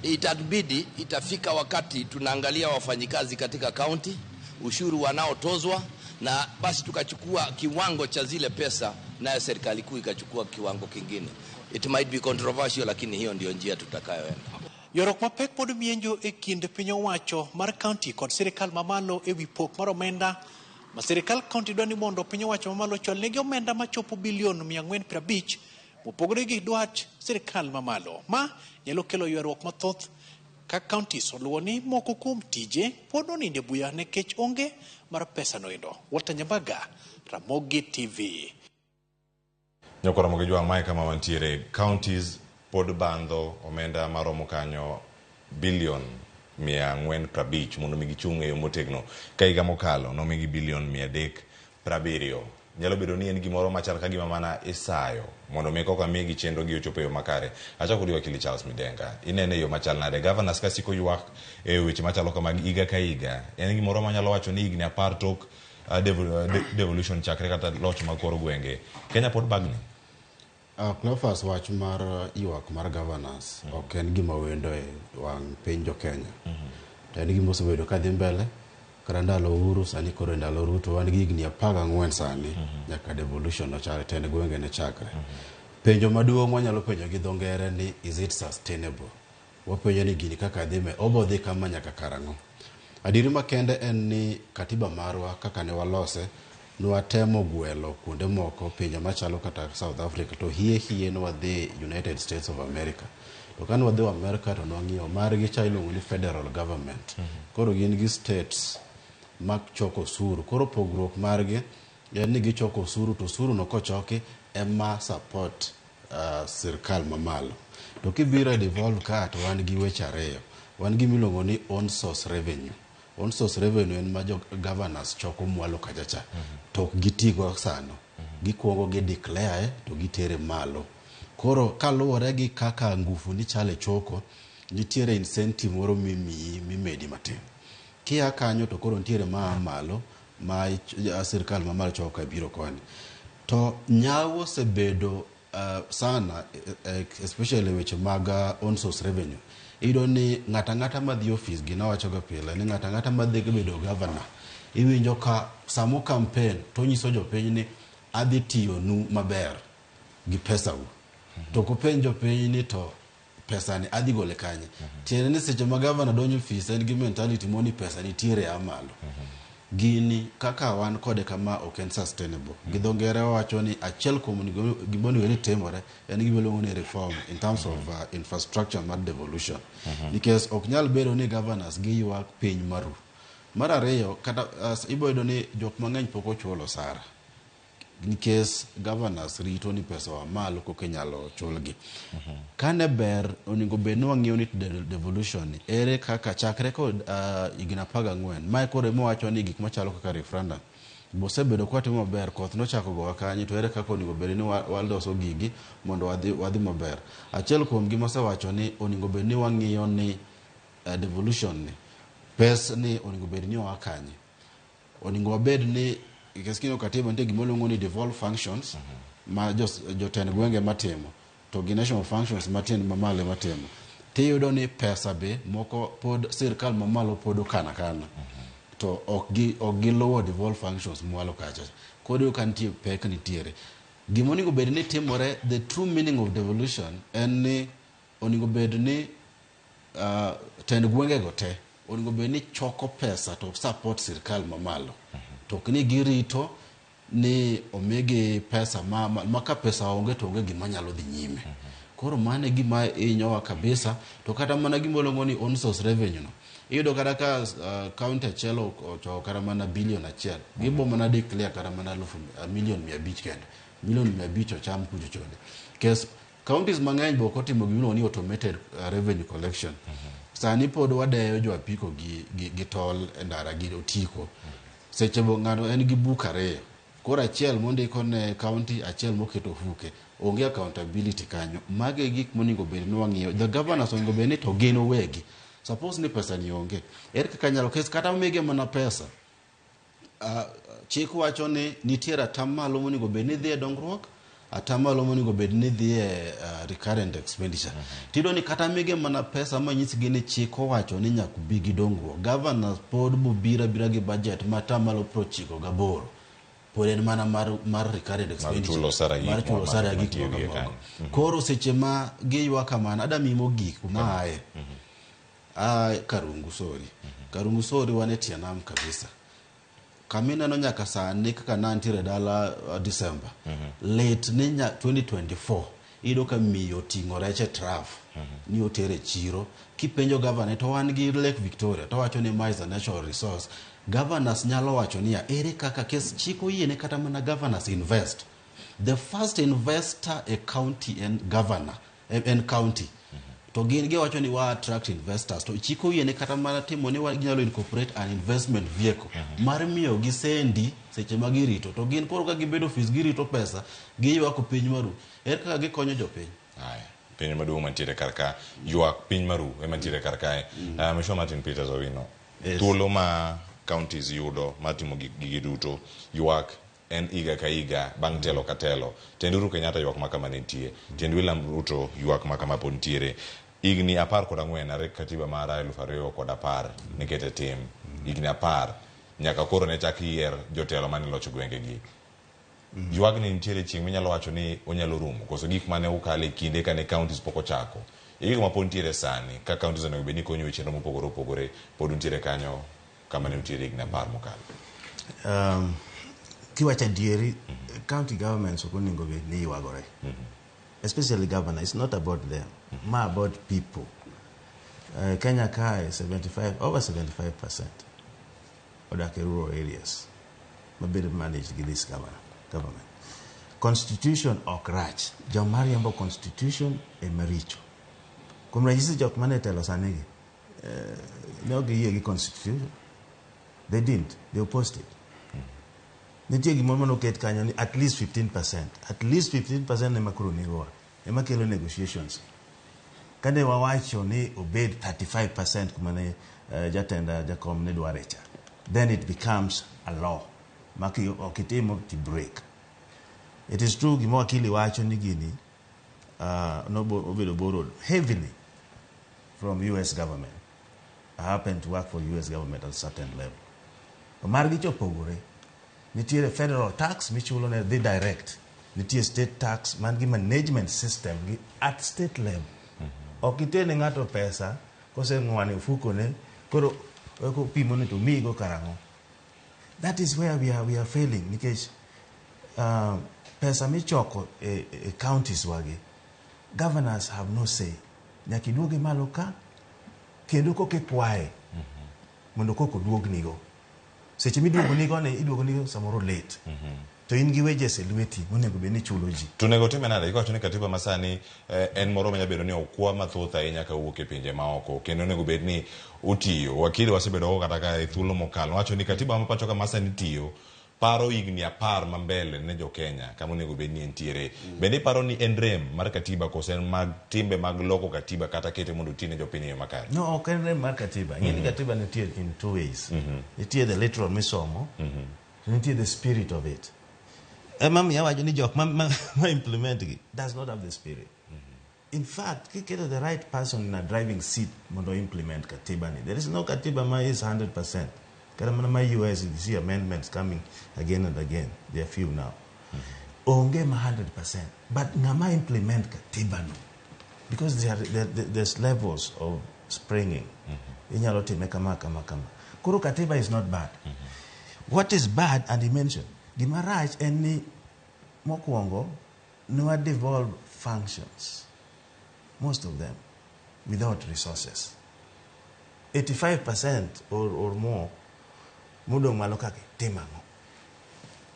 Itabidi itafika wakati tunaangalia wafanyikazi katika county, ushuru wanaotozwa, na basi tukachukua kiwango cha zile pesa, nayo serikali kuu ikachukua kiwango kingine. It might be controversial, lakini hiyo ndio njia tutakayoenda.
Yorok mapek pod mienjo e kind piny owacho mar county kod sirikal mamalo e wi pok mar omenda ma sirikal county dwa ni mondo piny owacho mamalo ochwal negi omenda machopo bilion 450 mopogore gi dwach sirikal mamalo. Ma nyalo kelo ywaruok mathoth ka counties oluwo ni moko kuom tije pod onindo e buya nikech onge mar pesa noendo. Walter Nyambaga, Ramogi TV.
Nyakwa Ramogi Jwang' mae kama wantiere counties pod bandho omenda maromo kanyo bilion 450 mondo mi gichung' e yo motegno ka higa mokalo nomigi bilion 370. Nyalo bedo ni en gimoro machal ka gima mana isayo mondo mi koka migi chenro gi ochop e yo makare. Achako kodi wakili Charles Midenga. Inene e yo machal nade? Governors ka siko ywak e weche machalo kamagi higa ka higa. En gimoro manyalo wacho ni higni 10 tok devolution chakre kata loch mag kor gwenge. Kenya pod bagni.
Cleophas, wach mar ywak mar governors ok en gima wendo e wang' piny jo Kenya. To en gima osebedo ka dhi mbele kata ndalo Uhuru, sani koro e ndalo Ruto, wan gi higni 14 sani nyaka devolution nochakre, tend gwenge ne chakre. Penjo maduong' wanyalo penjo gi dho ngere ni is it sustainable? Wapenjo ni gini kaka dhi me, obo dhi kama nyaka karang'o? Adieri makende en ni katiba marwa kaka ne walose, nwatemo gwelo kuonde moko pinje machalo kata South Africa to hie hie nwadhi United States of America. To ka nwadhi America to nwang'iyo margi cha iluongo ni federal government. Koro gin gi states machoko osuru. Koro pogruok margi en ni gichoko osuru to osuru no kochoki ema support sirkal mamalo. To kibiro e devolve ka to wan gi weche ariyo. Wan gi miluongo ni own source revenue. Own source revenue en ma jo governors choko mwalo kacha cha. To ok gitigo sano. Gikuongo gi declare to gitere malo. Koro kaluwore gi kaka ngufu ni chale choko, nitiere incentive moro mimiyi mimedi matin. Kia kanyo to koro nitiere maa malo ma sirkal mamalo choko ka biro koni. To nyawo osebedo sana, especially weche mag own source revenue. Iyudo ni ng'ata ng'ata madhi ofis, gina wacho ga pile ni ng'ata ng'ata madhi bedo governor, iwinjo ka samo campaign to onyiso jopiny ni adhi tiyonu maber gi pesau. To kopenj jopiny ni to pesa ni adhi gole kanye. Tiende ni seche ma governor donjo ofis en gi mentality moni pesa nitiere a malo. Gini kaka wan kode kama ok en sustainable. Gi dho ngere wawacho ni achiel kuom gima onego ni timore en gima iluongo ni reform in terms of infrastructure mar devolution. Nikech ok nyal bedo ni governors giywak piny maru. Mar ariyo, kata ibo yudo ni jok mang'eny pok ochulo osara. Nikech governors rito ni pesa oa malo koka inyalo chulgi. Kane ber onego bed ni wang'iyo ni devolution ni ere kaka chakre kod higni 14 mae koro ema wacho ni gik machalo kaka referendum bosebedo kwatimo maber, koth nochako gowa kanyo to ere kaka onego bed ni waloso gigi mondo wadhi maber. Achiel kuom gima asewacho ni onego bed ni wang'iyo ni devolution ni pes ni onego bed ni oa kanye. Onego wabed ni nikech king'iyo katiba nitie gima iluongo ni devolved functions ma jotend gwenge matimo to gi national functions matiend mamalo matimo. Tiyudo ni pesa be moko pod sirkal mamalo pod okano akana to ok giluwo devolved functions mwalo kacha. Koro iyudo ka nitie pek nitiere. Gima onego bed ni timore, the true meaning of devolution en ni onego bed ni tend gwengego te onego bed ni choko pesa to support sirkal mamalo. To ok ni girito ni omigi pesa ma ka pesa onge to onge gima nyalo dhi nyime. Koro mano e gima hinyowa kabisa. To kata mana gima iluongo ni own source revenue no, iyudo kata ka county achiel ochoko kata mana bilion 1, gibo mana declare kata mana milion 500 kende. Milion 500 ocham kucho chonde. Nikech counties mang'eny be ok otimo gima iluongo ni automated revenue collection. Sani pod wadeyo jo apiko gi tol e ndara gi otiko. Seche go ng'ato en gi buk ariyo. Koro achiel mondiko ne county, achiel moketo ofuke. Onge accountability kanyo. Mago e gik monego bed ni wang'iyo. The governors onego bed ni to gin owegi. Suppose ni pesa ni onge. Ere kaka nyalo kes kata omigi mana pesa. Chik wacho ni nitiere atamalo monego bed ni dhi e dongruok, atamalo monego bed ni dhi e recurrent expenditure. Tiyudo ni kata mige mana pesa manyisgi ni chik owacho ni nyaka ubi gi dongruok. Governors pod bobiro abira gi budget ma atamalo 98. Pod en mana mar recurrent expenditure.
Mar chulo osara gi
Mar chulo osara gi gik
matiyo gi
mamoko.
kanyo.
Koro seche ma giywak kamano, adwa miyi mogik kuma aye. Karungu Sori. Karungu Sori wan e tie nam kabisa. Kama ineno nyaka sani kaka ne antiere dala December. Late ni 2024 Iyudo ka miyo oting'o rech e trough ni otere e chiro. Kipenjo governor to wan gi Lake Victoria to wacho ni ma is a natural resource. Governors nyalo wacho niya, ere kaka kes chik oyiene kata mana governors invest. The first investor e county en governor, en county. To gin giwacho ni wa attract investors to chik oyiene kata mana timo ni ginyalo incorporate an investment vehicle mar miyo gi sendi seche ma girito to gin koro ka gibedo ofis girito pesa giywako piny maru ere kaka gikonyo jopiny.
Aya, piny maduong' mantiere kar ka, ywak piny maru ema ntiere kar kae. Mheshimiwa Martin Peters Owino, thuolo ma counties yudo mar timo gigi duto, ywak en higa ka higa bang' telo ka telo. Tend Uhuru Kenyatta ywak ma kama ne nitie, tend William Ruto ywak ma kama pod nitiere. Higni 14 are katiba mar 2010 nikete tim, higni 10 nyaka koro ne chak yier jotelo mane locho gwengegi. Ywagni nitiere chieng' minyalo wacho ni onyalo rumo koso gik mane ukale kinde kane counties pok ochako e gigo ma pod nitiere sani ka counties onego bed ni konyo e chenro mopogore opogore pod untiere kanyo kama ne untiere higni 10 mokalo.
Kiwacho adieri, county governments ok onego bed ni ywagore. Especially governor, it's not about them, ma about people. Kenya kae 75, over 75% odak e rural areas mabedo managed gi this government. Constitution ok rach, joma riembo constitution ema richo. Kuom ranyisi jok mane telo sani gi, ne ok giyie gi constitution. They didn't, they opposed it. Nitie gimoro manoket kanyo ni at least 15%. At least 15% ema koro negowa, ema kelo negotiations. Kane wawacho ni obed 35% kuma ne jatenda Jakom ne dware cha, then it becomes a law. Ma ok itimo to break. It is true gima wakili wacho ni gini obedo borrowed heavily from US government. I happen to work for US government at a certain level. Margi cha opogore. Nitiere federal tax michulo ne dhi direct. Nitie state tax man gi management system gi at state level. Ok itene ng'ato pesa koseng'wane ofukone koro eko pimo ni to miyigo karang'o. That is where we are failing nikech pesa michoko e counties wagi, governors have no say. Nyaka iduoge malo ka kendo koka ikwaye mondo koko oduognigo. Seche miduogo nigo ni iduogo nigo samoro late. To in gi wages e lweti monego bed ni ichulo ji.
To onego time nade? Iwacho ni katiba masani en moro manyalo bedo ni okwa mathoth ahinya kawuok e pinje maoko kendo onego bed ni otiyo. Wakili wasebedo go kata ka e thuolo mokalo. Wacho ni katiba ma pacho ka masani tiyo paro higni 10 ma mbele ne jo Kenya kama onego bed ni entiere. Bende iparo ni en rem mar katiba koso en mag timbe mag loko katiba kata kete mondo oti ne jopiny e yo makare?
No, ok en rem mar katiba. Ing'e ni katiba nitie in two ways. Nitie the literal misomo, to nitie the spirit of it. Ema miyo awacho ni jok ma implement gi does not have the spirit. In fact, kiketo the right person in a driving seat mondo implement katiba ni. There is no katiba ma is 100%. Kata mana ma US, you see amendments coming again and again. They are few now. Onge ma 100%. But ng'ama implement katiba no. Because there's levels of springing. Inyalo time kama, kama, kama. Koro katiba is not bad. What is bad, and he mentioned, gima rach en ni mokwongo, ne devolve functions, most of them, without resources. 85% or more, modong' malo kaka timo ang'o?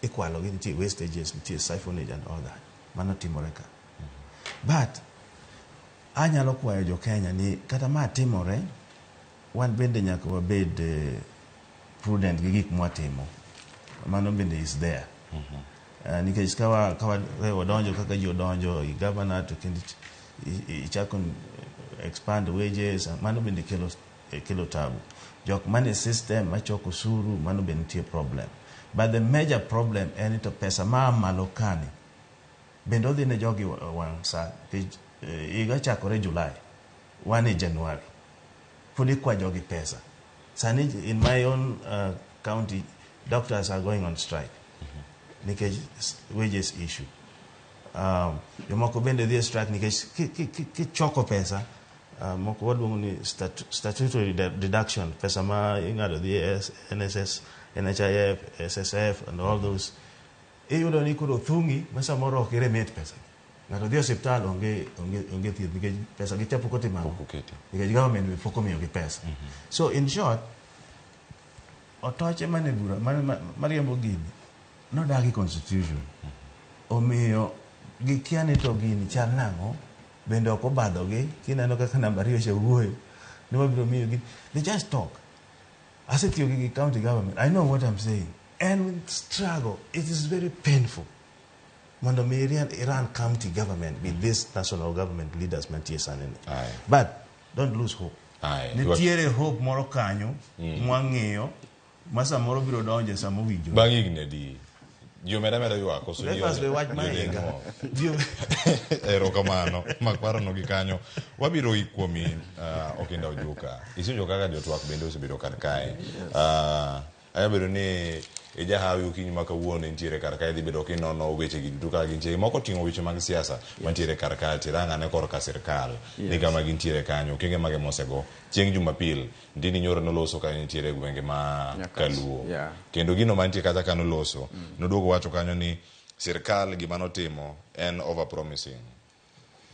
Ikwalo gi nitie wastages, nitie siphonage and all that. Mano timore ka. But, anyalo kwayo jo Kenya ni kata ma timore, wan bende nyaka wabed prudent gi gik mwatimo. Mano bende is there. Nikech ka wadonjo kaka ji odonjo i governor to kendo ichako expand wages, mano bende kelo tabu. Jok mane system machoko osuru, mano bende nitie problem. But the major problem en to pesa ma malo kani bende odhi ne jogi wang' sa. Nikech higa chakore July, wan e January. Pod ikwa jogi pesa. Sani in my own county, doctors are going on strike. Nikech wages issue. Jomoko bende dhi e strike nikech kichoko pesa, moko waluongo ni statutory deduction, pesa ma ing'ado dhi e NSS, NHIF, SSF and all those. Iyudo ni koro thung'i ma samoro ok iremit pesa. Ng'ato dhi e osiptal onge onge onge thieth nikech pesa gi te pok otimo ang'o? Nikech government be pok omiyogi pesa. So in short, otoche mane bura mariembo gini nodagi constitution. Omiyo gikia ni to gini chal nang'o bende ok obadhogi kineno kaka namba ariyo cha wuoyo ni wabiro miyo gi they just talk. Asetiyo gi county government. I know what I'm saying. And struggle, it is very painful. Mondo mi i run county government with this national government leaders mantie sani ni. But don't lose hope. Nitiere hope moro kanyo mwang'iyo ma samoro biro donjo sama owinjore.
Bang' higni adi? Ji omeda meda ywak koso ji
Let us be wach
ji
mahinga.
oling' Erokamano. Mak parono gi kanyo. Wabiro i kuomi Okinda Ojuka. Isinjo kaka jotwak bende osebedo kar kae. Anya bedo ni ijahawi okinyi ma kawuono intiere kar kae idhi bedo kinono weche gi duto kaka gintie. Moko oting'o weche mag siasa mantiere kar kae tirang'ane korka sirkal ni kama gintiere kanyo okenge mage mosego. Chieng' Jumapil Ndindi Nyoro noloso ka nitiere e gwenge ma
Nyakach,
Kaluo. Kendo gino mantie kacha ka noloso, noduogo wacho kanyo ni sirkal gima notimo en over promising.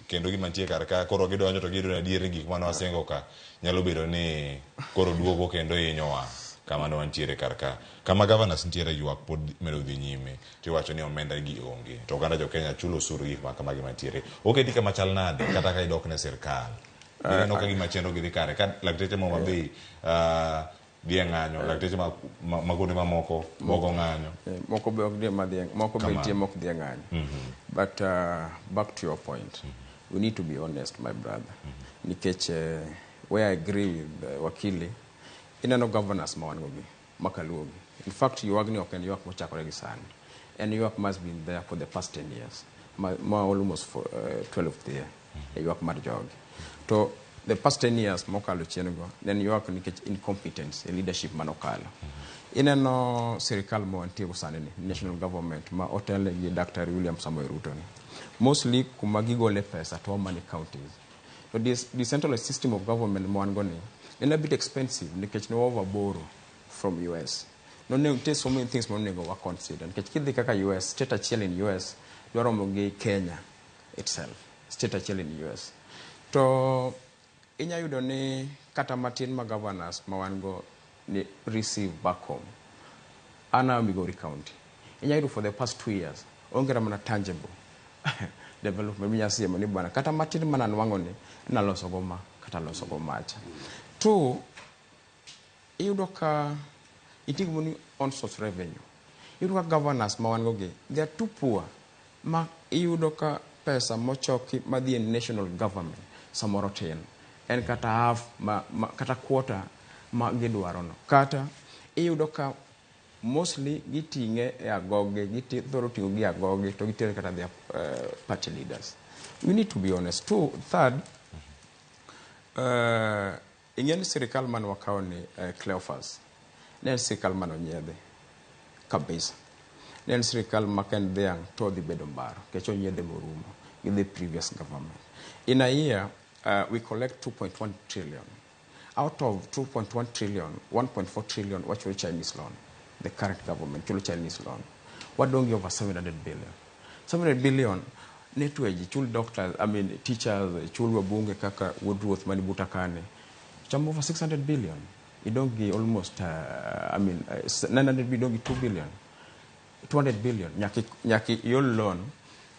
Kendo gima nitie kar ka koro gidonjo to giyudo ni adier ni gik mane wasingo ka nyalo bedo ni koro duogo kendo hinyowa kama ne wantiere kar ka. Kama governors nitiere ywak pod medo dhi nyime tiwacho ni omenda gi onge. To oganda jo Kenya chulo osuru gi gik ma kamagi mantiere. Oketi kama chal nade kata ka idok ne sirkal. Ineno ka gima chenro gi dhi kare ka lakteche ma Homa Bay dhi e ng'anyo, lakteche ma kuonde mamoko bogo ng'anyo.
Moko be ok dhi madhi moko be
Kamano.
nitie mok dhi e ng'anyo. But back to your point, we need to be honest, my brother. Nikech where I agree with Wakili, ineno governors ma wan go gi, makaluo gi. In fact, ywagni ok en ywak mochakore gi sani. En ywak must been there for the past 10 years. Ma almost for 12th year. E ywak mar jogi. To the past 10 years mokalo chien go, ne en ywak nikech incompetence e leadership manokalo. Ineno sirikal ma wantie go sani ni, national government ma otelne gi Dr. William Samoei Ruto ni. Mostly kuma gigole pesa to mani counties. To this decentralized system of government ma wan go ni, en a bit expensive nikech ne wa borrow from US. No ne nitie so many things monego wa consider nikech kidhi kaka US, state achiel in US dwaro romo gi Kenya itself, state achiel in US. To inya yudo ni kata matin ma governors ma wan go ni receive back home. An a Migori County. Inya yudo for the past 2 years onge kata mana tangible development minya siemo ni bwana kata matin mana nwang'o ni naloso go ma kata loso go macha. Two, iyudo ka nitie gimoro ni own source revenue. Iyudo ka governors ma wan go gi, they are too poor ma iyudo ka pesa mochoki madhi e national government samoro tin. En kata half ma kata quarter ma gidwaro no. Kata iyudo ka mostly giting'e e agoge, githoro ting'o gi agoge to gitere kata their party leaders. We need to be honest. Two, third, ing'e ni sirikal mane wakawo ni Cleophas ne en sirikal mane onyiedhi kabisa. Ne en sirikal ma ka en dhiang' to odhi bedo mbaro nikech onyiedhe morumo gi the previous government. In a year, we collect 2.1 trillion. Out of 2.1 trillion, 1.4 trillion wachulo Chinese loan. The current government chulo Chinese loan. Wadong' gi over 700 billion. 700 billion ne tweji chul doctors, I mean teachers, chul wabunge kaka wuod ruoth mani buta kane. Chamo over 600 billion. Idong' gi almost, I mean, 900 billion, idong' gi 2 billion. 200 billion. Nyaka iol loan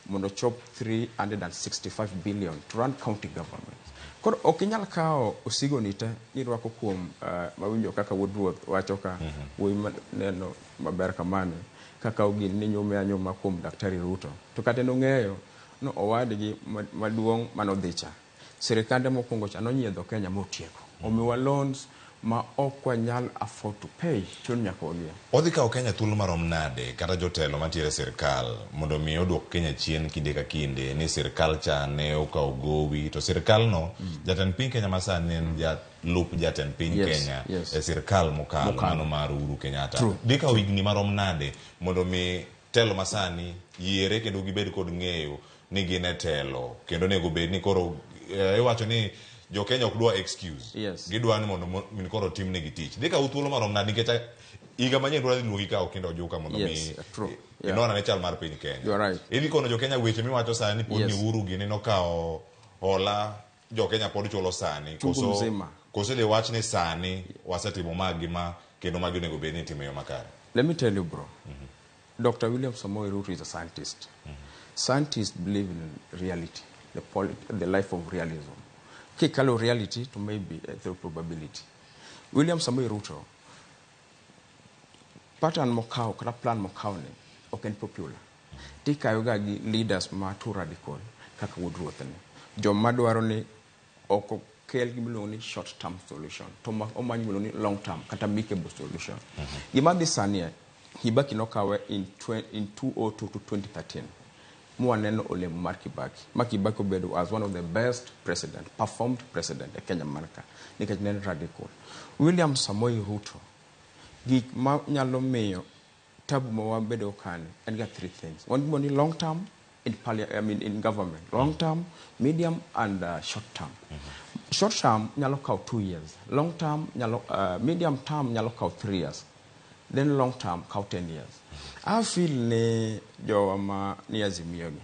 mondo chop 365 billion to run county government. Koro ok inyal kawo osigo ni te nirwako kuom mawinjo kaka wuod ruoth wacho ka wuoyi neno maber kamani kaka gini ni nyume anyuma kuom Daktari Ruto. To kata en ong'eyo no owadgi maduong' manodhi cha. Sirikande mokwongo cha nonyiedho Kenya motieko. Omiwa loans ma ok wanyal afford to pay. Chuno nyaka wagie.
Odhi kawo Kenya thuolo marom nade kata jotelo mantiere e sirkal mondo mi oduok Kenya chien kinde ka kinde ni sirkal cha ne okawo gowi to sirkal no jatend piny Kenya masani en jalup jatend piny Kenya e sirkal mokalo
Mokalo.
mano mar Uhuru Kenyatta.
True.
Dhi kawo higni marom nade mondo mi telo masani yiere kendo gibed kod ng'eyo ni gin e telo kendo onego bed ni koro iwacho ni Jo Kenya ok dwa excuse. Gidwa ni mondo min koro timnegi tich. Dhi kawu thuolo marom nade nikech higa manyien dwa dhi luongi ka Okinda Ojuka mondo mi
True. Yeah.
inon ane chal mar piny Kenya.
You are right.
Idhi kono jo Kenya weche miwacho sani pod ni Uhuru gini nokawo hola jo Kenya pod chulo sani.
Chungu
Koso
mzima.
koso idhi wach ni sani wasetimo ma gi ma kendo magi onego bed ni itimo e yo makare.
Let me tell you, bro. Dr. William Samoei Ruto is a scientist. Scientists believe in reality, the life of realism. Kikalo reality to maybe through probability. William Samoei Ruto, pattern mokao, kata plan mokao ni, ok en popular. Tikayo ga gi leaders ma too radical, kaka wuod ruoth ni. Joma dwaro ni ok okel gima iluongo ni short term solution, to omany gima iluongo ni long term, kata amicable solution. Gima dhi sani e, Kibaki nokawe in 2002 to 2013. Mwaneno olemo mar Kibaki. Ma Kibaki obedo as one of the best president, performed president e Kenya mar ka. Nikech ne en radical. William Samoei Ruto, gik ma nyalo miyo tabu ma wabedo kani, en ga three things. One gima ni long term in I mean in government. Long term, medium and short term. Short term nyalo kawo 2 years. Long term nyalo, medium term nyalo kawo 3 years. Then long term kawo 10 years. I feel ni jowa ma ni Azimio gi,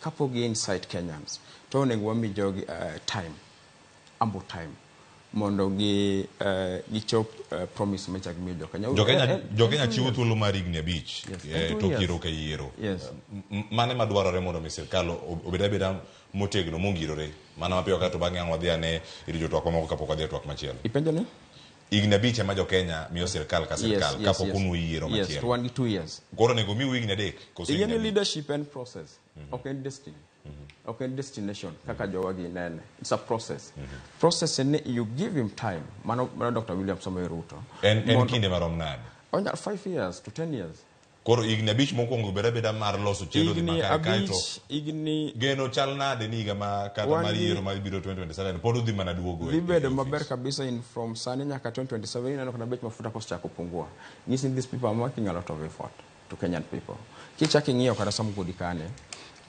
kapok gi incite Kenyans, to onego wami jogi time, ample time, mondo gi gichop promise ma gimiyo jo Kenya.
Jo Kenya chiwo thuolo mar higni 5
2
tok yiero ka yiero.
Yes.
Mane madwarore mondo mi sirkal obed abeda motegno mongirore mana mapiyo kato bang'e ang' wadhi ane ir jotwak mamoko kapok wadhi e twak machielo.
Ipenjo ni?
Higni 5 ema jo Kenya miyo sirkal ka sirkal kapok unwo yiero machielo.
To wan gi 2 years.
Koro onego miu higni 3 koso
Ing'e
higni
ni
5?
leadership en process, ok en destiny. Ok en destination kaka jowa gi nene. It's a process. Process en ni you give him time. Mano Dr. William Samoei Ruto.
En kinde marom nade?
Onya 5 years to 10 years.
Koro higni 5 mokwongo bed abeda mar loso chenro dhi
Higni
makare kaeto
5, higni
geno chal nade ni higa ma kata
Wan
mar
gi
yiero mar biro 2027 pod odhi mana duogo e
Dhi bedo
ofis.
maber kabisa in from sani nyaka 2027 ineno kata bech mafuta kosechako pungua. Nyisi ni these people are making a lot of effort to Kenyan people. Kichako ing'iyo kata Samgodi kane,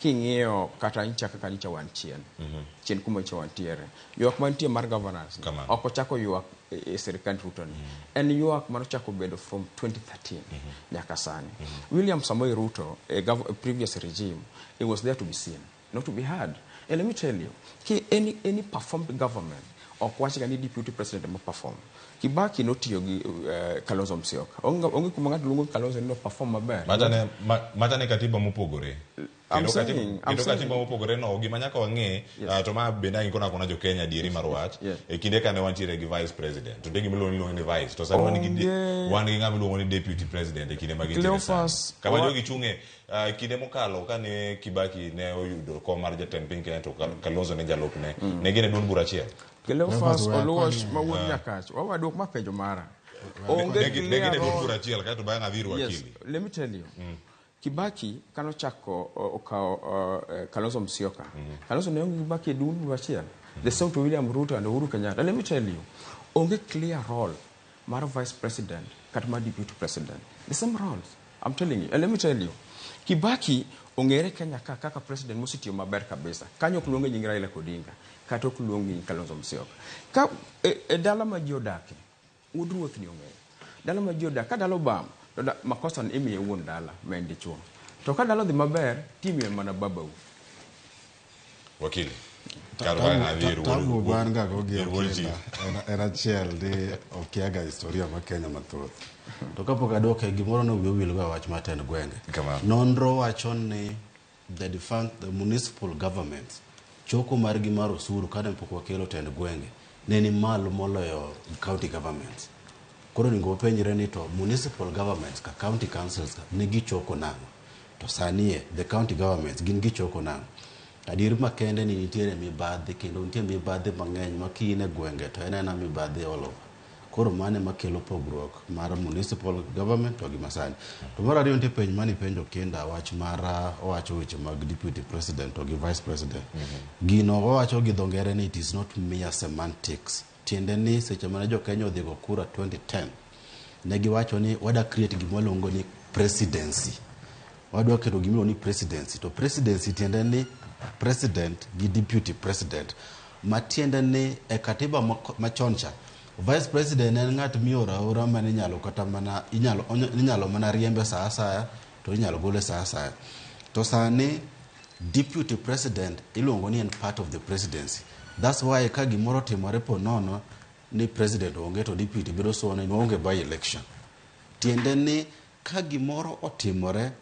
king'iyo kata nyicha kaka nyicha wan chien. Chien kuma nyicha wantiere. Ywak mantie mar governance ni, ok ochako ywak e sirkand Ruto ni. En ywak manochako bedo from 2013 nyaka sani. William Samoei Ruto, a previous regime, it was there to be seen, not to be heard. And let me tell you, ki any performed government, ok wach ga ni deputy president ema perform. Kibaki notiyo gi Kalonzo Musyoka. Onge kuma ng'ato luongo Kalonzo ni no perform maber.
Machane katiba mopogore.
I'm
Kendo
saying, I'm
katiba
saying.
mopogore no, gima nyaka wang'e, to ma bende ang' ikona kona jo Kenya adieri mar wach, e kinde kane wantiere gi vice president, to nitie gima iluongo ni vice, to sani wan gi ng'ama iluongo ni deputy president e kinde ma gintiere sani.
Cleophas,
Kama jogi chung'e, kinde mokalo kane Kibaki ne oyudo kom mar jatend piny Kenya to Kalonzo ne jalupne, ne gin e duond bura achiel.
Cleophas Oluoch ma wuod Nyakach, waduok ma penjo mara. Onge
Ne gin e
clear
duond
role.
bura achiel, kaeto bang'e adhi ir
Yes,
wakili.
let me tell you. Kibaki kanochako okawo Kalonzo Musyoka. Kalonzo ne onge Kibaki e duond bura achiel. The same to William Ruto and Uhuru Kenyatta. Let me tell you, onge clear role mar vice president kata mar deputy president. The same roles, I'm telling you. And let me tell you, Kibaki ong'ere Kenya ka kaka president mosetiyo maber kabisa. Kanyo ok luonge nying Raila Odinga, kata ok luonge nying Kalonzo Musyoka. Ka e dala ma ji odake, wuod ruoth ni ong'eyo. Dala ma ji odak, ka dala obam, to makosa ni imiye wuon dala ma en dichuo. To ka dala odhi maber, timiye mana babau.
Wakili. Kar bang'e adhi ir wuod-
Tabu ban ga go gi
ir wuod
Okinda.
chief.
En achiel ni okiaga historia ma Kenya mathoth. To kapok aduoke, gimoro ne wiya owil go e wach mar tend gwenge. Nonro wacho ni the defunct, the municipal governments, choko margi mar osuru kane pok wakelo tend gwenge ne ni malo moloyo county governments. Koro onego wapenjre ni to municipal governments ka county councils ka ne gichoko nang'o? To sani e, the county governments gin gichoko nang'o? Adier makende ni nitiere mibadhi kendo nitie mibadhi mang'eny ma ki in e gwenge to en aena mibadhi all over. Koro mano ema kelo pogruok mar municipal government to gi masani. To mar ariyo nitie penj mane ipenjo Kinda wach mar owacho weche mag deputy president to gi vice president. Gino owacho gi dho ngere ni it is not mere semantics. Tiende ni seche mane jo Kenya odhi go kura 2010 ne giwacho ni wada create gima waluongo ni presidency. Wadwa keto gima iluongo ni presidency. To presidency tiende ni president gi deputy president. Matiende ni e katiba machon cha, vice president en ng'at mioro aora mane inyalo kata mana inyalo inyalo mana riembe sa asaya to inyalo gole sa asaya. To sani deputy president iluongo ni en part of the presidency. That's why ka gimoro otimore po nono ni president onge to deputy bedo sworn in, waonge by election. Tiende ni ka gimoro otimore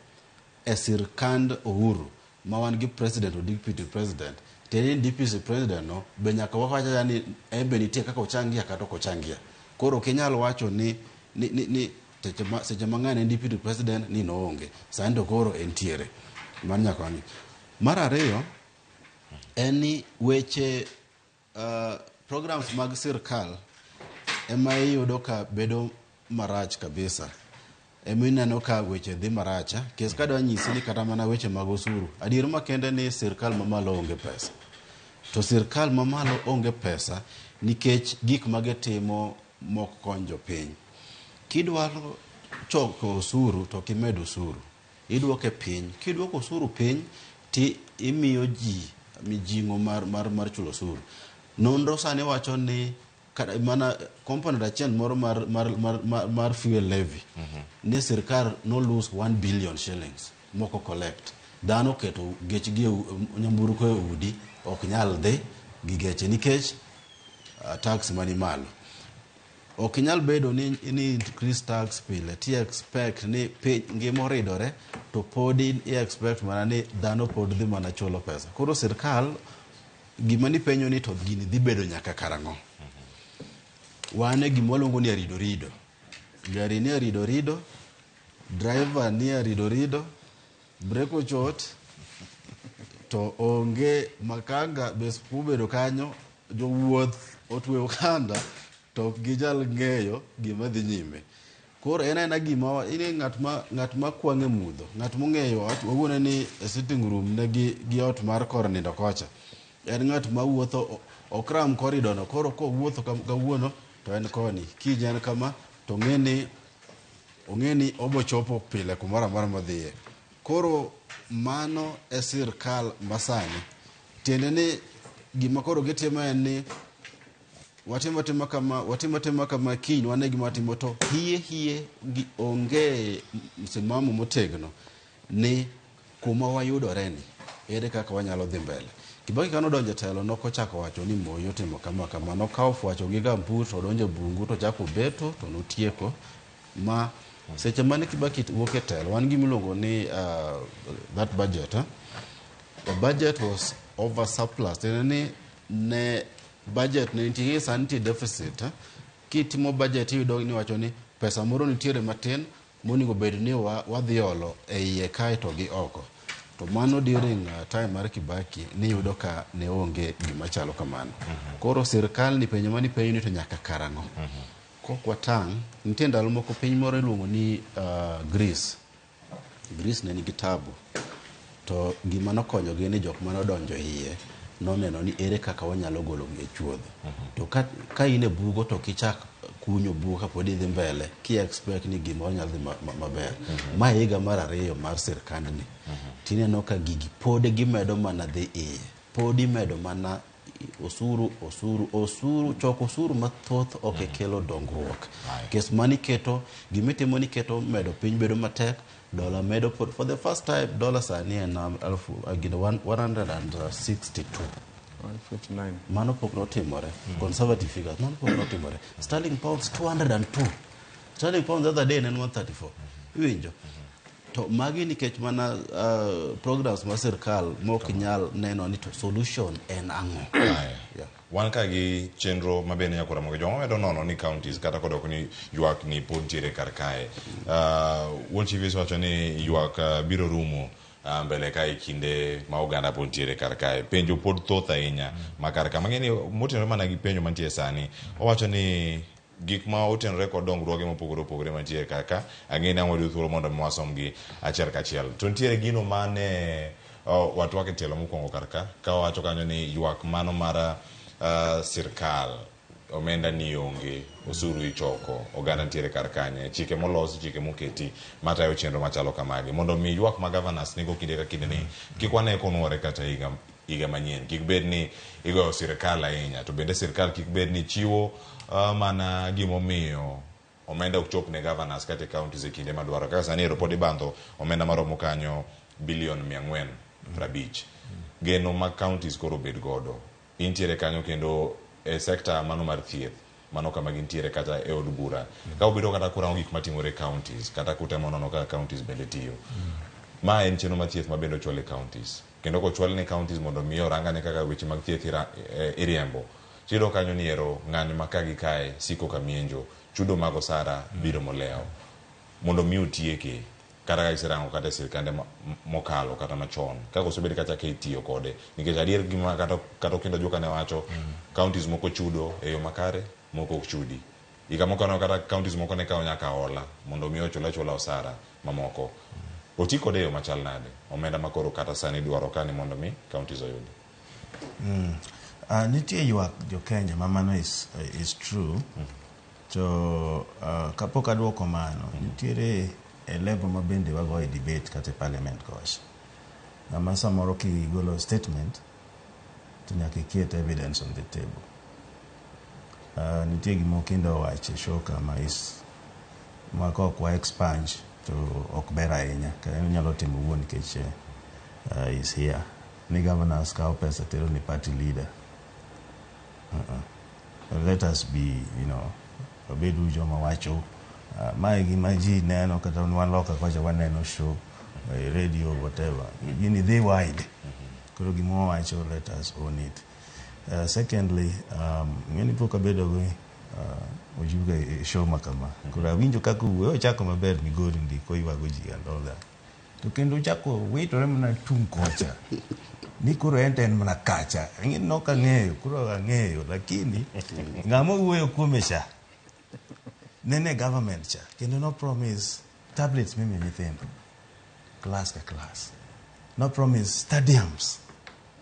e sirkand Uhuru ma wan gi president to deputy president, tiende ni deputy president no be nyaka wawach ni en be nitie kaka ochangia kata ok ochangia. Koro ok inyal wacho ni seche mang'eny en deputy president ni noonge, sani to koro entiere. Mano nyaka wang'i. Mar ariyo en ni weche programs mag sirkal ema iyudo ka bedo marach kabisa. Ema ineno ka weche dhi marach. Kes kadwa nyisi ni kata mana weche mag osuru. Adier makende ni sirkal mamalo onge pesa. To sirkal mamalo onge pesa nikech gik magitimo mok kony jopiny. Kidwaro choko osuru to ok imed osuru. Iduoke piny. Kiduoko osuru piny ti imiyo ji mijing'o mar chulo osuru. Nonro sani wacho ni mana component achiel moro mar fuel levy ni sirkal no lose 1 billion shillings moko collect. Dhano keto gechgi nyamburko e udi ok nyal dhi gi geche nikech tax mani malo. Ok inyal bedo ni increase tax pile ti expect ni piny ngima oridore to podi i expect mana ni dhano pod dhi mana chulo pesa. Koro sirkal gima nipenjo ni to gini dhi bedo nyaka karang'o? Wan e gima waluongo ni aridorido. Gari ni aridorido, driver ni aridorido, brake ochot, to onge makanga be kubedo kanyo, jowuoth otweyo okanda to ok ginyal ng'eyo gima dhi nyime. Koro en aena gima ine ng'at ma kwang' e mudho, ng'at mong'eyo wawuone ni e sitting room ne gi ot mar kor nindo kocha. En ng'at ma wuotho ok ram corridor no, koro kowuotho kawuono to en koni, kiny en kama to ong'e ni obo chopo pile kumoro amora modhiye. Koro mano e sirkal masani. Tiende ni gima koro gitimo en ni watimo atima kama, watimo atima kama, kiny wane gima watimo to hie gi onge msimamo motegno ni kuma wayudore ni ere kaka wanyalo dhi mbele. Kibaki kane odonjo e telo nokochako wacho ni Moi otimo kama kama, nokawo fwacho gi gambut to odonjo e bungu to ochako beto to notieko. Ma seche mane Kibaki wuok e telo wan gima iluongo ni that budget, The budget was over surplus. Tiende ni ne budget ne nitie sani nitie deficit. Kitimo budget iyudo ni wacho ni pesa moro nitiere matin monego bed ni wadhi olo e iye kae to gi oko. To mano during time mar Kibaki niyudo ka ne onge gima chalo kamano. Koro sirkal ni penjo mani penjo ni to nyaka karang'o. Kok watang', nitie ndalo moko piny moro iluongo ni Greece. Greece ne nigi tabu. To gima nokonyogi ni jok mane odonjo iye noneno ni ere kaka wanyalo golo gi e chuodho. To ka in e bugo to kichak kunyo bugo kapod idhi mbele, ki expect ni gimoro nyalo dhi maber. Ma higa mar ariyo mar sirkandni. Tineno ka gigi pod gimedo mana dhi iye. Pod imedo mana osuru, osuru, osuru, choko osuru mathoth ok kelo dongruok. Kes mani keto, gimitimo ni keto medo piny bedo matek, dola medo for the first time dola sani en 162.
159.
Mano pok notimore. Conservative figures, mano pok notimore. Sterling pounds 202. Sterling pounds the other day ne en 134. Iwinjo? To magi nikech mana programs ma sirkal mok nyal neno ni to solution en ang'o.
Yeah. Wan ka gi chenro mabende nyaka Ramogi Jwang' wamedo nono ni counties kata kodok ni ywak ni pod ntiere kar kae. Wuon Chief wacho ni ywak biro rumo mbele kae kinde ma oganda pod ntiere kar kae. Penjo pod thoth ahinya ma kar ka. Mang'e ni motenore mana gi penjo mantie sani. Owacho ni gik ma otenore kod dongruoge mopogore opogore mantie kar ka, ang'e ni ang' wayudo thuolo mondo mi wasomgi achiel kachiel. To nitiere gino mane watwak e tielo mokwongo kar ka, ka wawacho kanyo ni ywak mano mar sirkal, omenda ni onge, osuru ichoko, oganda nitiere kar kanye, chike molos, chike moketi matayo chenro machalo kamagi. Mondo mi ywak ma governors nigo kinde ka kinde ni kik wane konuore kata higa higa manyien. Kik bed ni igoyo sirkal ahinya, to bende sirkal kik bed ni chiwo mana gimomiyo omenda ok chop ne governors kata e counties e kinde madwaro. Kaka sani ero pod ibandho omenda maromo kanyo bilion 450. Geno mag counties koro bed godo. Intiere kanyo kendo e sekta mano mar thieth, mano kama gintiere kata e od bura. Ka obedo kata kurango gik matimore e counties, kata kutemo nono kaka counties bende tiyo. Ma en chenro mar thieth ma bende ochwal e counties. Kendo kochwal ne counties mondo mi orangane kaka weche mag thieth iriembo. Tiyudo kanyo ni ero ng'anyo ma ka gi kae siko ka mienjo, chudo mag osara biro molewo. Mondo mi otieke, kata ka iserango kata e sirkande mokalo kata machon, kaka osebed kata ka itiyo kode. Nikech adier gima kata Okindo Ajuoka ne wacho, counties moko chudo e yo makare, moko ok chudi. Higa mokalo kata counties moko ne kawo nyaka hola mondo mi ochul achula osara mamoko. Oti kode e yo machal nade? Omenda ma koro kata sani dwaro ka ni mondo mi counties oyudi.
Nitie ywak jo Kenya ma mano is true. To kapok aduoko mano, nitiere e level ma bende wagoye debate kata e parliament kocha. Ng'ama samoro kigolo statement to nyaka iket evidence on the table. Nitie gima Okindo owacho e show kama is ma ka ok wa expunge to ok ber ahinya. Kendo onyalo timo owuon nikech is here. Ni governors kawo pesa tero ni party leader. Let us be, wabedu joma wacho mae gima ji neno kata wan loka kocha waneno show, radio, whatever. Gini dhi wide. Koro gima wawacho, let us own it. Secondly, ng'eni pok abedo gi Ojuga e show ma kama. Koro awinjo kaka owuoyo, ochako maber Migori ndiko oywago ji and all that. To kendo ochako witore mana tung' kocha. Ni koro en to en mana kacha. Ing'e ni ok ang'eyo, koro ang'eyo, lakini ng'ama owuoyo kuome cha nene government cha kendo no promise tablets mimiyo nyithindo class ka class. No promise stadiums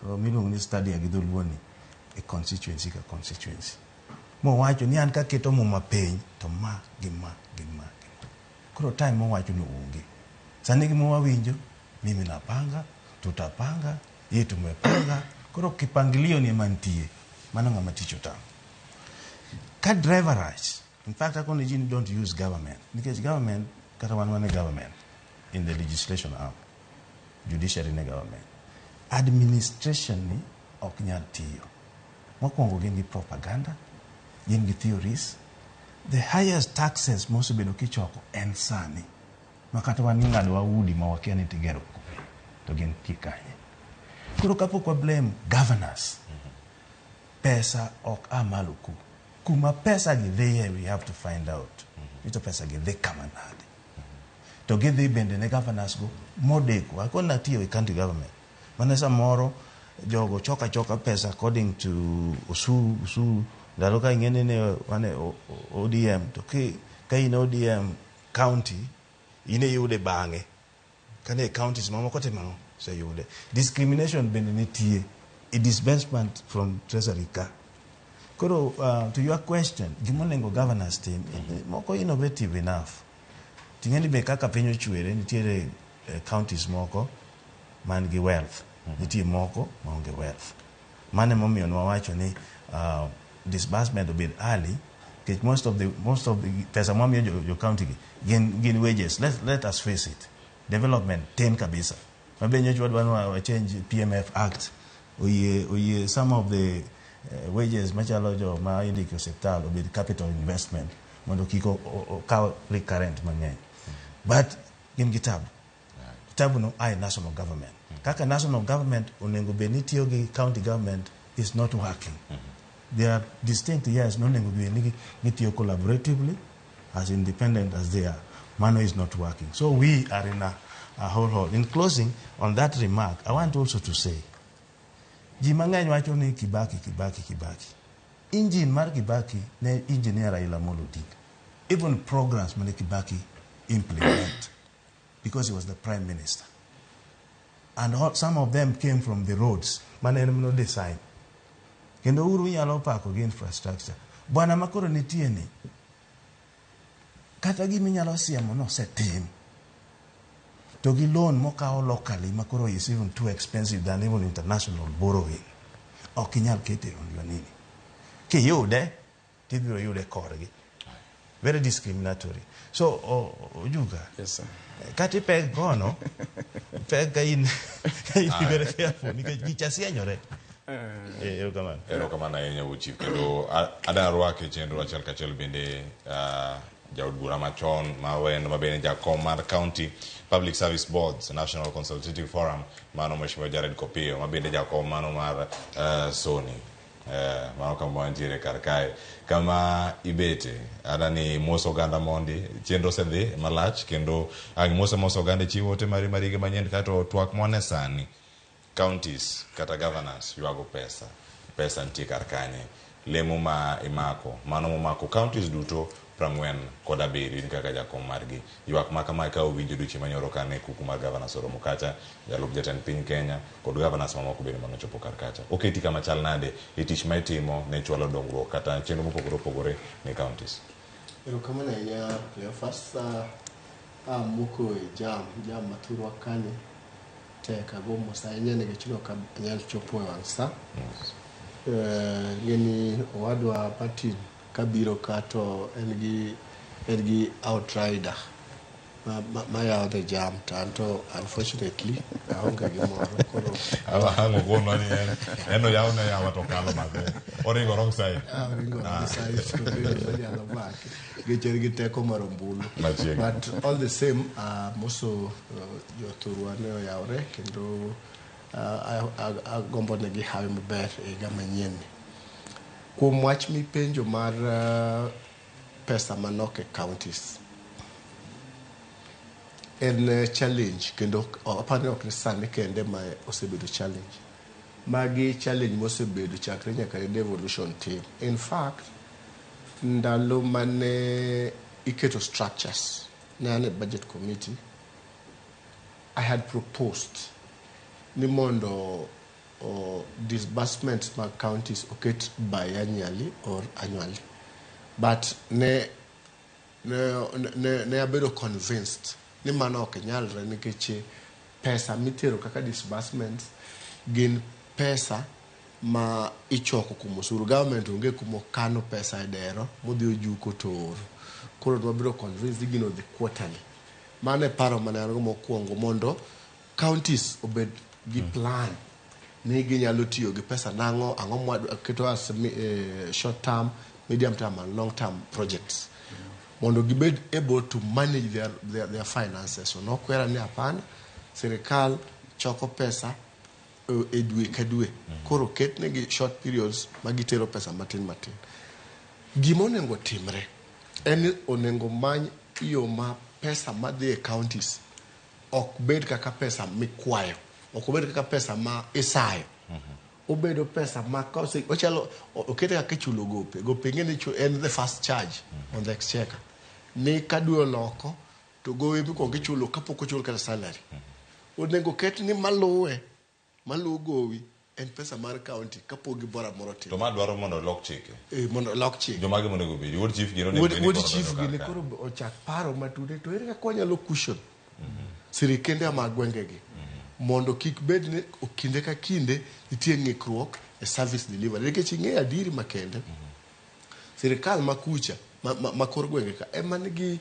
miluongo ni stadia gi dholuo ni e constituency ka constituency. Mowacho ni an kaketo muma piny to ma gi ma gi ma gi ma. Koro time mowacho ni onge. Sani gima wawinjo, mimi napanga, tutapanga, hii tumepanga. Koro kipangilio ni ema nitie. Mano ng'ama tich otamo. Ka driver rach, in fact akoni ji ni don't use government. Nikech government, kata wan wan e government, in the legislation arm, judiciary ne government. Administration ni ok nyal tiyo. Mokwongo gin gi propaganda, gin gi theories. The highest taxes mosebedo kichoko en sani. Ma kata wan ing'adowa udi ma wakia ni tigero kure, to gin tie kanye. Koro kapok wa blame governors, pesa ok a malo ku. Kuma pesa gi dhiye, we have to find out. Ni to pesa gi dhi kama nade. To gidhi bende ne governors go modeko. Akoni natiyo e county government. Mane samoro jogo choka choka pesa according to osuru. Ndalo ka ing'e ni ne wan e ODM, to ka in ODM county, in iyude bang'e. Kane e counties mamoko timo ang'o? Oseyude. Discrimination bende nitie. E disbursement from treasury ka. Koro, to your question, gima onego governors tim, moko innovative enough. Ting'e ni be kaka piny ochwere, nitiere counties moko man gi wealth. Nitie moko maonge wealth. Mano emomiyo nwawacho ni disbursement obed early, nikech most of the pesa mwamiyo jo county gi gin wages. Let us face it. Development tin kabisa. Mabe nyocha wadwa ni wa change PMF Act. Oyie some of the wages machalo jo ma indiko e osiptal obed capital investment mondo kik okaw recurrent mang'eny. But gin gi tabu. Tabu no ae national government. Kaka national government onego bed ni tiyo gi county government is not working. They are distinct, yes, nonego bed ni gitiyo collaboratively as independent as they are. Mano is not working. So we are in a whole hole. In closing, on that remark, I want also to say, ji mang'eny wacho ni Kibaki, Kibaki, Kibaki. Engine mar Kibaki ne engineer Raila Amolo Odinga. Even programs mane Kibaki implement because he was the prime minister. And some of them came from the roads mane en no design. Kendo uru nyalo pako gi infrastructure. Bwana makoro nitie ni, kata gima inyalo siemo nosetim. To To gi loan mokawo locally ma koro is even too expensive than even international borrowing. Ok inyal kete on your nini. Kiyude, tibiro yude korgi. Very discriminatory. So, Ojuga,
Yes, sir.
kata ipeg kono, peg ka in, ka in be very careful, nikech gicha sienyore. Erokamano.
Erokamano ahinya wuod chief kendo adwa rwake e chenro achiel kachiel bende jaod bura machon ma wendo ma bende jakom mar County Public Service Boards National Consultative Forum mano Mheshimiwa Jared Kopiyo ma bende jakom mano mar Sony. Mano kama wantiere kar kae kama ibete adani mos oganda mondi chenro osedhi malach kendo ang' mos mos oganda chiwo ote mari mar higa manyien kato twak mwane sani counties kata governors ywago pesa pesa nitie kar kanye lemo ma imako mano momako counties duto 47 in kaka jakom margi ywak ma kamae ka owinjo odiochieng' manyoro kane kuku mar governors oromo kacha jalup jatend piny Kenya kod governors mamoko bende manochopo kar kacha oketi kama chal nade e tich ma itimo ne chwalo dongruok kata chenro mopogore opogore ne counties.
Erokamano ahinya Cleophas. Amoko e jam, jam mathurwa kani tek ago mos ahinya nikech ok anyal chopo e wang' sa. Ng'eni owadwa Martin kabiro ka to en gi outrider ma yawo the jam to anto unfortunately aonge gi moro koro
ang' okonwa ni en oyawo ne yawa to kalo bathe oringo wrong side.
Oringo wrong side to bende onyalo make nikech en gi teko mar ombulu.
Machiegni.
But all the same moso jothurwa ne oyawre kendo agombo negi hawi maber e higa manyien ni. Kuom wach mipenjo mar pesa manok e counties en challenge kendo aparo ni ok ni sani kende ma osebedo challenge. Magi challenge mosebedo chakre nyaka ne devolution tim. In fact, ndalo mane iketo structures ne an e budget committee, I had proposed ni mondo disbursements mag counties oket biannually or annually. But ne abedo convinced ni mano ok nyalre nikech pesa mitero kaka disbursements gin pesa ma ichoko kuom osuru. Government onge kuma okano pesa e dero modhi ojuko to ooro. Koro nwabedo convinced ni gino dhi quarterly. Mano e paro mane an go mokwongo mondo counties obed gi plan ni ginyalo tiyo gi pesa nang'o, ang'o mwaketo as short term, medium term and long term projects. Mondo gibed able to manage their finances. So nokwera ni hapana, sirikal choko pesa e dwe ka dwe. Koro ketnegi short periods ma gitero pesa matin matin. Gima onego timre en ni onego many yo ma pesa madhi e counties ok bed kaka pesa mikwayo, ok obed kaka pesa ma isayo. Obedo pesa ma kose ochalo okete kaka ichulo gope. Gope ing'e ni en the first charge on the exchequer. Ni ka dwe oloko to gowi mikwongo ichulo kapok ochul kata salary. Onego ket ni maluwe, maluwo gowi en pesa mar county kapok gimoro amora otimore.
To ma dwaro mondo olok chike.
Mondo olok chike.
Jomage monego obedi? Wuod chief gini onego bed ni
Wuod
koro
chief
donjo kar
gini
ka.
koro ochak paro matut to ere kaka wanyalo cushion sirikende mag gwengegi mondo kik bed ni kinde ka kinde nitie ng'ikruok e service delivery. Nikech ing'eyo adieri makende, sirikal ma kucha, ma kor gwenge ka, ema nigi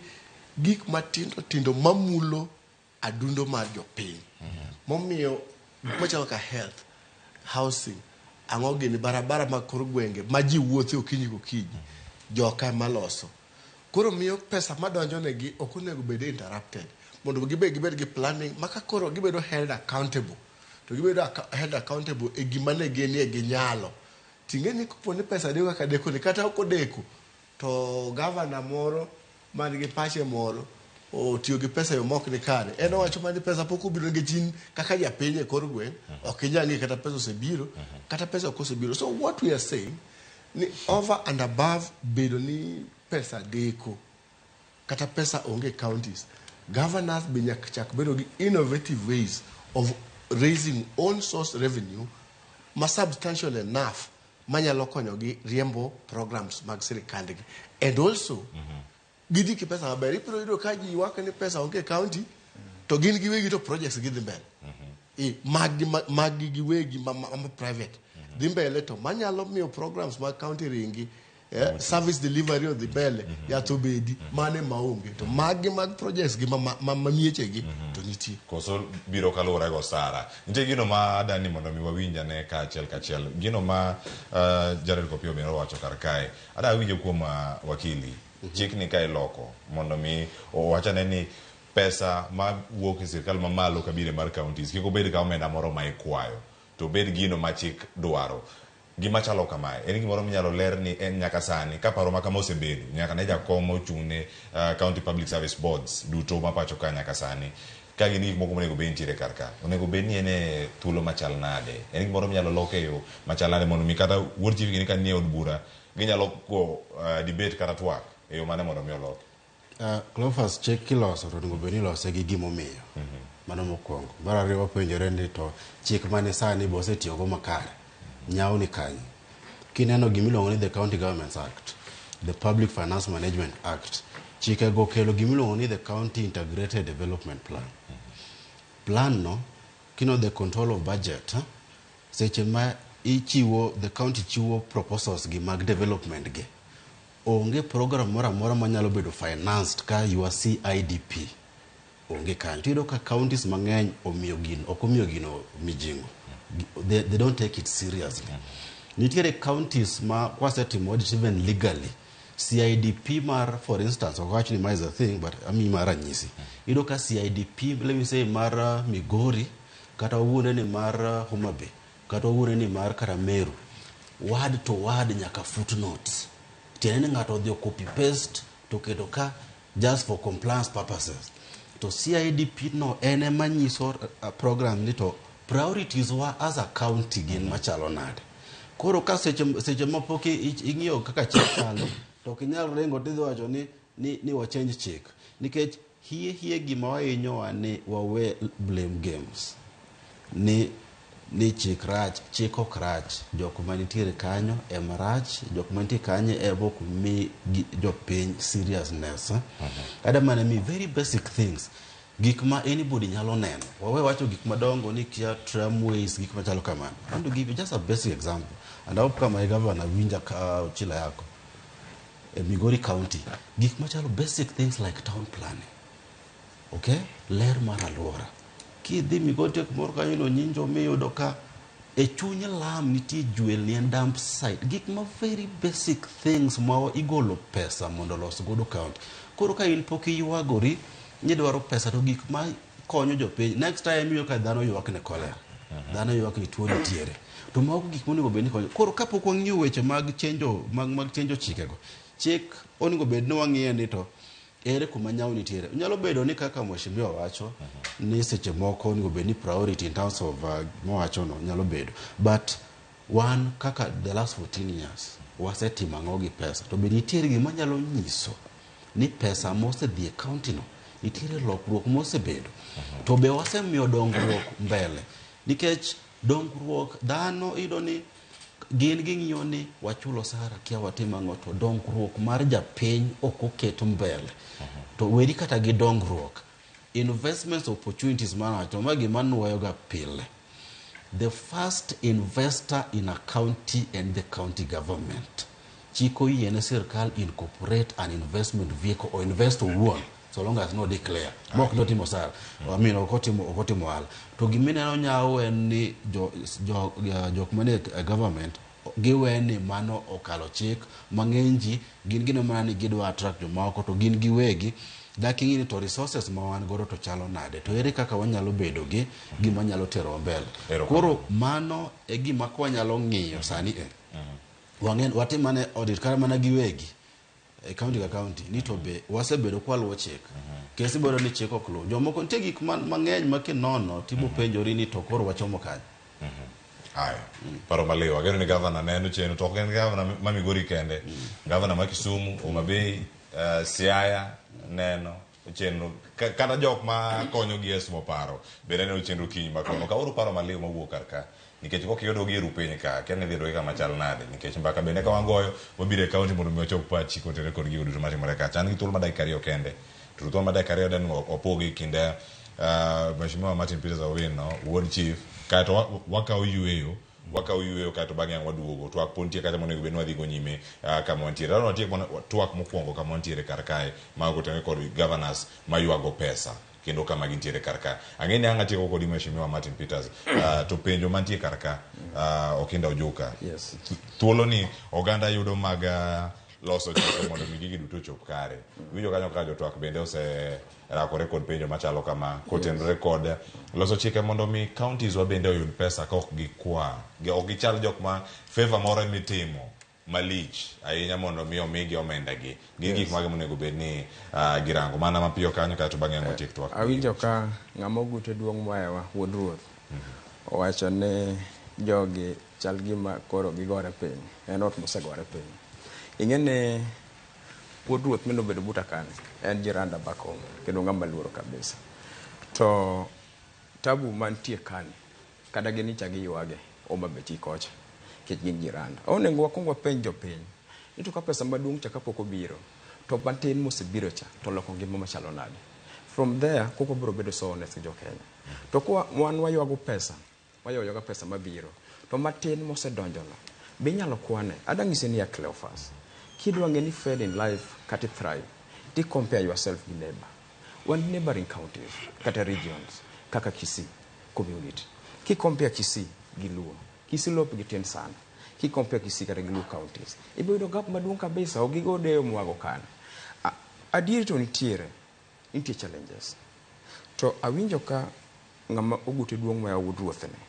gik matindo tindo mamulo adundo mar jopiny. Momiyo gik machalo ka health, housing, ang'o gini, barabara mag kor gwenge ma ji wuothe okinyi gokinyi, joka ema loso. Koro miyo pesa madonjo negi ok onego bed interrupted. Mondo gibed gi planning ma ka koro gibedo held accountable, to gibedo held accountable e gima ne ginie gi nyalo. Ting'e ni kopo ni pesa deko kaka deko ni, kata ok odeko, to governor moro man gi pache moro otiyo gi pesa e yo mok ni kare. En owacho mana ni pesa pok obiro nikech in kaka japiny e kor gweng', ok inyal ng'eyo kata pesa osebiro, kata pesa ok osebiro. So what we are saying ni over and above bedo ni pesa deko, kata pesa onge counties, governors be nyaka chak bedo gi innovative ways of raising own source revenue ma substantial enough manyalo konyogi riembo programs mag sirikandgi. And also, gidhi ki pesa maber. Ibiro yudo ka ji ywak ni pesa onge e county, To gin giwegi to projects gi dhi mbele. Maggi maggi giwegi ma private dhi mbele, to manyalo miyo programs mag county ringi, service delivery odhi mbele, yath obedi, mane maonge. To maggi mag projects gi ma miechegi to nitie.
Koso biro kaluwore go Sara. Nitie gino ma adani mondo mi wawinj ane ka achiel kachiel. Gino ma Jared Kopio bende owacho kar kae. Ada winjo kuom wakili. Chik ni ka iloko mondo mi owachane ni pesa ma wuok e sirkal mamalo kabire mar counties kik obed ka omenda moro ma ikwayo, to obed gino ma chik dwaro. Gima chalo kamae en gimoro minyalo ler ni en nyaka sani ka paro ma kama osebedo nyaka ne jakom ochung' ne county public service boards duto ma pacho ka nyaka sani ka gin gik moko monego bed nitiere kar ka, onego bed ni en e thuolo machal nade, en gimoro minyalo lok e yo machal nade mondo mi kata wuod chief gini ka nie od bura ginyalo go debate kata twak e yo mane mondo mi oloki.
Cleophas, chik kiloso to onego bed ni ilose gi gimomiyo. Mano mokwongo. Mar ariyo, wapenjore ni to chik mane sani be osetiyogo makare. Nyawo ni kanye? Kineno gimiluongo ni the County Governments Act, the Public Finance Management Act, chikego kelo gimiluongo ni the County Integrated Development Plan. Plan no, kino the control of budget, seche ma ichiwo, the county chiwo proposals gi mag development gi, onge program moro amora manyalo bedo financed ka your CIDP onge kanyo. Tiyudo ka counties mang'eny omiyo gino, ok omiyo gino mijing'o. They don't take it seriously. Nitiere counties ma kwasetimo audit even legally, CIDP mar, for instance, ok awach ni ma is a thing, but amiyi mar ranyisi. Iyudo ka CIDP, let me say, mar Migori, kata wawuone ni mar Homa Bay, kata wawuone ni mar Karameru, word to word nyaka footnotes. Tiende ni ng'ato odhi copy paste to keto ka just for compliance purposes. To CIDP no en ema nyiso program ni to priorities wa as a county gin machalo nade. Koro ka seche ma pok ing'iyo kaka chik chalo, to ok inyal ringo tidhi wacho ni wa change chik. Nikech hie hie gima wahinyowa ni wawe blame games. Ni chik rach, chik ok rach, jok manitiere kanyo ema rach, jok mantie kanyo ema ok mi jopiny seriousness. Ada mana mi very basic things. Gik ma anybody nyalo neno. Wawe wacho gik madongo ni kia tramways, gik machalo kamano. I want to give you just a basic example. And I hope kama governor winja ka Ochila yako. E Migori County. Gik machalo basic things like town planning. Okay? Ler mar alwora. Kidhi Migori tek moro kanyo no nyinjo miyudo ka e chuny lam nitie jwelni en dump site. Gik ma very basic things ma igolo pesa mondo olos godo county. Koro ka in pok iywagori ni idwaro pesa to gik ma konyo jopiny. Next time iyudo ka dhano ywak ne cholera. Dhano ywak ni tuo nitiere. To mago gik monego bed ni konyo. Koro kapok wang'iyo weche mag chenjo mag chenjo chikego, chik onego bed ni wang'iye ni to ere kuma nyawo nitiere. Nyalo bedo ni kaka mheshimiwa wacho ni seche moko onego bed ni priority in terms of mowacho no nyalo bedo. But wan kaka the last 14 years wasetimo ang'o gi pesa, to be nitiere gima nyalo nyiso ni pesa mosedhi e county no nitiere lokruok mosebedo, to be wasemiyo dongruok mbele, nikech dongruok dhano iyudo ni gin ging'iyo ni wachulo osara kia watimo ang'o, to dongruok mar japiny ok oket mbele. To weri kata gi dongruok, investments opportunities manawacho ma gima nuoyoga pile, the first investor in a county and the county government, chik oyiene sirkal incorporate an investment vehicle or invest owuon, so long as no declare mok notimo osara, I mean, ok otimo ohala. To gimineno nyawo en ni jo jok manie government giwe ni mano okalo chik. Mang'eny ji gin gino mana ni gidwa attract jomoko, to gin giwegi dak ing'i ni to resources ma wan godo to chalo nade, to ere kaka wanyalo bedo gi gima nyalo terowa mbele. Koro mano e gima kwanyalo ng'iyo sani e wang'en watim mana audit kata mana giwegi e county ka county ni to be wasebedo kwaluwo chik. Kesi bedo ni chik ok luw jomoko, nitie gik mang'eny ma kinono tibo penjori ni to koro wachomo kanye.
Aya, paro maliw. Ageno ni gavana neno chenro, to ok en gavana ma Migori kende. Gavana ma Kisumu, Homa Bay, Siaya neno chenro. Kata jok ma konyogi e sumo paro bende neno chenro kiny ma kawuono. Kauru paro maliw mawuok kar ka. Nikech kok iyudo gi e piny ka, kia ni idhi yudogi kama chal nade. Nikech mbaka bende ka wagoyo, wabiro e county mondo mi wachop pachi kotenore kod gigo duto matimore kacha. An gi thuolo mar dakika 2 kende. To thuolo mar dakika 2 den opogi e kind Mheshimiwa Martin Peters Owino, wuod chief, kaeto wakawo yueyo, wakawo yueyo kaeto bang'e ang' waduogo. Twak pod nitie kacha monego bed ni wadhi go nyime kama wantiere. Adwa watiek mana twak mokwongo kama wantiere kar kae ma otenore kod governors maywago pesa kendo kama gintiere kar ka. Ang'e ni ang' atieko kodi Mheshimiwa Martin Peters. To penjo mantie kar ka, Okinda Ojuka.
Yes.
Thuolo ni oganda yudo mag loso chike mondo mi gigi duto ochop kare. Winjo kanyo ka jotwak bende oserakore kod penjo machalo kama kotenore kod loso chike mondo mi counties wa bende oyud pesa ka ok gikwa. Ok gichal jok ma favor moro mitimo malich ahinya mondo mi omigi omenda gi. Gin gik mage monego bed ni girango. Mana mapiyo kanyo kaeto bang'e ang' watiek twak.
Awinjo ka ng'ama ogute duong' mohewa wuod ruoth owacho ni jogi chal gima koro gigore piny. En ot mosegore piny. Ing'e ni wuod ruoth mane obedo buta kani en jiranda back home kendo ng'ama luoro kabisa. To tabu mantie kani kata gin icha giywage Homa Bay chi kocha nikech gin jiranda. Onego wakwong wapenj jopiny ni to ka pesa maduong' cha kapok obiro to matin mosebiro cha to oloko ngima machalo nade. From there koko biro bedo so honest gi jo Kenya. To kwa wan waywago pesa, waywago pesa mabiro, to matin mosedonjono be inyalo kwane. Adwa nyisi niya Cleophas, kidwa ng'e ni fail in life kata thrive, ti compare yourself gi neighbor. Wan gi neighboring counties kata regions kaka Kisii community. Ki compare Kisii gi Luo, Kisii lop gi tin sana. Ki compare Kisii kata gi Luo counties, ibiro yudo gap maduong' kabisa, ok gigo deyo mwago kanyo. Adieri to nitiere, nitie challenges. To awinjo ka ng'ama ogute duong' ma wuod ruoth ni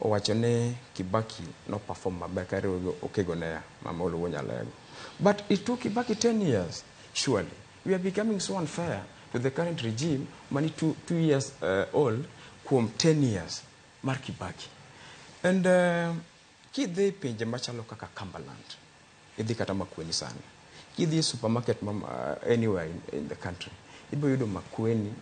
owacho ni Kibaki no perform maber ka riwo gi Okego Neya mama Oluwo Nyalego. But it took Kibaki 10 years, surely. We are becoming so unfair to the current regime mani 2 years old kuom 10 years mar Kibaki. And kidhi pinje machalo kaka Cumberland, idhi kata Makueni sani, kidhi e supermarket anywhere in the country, ibiro yudo Makueni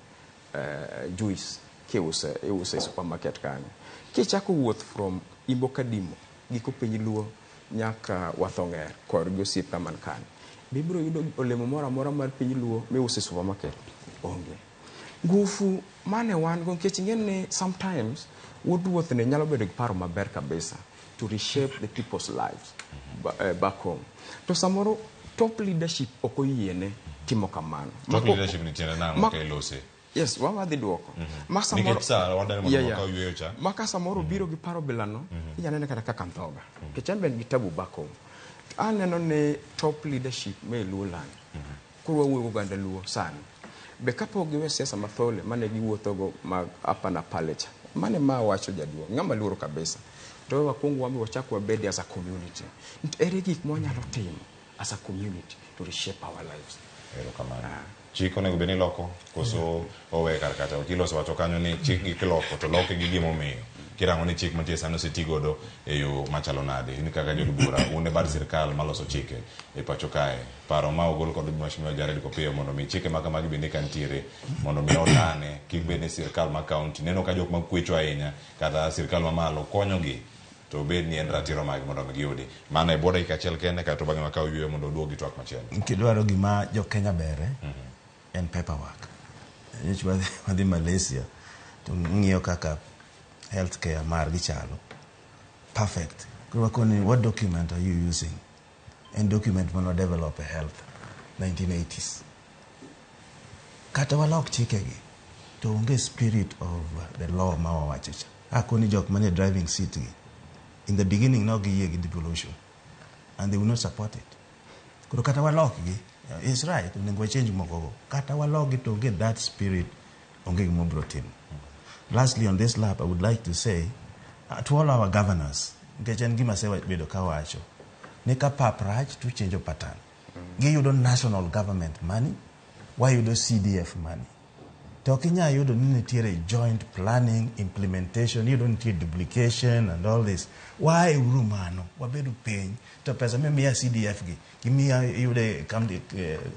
juice kiuse, iuse e supermarket kanyo. Kichako wuoth from Imbo Kadimo, giko piny Luo nyaka Wathong'er kod gi osiepna man kanyo, be ibiro yudo olemo moro amora mar piny Luo miuso e supermarket? Onge. Ngufu mane wan go nikech ing'e ni sometimes wuod ruoth ni nyalo bedo gi paro maber kabisa to reshape the people's lives back home. To samoro top leadership ok oyiene timo kamano.
Top leadership ni tiende nang'o ka ilose?
Yes, wadhi duoko. Ma samoro
Nikech sa wadwaro mondo wakaw yueyo cha.
Ma ka samoro obiro gi paro bilano, inyalo nene kata kaka ndhoga. Nikech en be en gi tabu back home. Aneno ni top leadership me Luo land. Koro wawuoyo gi oganda Luo sani. Be kapok giwe siasa mathole mane giwuothogo mag hapa na pale cha. Mane ma wacho jaduong', ng'ama luoro kabisa. To wakwong wambe wachak wabede as a community. Ere gik mwanyalo timo as a community to reshape our lives.
Erokamano. Chik onego bed ni loko koso owe kar kacha. Wakil osewacho kanyo ni chik gi kiloko to loke gi gimomiyo. Kirango ni chik mantie sani oseti godo e yo machalo nade. In kaka jaod bura, un e bad sirkal maloso chike e pacho kae. Paro ma ogol kod Mheshimiwa Jared Kopiyo mondo mi chike ma kamagi bende ka nitiere mondo mi otane kik bed ni sirkal ma county neno ka jok makwecho ahinya kata sirkal mamalo konyogi to bed ni en ratiro margi mondo mi giyudi. Mano e bwo dakika achiel kende kaeto bang'e wakaw yueyo mondo oduog gi twak machielo.
Kidwaro gima jo Kenya bere, en paperwork. Nyocha wadhi Malaysia to ng'iyo kaka healthcare margi chalo. Perfect. Koro wakoni, what document are you using? En document mane wadevelop e health 1980s. Kata walok chikegi, to onge spirit of the law ma wawacho cha. Akoni jok manie driving seat gi, in the beginning ne ok giyie gi devolution and they will not support it. Koro kata walokgi, it's right, onego wachange moko go. Kata walokgi to onge that spirit, onge gima wabiro timo. Lastly, on this lap, I would like to say to all our governors, nikech en gima asebedo kawacho, ni ka pap rach to uchenjo pattern. Giyudo national government money, wayudo CDF money. To ok inyal yudo ni nitiere joint planning, implementation, iyudo nitie duplication and all this. Wae uru mano, wabedu piny, to pesa mimiya CDF gi, gimiya iyude county,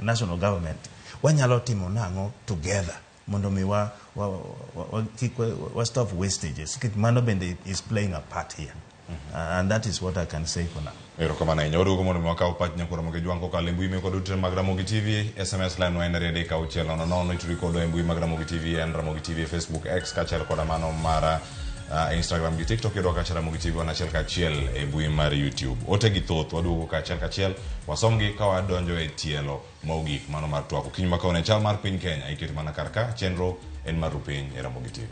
national government, wanyalo timo nang'o together mondo mi wa, kik wa stop wastages. Nikech mano bende is playing a part here. And that is what I can say for now.
Erokamano ahinya. Waduogo mondo mi wakaw pach nyakwar Ramogi Jwang' kokalo e mbui mekwa duto mag Ramogi TV. SMS line wa en 3 6 0 0. Itudi kodwa e mbui mag Ramogi TV en Ramogi TV e Facebook, X kaachiel koda mano mar Instagram gi TikTok yudo kacha Ramogi TV wan achiel kachiel e mbui mar YouTube. Ote gi thoth waduogo ka achiel kachiel wasomgi ka wadonjo e tielo mogik mano mar twak. Okinyi ma kawuono e chal mar piny Kenya iketo mana kar ka chenro en mar Rupiny e Ramogi TV.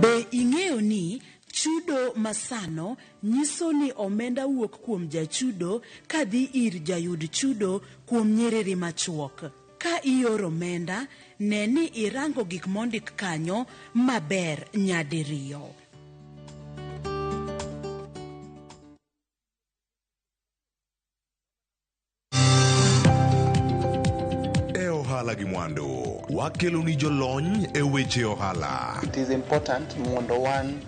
Be ing'eyo ni chudo masano nyiso ni omenda wuok kuom jachudo kadhi ir jayud chudo kuom nyiriri machuok. Ka ioro omenda, ne ni irango gik mondik kanyo maber nyadiriyo.
E ohala gi mwandu, wakelo ni jolony e weche ohala.
It is important mondo wan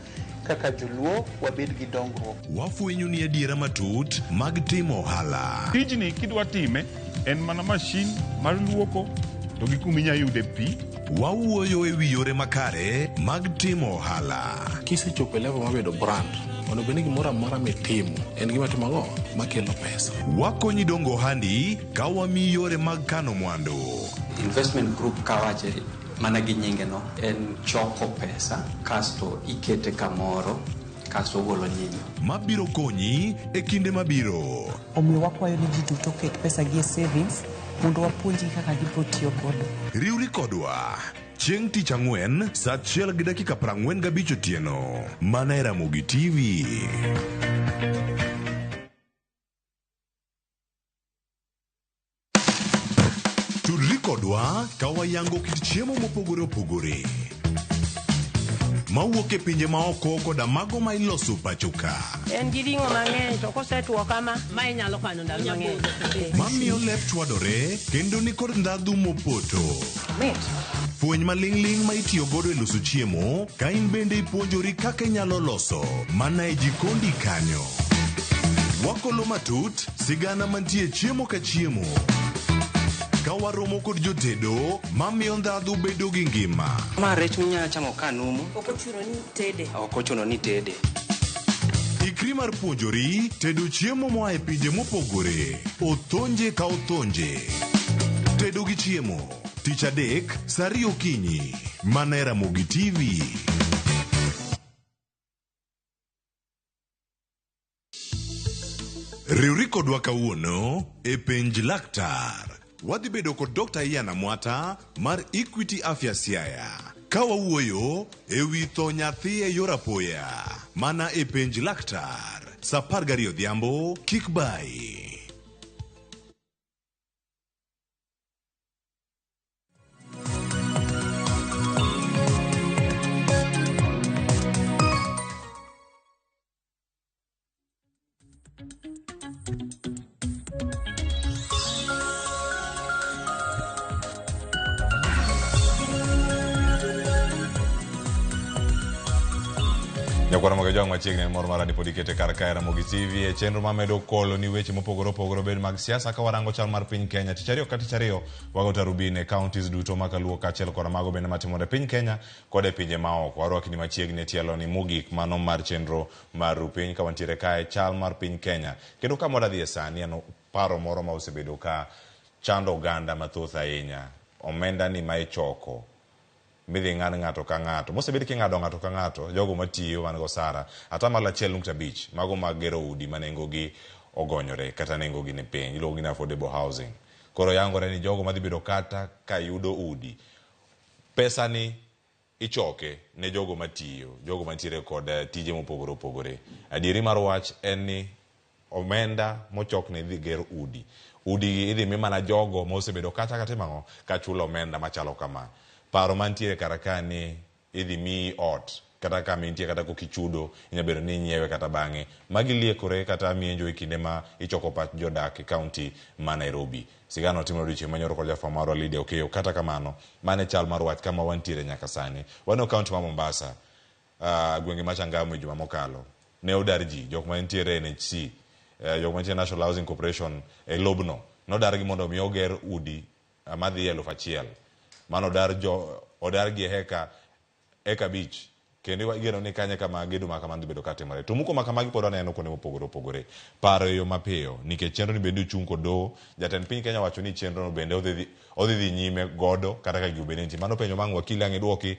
kaka joluo wabed gi dongruok.
Wafwenyo ni adiera matut mag timo ohala.
Tijni kidwa time en mana mashin mar luoko to gi kuma inya yude pi.
Wawuoyo e wi yore makare mag timo ohala.
Kisechopo e level mar bedo brand, onego bed ni gimoro amora mitimo en gima timo ang'o makelo pesa.
Wakonyi dongo ohandi ka wamiyi yore mag kano mwandu.
Investment group kawache mana gi nyinge no en choko pesa kasto ikete kamoro kasto ogolo nyinyo.
Mabiro konyi e kinde mabiro.
Omiyo wakwayo ni ji duto oket pesa gi e savings mondo wapuonjgi kaka gibiro tiyo godo.
Riwri kodwa chieng' tich ang'wen sa 1:45 otieno mana e Ramogi TV. Tudri kodwa ka wayango kit chiemo mopogore opogore mawuok e pinje maoko koda mago ma iloso pacho ka.
En gi ring'o mang'eny to kosetwo kama ma inyalo kano ndalo mang'eny.
Mamiyo lep chwadore kendo nikod ndhadhu mopoto. Fweny maling'ling' ma itiyo godo e loso chiemo ka in bende ipuonjori kaka inyalo loso mana e jikondi kanyo. Wakolo matut sigana mantie chiemo ka chiemo. Ka waromo kod jotedo mamiyo ndhadhu bedo gi ngima.
Ma rech minyalo chamo ka numu.
Ok ochuno ni tede.
Ok ochuno ni tede.
Ikri mar puonjori tedo chiemo moa e pinje mopogore. Othonje ka othonje. Tedo gi chiemo. Tich adek, sa 2 okinyi. Mana e Ramogi TV. Riwri kodwa kawuono e penj laktar. Wadhi bedo kod Dr. Ian Amwata mar Equity Afya Siaya. Ka wawuoyo e wi tho nyathi e yor apoya. Mana e penj laktar. Sa 12 odhiambo, kik bayi.
Nyakwar Ramogi Ojwang' machiegni en mor mara ni pod ikete kar kae Ramogi TV e chenro mamedo kolo ni weche mopogore opogore obed mag siasa ka warango chal mar piny Kenya. Tich ariyo ka tich ariyo wago tarubin e counties duto makaluo kaachiel koda mago bende matimore e piny Kenya kod e pinje maoko. Warwakni machiegni e tielo ni mogik mano mar chenro mar Rupiny ka wantiere kae chal mar piny Kenya. Kendo kama wadhi e sani en paro moro ma osebedo ka chando oganda mathoth ahinya. Omenda ni ma ichoko midhi ng'ad ng'ato ka ng'ato mosebed king'ado ng'ato ka ng'ato jogo matiyo man gosara 1.5% mago mag gero udi ma nengogi ogonyore kata nengogi ni piny iluongo ni affordable housing. Koro yangore ni jogo madhi bedo kata ka yudo udi pesa ni ichoke ne jogo matiyo jogo mantiere kod tije mopogore opogore. Adieri mar wach en ni omenda mochok ne idhi ger udi udi gi idhi mi mana jogo mosebedo kata katimo ang'o ka chulo omenda machalo kama. Paro mantiere kar ka ni idhi miyi ot kata kama intie kata kokichudo inya bedo ni inyiewe kata bang'e. Magi liekore kata mienjo e kinde ma ichoko pach jodak e kaunti ma Nairobi. Sigana otimore odiochieng' manyoro kod jafwambo marwa Lydia Okeyo. Kata kamano, mano e chal mar wach kama wantiere nyaka sani. Waneno kaunti ma Mombasa, gwenge ma Changamwe juma mokalo. Ne odar ji, jok ma nitiere NHC. jok mantie National Housing Corporation e lobno nodargi mondo mi oger udi madhi 1000. Mano odar jo odargi e heka 5 kendo igeno ni kanye kama gedo ma kamano dhi bedo katimore. To muko ma kamagi pod waneno kuonde mopogore opogore. Paro e yo mapiyo nikech chenro ni bende ochung' kod doho. Jatend piny Kenya wacho ni chenro no bende odhi dhi nyime godo kata ka gigo bende nitie. Mano penjo ma ang' wakili ang' iduoki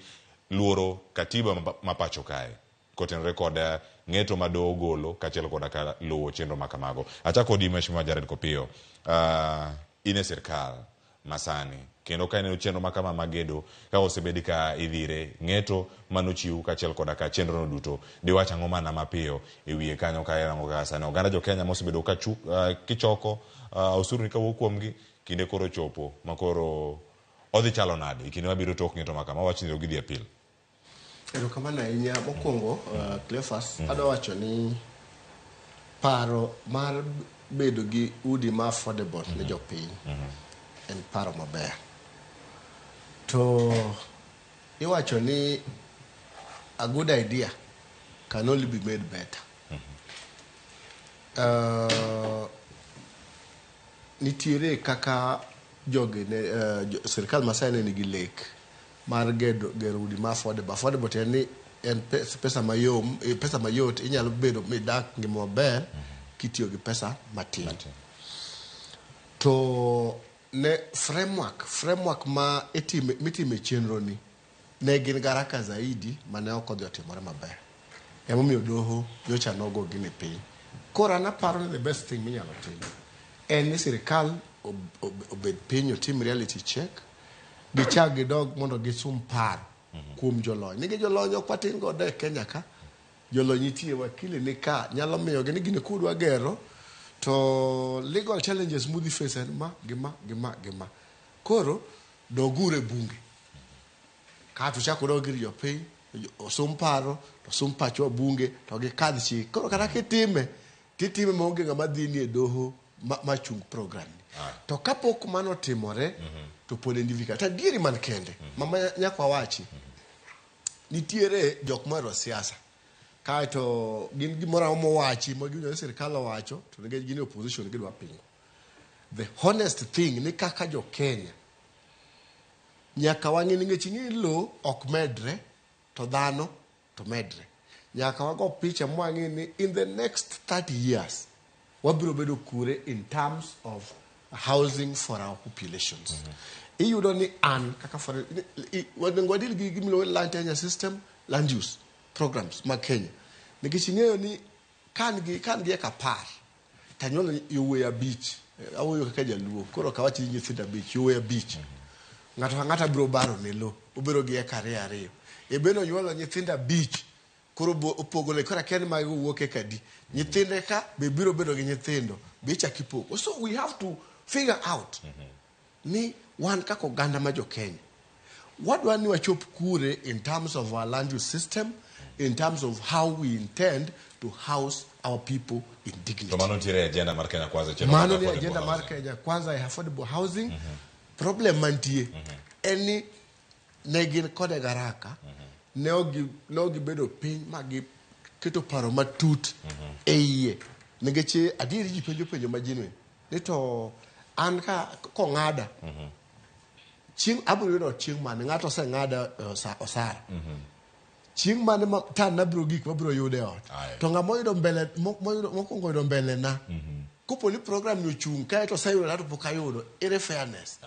luoro katiba ma pacho kae kotenore kod ng'eto ma doho golo kaachiel koda ka luwo chenro ma kamago. Achako kodi Mheshimiwa Jared Kopiyo. In e sirkal masani kendo ka ineno chenro ma kama mag gedo ka osebed ka idhire ng'eto manochiw kaachiel koda ka chenro no duto diwach ang'o mana mapiyo e wiye kanyo ka irango kaka sani oganda jo Kenya mosebedo ka kichoko osuru ni kawuok kuomgi kinde koro chopo ma koro odhi chalo nade e kinde mabiro tok ng'eto ma kama wach ni gidhi appeal.
Erokamano ahinya. Mokwongo, Cleophas, adwa wacho ni paro mar bedo gi udi ma affordable ne jopiny en paro maber. To iwacho ni a good idea can only be made better. Nitiere kaka jogi ne sirkal masani ne nigi lek mar gero udi ma affordable. Affordable tiende ni en pesa mayom, pesa mayot inyalo bedo midak ngima maber kitiyo gi pesa matin. To ne framework ma mitime chenro ni ne gin garaka zaidi mane ok odhi otimore maber. Emomiyo doho nyocha nogo gini piny. Koro an aparo ni the best thing minyalo tim en ni sirikal obed piny otim reality check, gichak gidog mondo gisum paro kuom jolony. Nikech jolony ok watin godo e Kenya ka, jolony nitie, wakili ni ka, nyalo miyogi ni gini kudwa gero to legal challenges mudhi face en ma gi ma gi ma gi ma. Koro doguru e bunge. Kato chak udog ir jopiny, osum paro, to osum pachwa bunge, to gikadh chik. Koro kata kitime, titime maonge ng'ama dhi ni e doho ma chung program ni. To kapok mano otimore, to pod en difficult. To adieri man kende, mama nyaka wawachi, nitiere jok mohero siasa. Kaeto gin gimoro amora mowachi ma giwinjo ni sirkal owacho, to nikech gin e opposition gidwa pingo. The honest thing ni kaka jo Kenya, nyaka wang'e nikech ing'e ni lowo ok medre, to dhano to medre. Nyaka wago picha mwang'e ni in the next 30 years, wabiro bedo kure in terms of housing for our populations. Iyudo ni an kaka onego wadil gi gimiluongo ni land tenure system, land use programs mag Kenya. Nikech ing'eyo ni ka an gi eka 10, to anyuolo yowuoyi 5, awuoyo kaka jaluo, koro ok awach ni nyithindo 5, yowuoyi 5. Ng'ato ka ng'ato biro baro ne lowo, obiro gi eka 2 2. E bende onyuolo nyithindo 5, koro opogo le, koro akia ni mago wuok eka adi. Nyithinde ka be biro bedo gi nyithindo, be ichako ipogo. So we have to figure out ni wan kaka oganda ma jo Kenya, wadwa ni wachop kure in terms of our land use system, in terms of how we intend to house our people in dignity.
To mano nitiere agenda mar Kenya Kwanza chenro
Mano
mar
ni
affordable
agenda mar
housing.
Kenya Kwanza e affordable housing. Problem mantie en ni ne gin kode garaka, ne ok gibedo piny ma giketo paro matut e iye. Nikech adieri ji penjo penjo ma genuine. Ni to an ka kong'ada, chieng' abiro yudo chieng' mane ng'ato oseng'ada osara. Chieng' mane ma tan abiro gik mabiro yudo e ot. To ng'ama oyudo mbele, mokwongo oyudo mbele na. Kopo ni program ni ochung' kae to oseyudo to pok ayudo, ere fairness?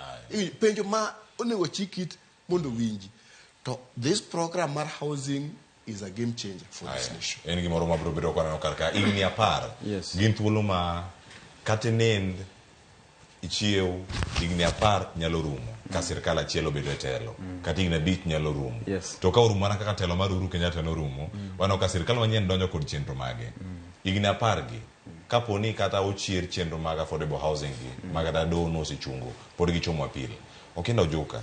Penjo ma onego chik it mondo owinji. To this program mar housing is a game changer for this nation.
En gimoro mabiro bedo kwaneno kar ka higni 10. Gin thuolo ma kata nind ichiew higni 10 nyalo rumo ka sirkal achiel obedo e telo, kata higni 5 nyalo rumo. To ka orumo mana kaka telo mar Uhuru Kenyatta norumo, waneno ka sirkal manyien donjo kod chenro mage. Higni 10 gi, kapo ni kata ochier chenro mag affordable housing gi, ma kata doho nosechungo, pod gichomo appeal. Okinda Ojuka.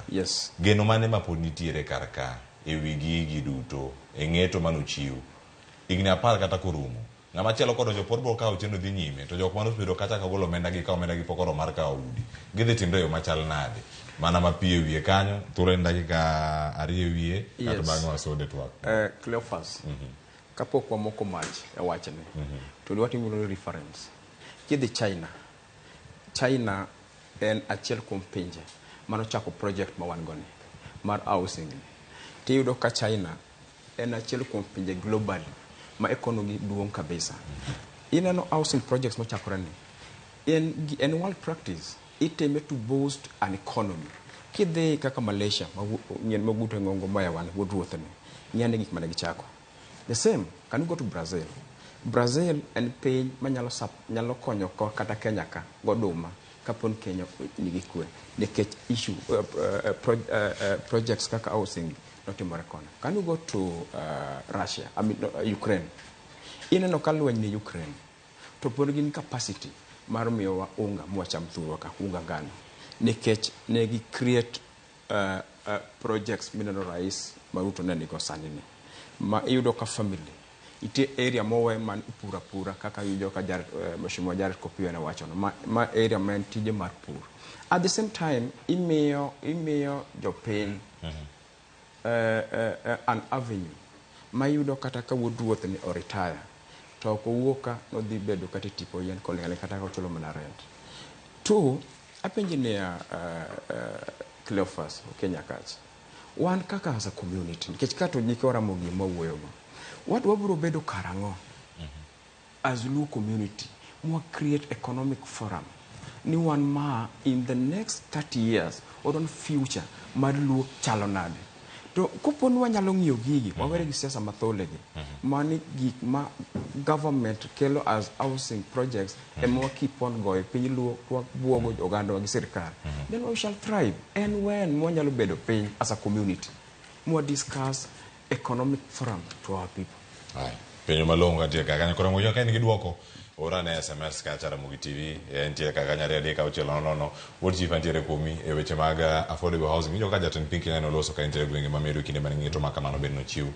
Geno mane ma pod nitiere kar ka e wi gigi duto, e ng'eto manochiw. Higni 10 kata korumo, ng'ama chielo kodonjo pod biro kawo chenro dhi nyime, to jok mane osebedo kacha ka golo omenda gi ka omenda gi pok oromo mar kawo udi, gidhi timre e yo machal nade? Mana mapiyo e wiye kanyo, thuolo en dakika 2 e wiye, kato bang'e wasode twak.
Cleophas, kapok wamoko mach e wachni, to dwa timo reference. Kidhi China, China en achiel kuom pinje manochako project ma wan go ni mar housing ni. Tiyudo ka China en achiel kuom pinje globally ma economy duong' kabisa. Ineno housing projects mochakore ni en world practice itime to boost an economy. Kidhi kaka Malaysia nyien moguto e ng'ongo moya wan wuod ruoth ni, ng'i ane gik mane gichako. The same, can you go to Brazil? Brazil en piny manyalo nyalo konyo ko kata Kenya ka goduma kapon Kenya nigi kwe nikech issue projects kaka housing notimore kono. Can you go to Russia, I mean, no, Ukraine? Ineno ka lweny ni Ukraine to pod gin capacity mar miyowa unga mwacham thurwa ka unga ngano nikech ne gi create projects mineno rais ma Ruto ne nigo sani ni ma iyudo ka family nitie area mowe man ipuro apura kaka iwinjo ka Jared, Mheshimiwa Jared Kopiyo ne wachono ma area ma en tije mar pur. At the same time imiyo jopiny an avenue ma iyudo kata ka wuod ruoth ni o retire to ok owuok ka nodhi bedo kata e tipo yien koling'ane kata ka ochulo mana rent. Two, apenji niya Cleophas Kenya kacha wan kaka as a community nikech ka to nyikwa Ramogi mwawuoyogo wabiro bedo karang'o as Luo community mwa create economic forum ni wan ma in the next 30 years or on future mar Luo chalo nade to kopo ni wanyalo ng'iyo gigi wawere gi siasa matholegi mani gik ma government kelo as housing projects ema wa keep on goyo piny Luo wabuogo ogandawa gi sirikal then we shall thrive. En when mwanyalo bedo piny as a community mwa discuss economic forum to our people.
Ai, penjo malong'o kantie kaka kanyo. Koro ka in gi duoko, orane SMS kacha Ramogi TV, entie kaka kanyo 2 3 6 0 0. Wuod chief antiere kuomi e weche mag affordable housing. Winjo ka jatend piny Kenya noloso ka entiere e gwenge ma Meru kinde mane ng'eto ma kamano bende nochiw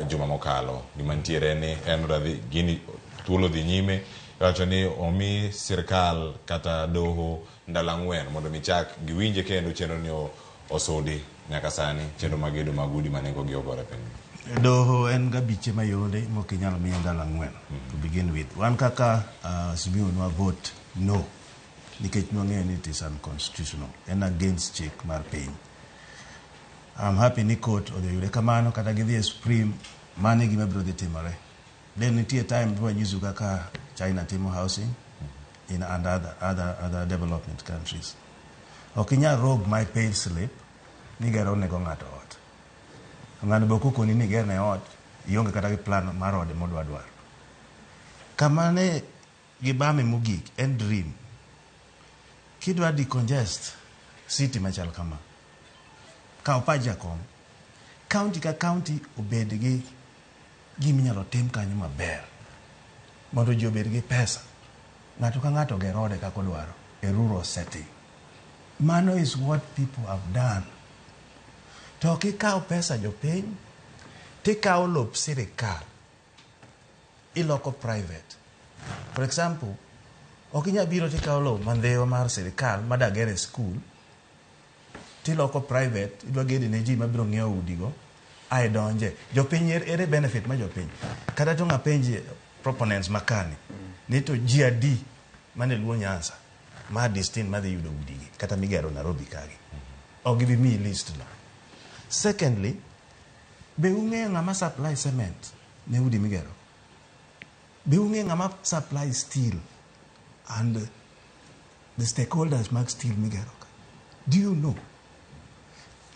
juma mokalo. Gima nitiere en ni en radhi gini thuolo dhi nyime iwacho ni omi sirkal kata doho ndalo 4 mondo mi chak giwinje kendo chenro ni osudi nyaka sani chenro mag gedo mag udi ma nengo gi ogore piny.
Doho en gabiche mayonde mok inyal miye ndalo 4 to begin with. Wan kaka Azimio nwa vote no nikech nwang'eyo ni it is unconstitutional, en against chik mar piny. I'm happy ni court odhi oyude kamano kata gidhi e Supreme, mano e gima biro dhi timore. Then nitie time biro nyisu kaka China timo housing in and other development countries. Ok inyal rob my pay slip ni gero nego ng'ato ot. Ng'ano be ok okoni ni igerne ot, ionge kata gi plan mar ode modwa dwaro. Kama ne gibame mogik en dream. Kidwa decongest city machal kama, kaw pach jakom, county ka county obed gi giminyalo tim kanyo maber mondo ji obed gi pesa. Ng'ato ka ng'ato oger ode kaka odwaro e rural setting. Mano is what people have done. To kikawo pesa jopiny, tikawo lop sirikal, iloko private. For example, ok inyal biro tikawo lowo mandhiwa mar sirikal madagere school, tiloko private, idwa gede ne ji mabiro ng'iewo udigo, ae donje. Jopiny ere benefit ma jopiny? Kata to ng'apenji proponents makani, ni to ji adi mane Luo Nyanza ma destined madhi yudo udigi kata migero Nairobi kagi. Ok gibi miyi list no. Secondly, be ung'eyo ng'ama supply cement ne udi migero? Be ung'eyo ng'ama supply steel and the stakeholders mag steel migero ka? Do you know?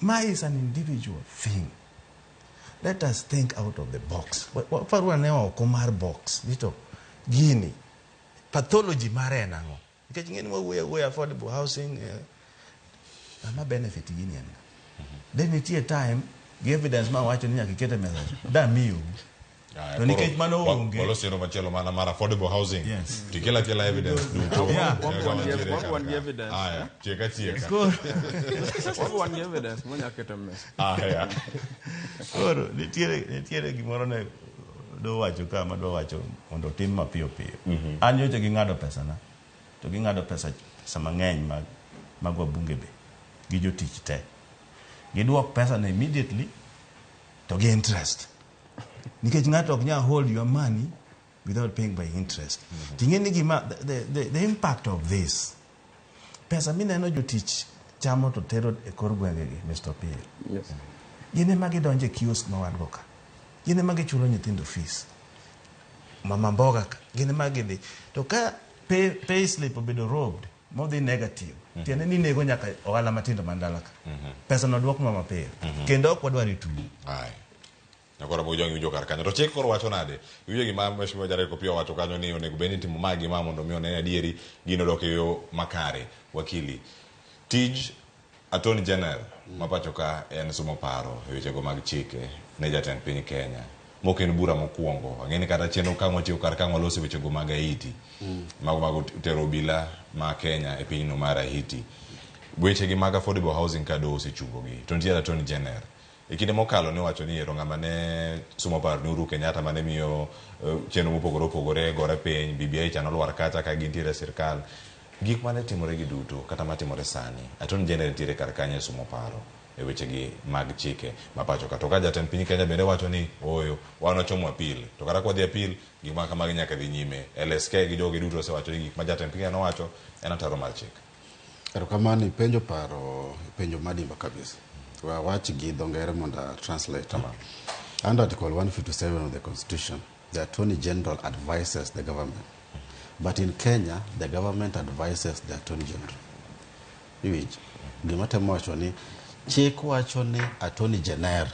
Ma is an individual thing. Let us think out of the box. Waparu ane oko mar box. Nito, gini, pathology mare en ang'o? Nikech ing'e ni wawuoyo awuoya affordable housing, ng'ama benefit gini en ng'a? Then nitie time gi evidence ma wacho ni nyaka iket e mesa da miyo. To nikech mano onge.
Walos chenro machielo mana mar affordable housing.
Yes.
Tikela kela evidence duto.
Yeah.
Wan gi evidence.
Aya, tieka tieka.
Wan gi evidence mwanyalo keto e mesa.
Aya.
Koro nitiere gimoro ne do wacho ka ma do wacho mondo otim mapiyo piyo. An nyocha ging'ado pesa na. To ging'ado pesa mang'eny mag wabunge be gi jotich te. Giduok pesa na immediately to gi interest. Nikech ng'ato ok nyal hold your money without paying by interest. Ting'e ni gima the impact of this pesa mineno jotich chamo to tero e kor gwengegi, Mr. Opiyo.
Yes.
Gin ema gidonjo e kiosk ma wan go ka. Gin ema gichulo nyithindo fees. Mama mboga ka, gin ema gidhi. To ka pay slip obedo robbed, modhi negative, tiende ni nego nyaka ohala matindo man dala ka. Pesa no duok ma mapiyo. Kendo ok wadwar e tuo.
Aye. Nyakoro Ramogi iwinjo kar kanyo. To chik koro wacho nade? Iwinjo gima Mheshimiwa Jared Opiyo wacho kanyo ni onego bed ni itimo ma gi ma mondo mi one adieri gino dok e yo makare. Wakili, tij Attorney General ma pacho ka en somo paro e wechego mag chike ne jatend piny Kenya. Mok en bura mokwongo. Ang'e ni kata chenro ka watiyo kar ka waloso wechego mag Haiti. Mago mag tero obila ma Kenya e pinyno mar Haiti. Weche gi mag affordable housing ka doho osechungogi. To nitie Attorney General. E kinde mokalo ne owacho ni ero ng'ama ne somo paro ni Uhuru Kenyatta mane miyo chenro mopogore opogore gore piny, BBI cha nolwar kacha ka gintiere e sirkal. Gik mane timore gi duto kata matimore sani, Attorney General nitiere kar kanyo e somo paro e weche gi mag chike ma pacho ka. To ka jatend piny Kenya bende wacho ni ooyo, wan wachomo appeal. To kata kwadhi appeal, gik ma kamagi nyaka dhi nyime. LSK gi jogi duto osewacho ni gik ma jatend piny Kenya nowacho en ataro mar chik.
Erokamano ipenjo paro penjo madimba kabisa. We awach gi dho ngere mondo a translate. Under Article 157 of the Constitution, the Attorney General advises the government. But in Kenya, the government advises the Attorney General. Iwinjo? Gima temo wacho ni chik wacho ni Attorney General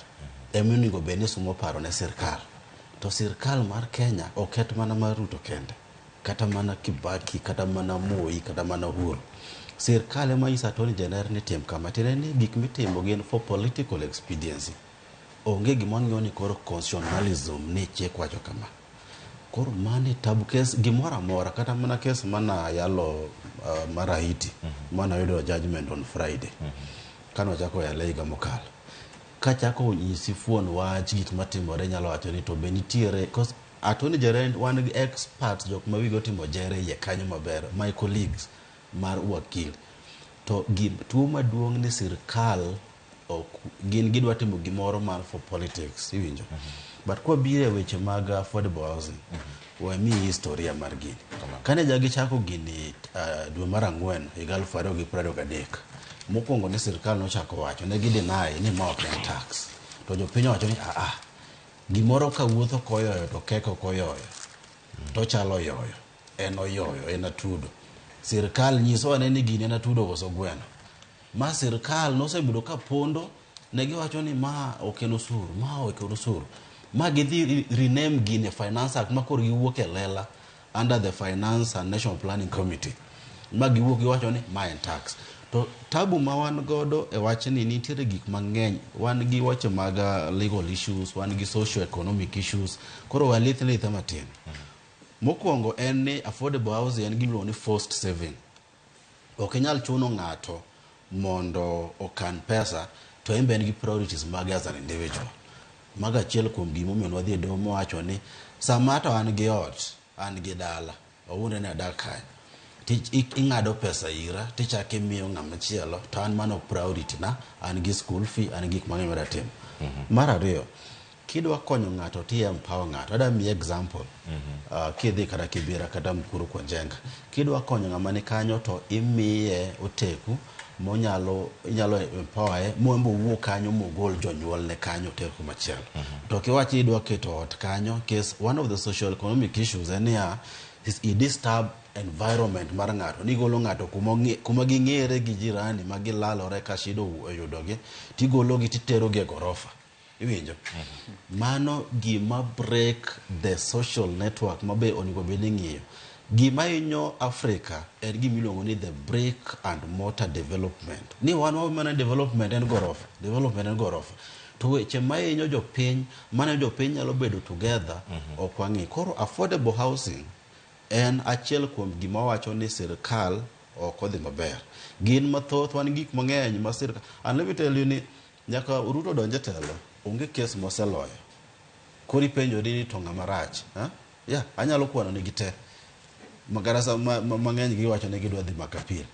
ema onego bed ni sumo paro ne sirkal. To sirkal mar Kenya ok ket mana mar Ruto kende. Kata mana Kibaki, kata mana Moi, kata mana Uhuru. Sirkal ema nyiso Attorney General ni tim kama. Tiende ni gik mitimo gin for political expediency. Onge gima ng'iyo ni koro constitutionalism ni chik wacho kama. Koro mano e tabu kes gimoro amora kata mana kes mana yalo mar Haiti mana yudo judgment on Friday. Kane wachako yale higa mokalo. Kachako nyisi fuon wach gik matimore nyalo wacho ni to be nitiere cause Attorney General wan gi experts jok ma wigi otimo jere iye kanyo maber my colleagues mar wakil to tuo maduong' ni sirkal ok gin gidwa timo gimoro mar for politics iwinjo. But kwabiro e weche mag affordable housing, wamiyi historia mar gini. Kane jagi chako gini dwe mar ang'wen higa 2023, mokwongo ni sirkal nochako wacho ne gi deny ni ma ok en tax. To jopiny owacho ni aa, gimoro ka wuotho koyoyo to kek ok oyoyo. To chalo oyoyo. En oyoyo, en atudo. Sirkal nyiso ane ni gini en atudo koso gweno. Ma sirkal nosebedo ka pondo, ne giwacho ni ma ok en osuru, ma ok en osuru. Ma gidhi rename gini Finance Act ma koro giwuok e lela under the Finance and National Planning Committee. Ma giwuok giwacho ni ma en tax. To tabu ma wan godo e wachni nitiere gik mang'eny. Wan gi weche mag legal issues, wan gi socio economic issues. Koro walith lithe matin. Mokwongo en ni affordable housing en gimiluongo ni forced saving. Ok inyal chuno ng'ato mondo okan pesa to en be en gi priorities mage as an individual. Mago achiel kuom gimomiyo nwadhi e doho mowacho ni sama to an gi ot, an gi dala, wawuondre ni adak kanyo. Ing'ado pesa ira tichako imiyo ng'ama chielo to an mano priority na, an gi school fee, an gi gik mang'eny madwa timo. Mar ariyo, kidwa konyo ng'ato ti empower ng'ato. Adwa miyi example. Kidhi kata Kibera kata Mukuru kwa Njenga. Kidwa konyo ng'ama ni kanyo to imiye oteku monyalo inyalo empower mondo owuo kanyo mogol jonyuolne kanyo oter kumachielo. To kiwacho idwa keto ot kanyo, case one of the social economic issues en niya, is i disturb environment mar ng'ato. Nigolo ng'ato kuma ging'ere gi jirani ma gilalore ka shida oyudogi, tigologi titerogi e gorofa. Iwinjo? Mano gima break the social network ma be onego bed ni ing'iyo. Gima hinyo Africa en gima iluongo ni the brick and mortar development. Ni wan mana development en gorofa, development en gorofa. To weche mahinyo jopiny, mane jopiny nyalo bedo together, ok wang'i. Koro affordable housing en achiel kuom gima wacho ni sirkal ok odhi maber. Gin mathoth, wan gik mang'eny ma sirkal... And let me tell you ni nyaka Ruto donj e telo, onge kes moseloyo. Koro ipenjori ni to ng'ama rach. Yeah, anyalo kwano nigi te. Magarasa mang'eny giwacho ni gidwa dhi Makapil.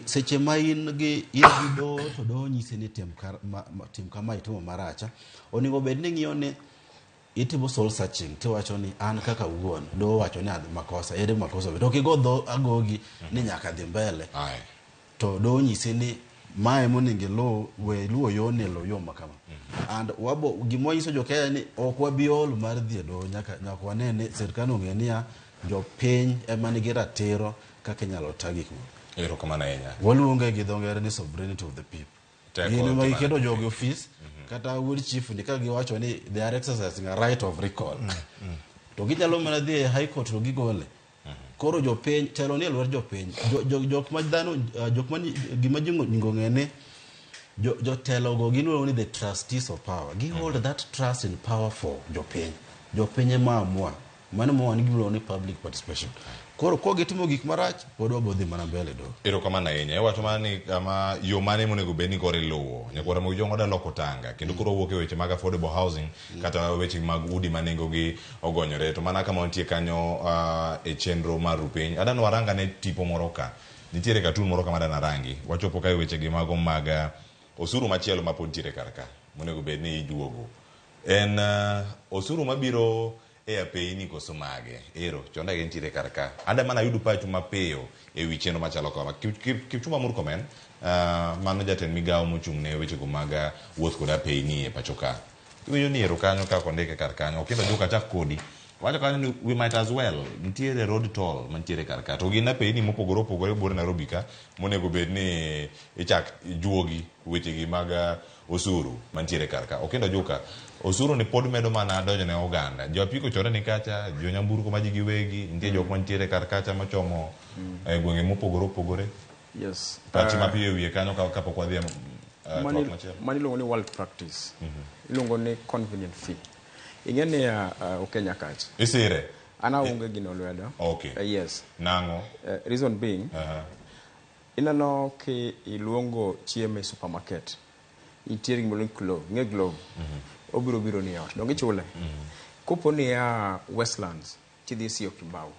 Seche ma in gi doho to doho nyisi ni tim kama itimo marach. Onego bed ni ing'iyo ni
Itimo soul searching tiwacho ni an kaka wuon doho wacho ni adhi makosa ere makosa to ok igo dho agogi ni nyaka dhi mbele to doho nyisi ni mae monego iluw we luwo yoni luw yo ma kama and wabo gima wanyiso jo Kenya ni ok wabi ol mar dhi e doho nyaka nyaka wane ni sirkal ong'e niya jopiny ema nigi ratiro kaka inyalo ta gik moko
Erokamano ahinya.
waluonge gi dho ngere ni sovereignty of the people
Teko
gin ema
timane
giketo jogi ofis kata wuod chief ni ka giwacho ni they are exercising a right of recall to ginyalo mana dhi e high court to gigole koro jopiny telo ni e lwet jopiny Jo- jo- jok ma dhano eh, jok ma ni- gima ji onego ng'e ni jo- jotelogo giluongo ni the trustees of power gi hold that trust in power for jopiny jopiny ema amua mano ema wan gimiluongo ni public participation koro ka gitimo gik marach pod wabo dhi mana mbele doho
Erokamano ahinya. Iwacho mana ni kama yo mane monego bed ni koro iluwo. Nyakwar Ramogi Jong oda loko tanga kendo koro wawuok e weche mag affordable housing kata weche mag udi ma nengogi ogonyore to mana kama wantie kanyo e chenro mar rupiny. Adwa ni warang ane tipo moro ka. Nitiere katun moro ka ma adwa narangi. Wachopo ka e weche gi mago mag osuru machielo ma pod nitiere kar ka monego bed ni ijuogo. En osuru mabiro e apeyni koso mage? Ero, chonda gi nitiere kar ka. Ada mana yudo pachu mapiyo e wi chenro machalo kama. Kipchumba Murkomen, mano jatend migawo mochung' ne wechego mag wuoth kod apeyni e pacho ka. Iwinjo ni ero kanyo kaka ondike kar kanyo. Okindo Juka achak kodi. Wacho kanyo ni we might as well nitiere road toll mantiere kar ka. To gin apeyni mopogore opogore buore Nairobi ka monego bed ni ichak juogi wechegi mag osuru mantiere kar ka. Okindo Juka, osuru ni pod medo mana donjo ne oganda. Jo apiko chore ni kacha, jo nyamburko ma ji giwegi, nitie jok mantiere kar kacha machomo e gwenge mopogore opogore.
Yes.
Pachi mapiyo e wiye kanyo kapok wadhi e twak machielo.
Mano iluongo ni world practice. Iluongo ni convenient fee. Ing'e niya Okenya kacha.
Isire?
An aonge gino lwedo.
Okay.
Yes.
Nang'o?
Reason being, ineno ki iluongo chiemo e supermarket, nitiere gima iluongo ni glove. Ing'e glove? Obiro biro ni ot. Donge ichule? Kopo ni ia Westlands, tidhi Syokimau,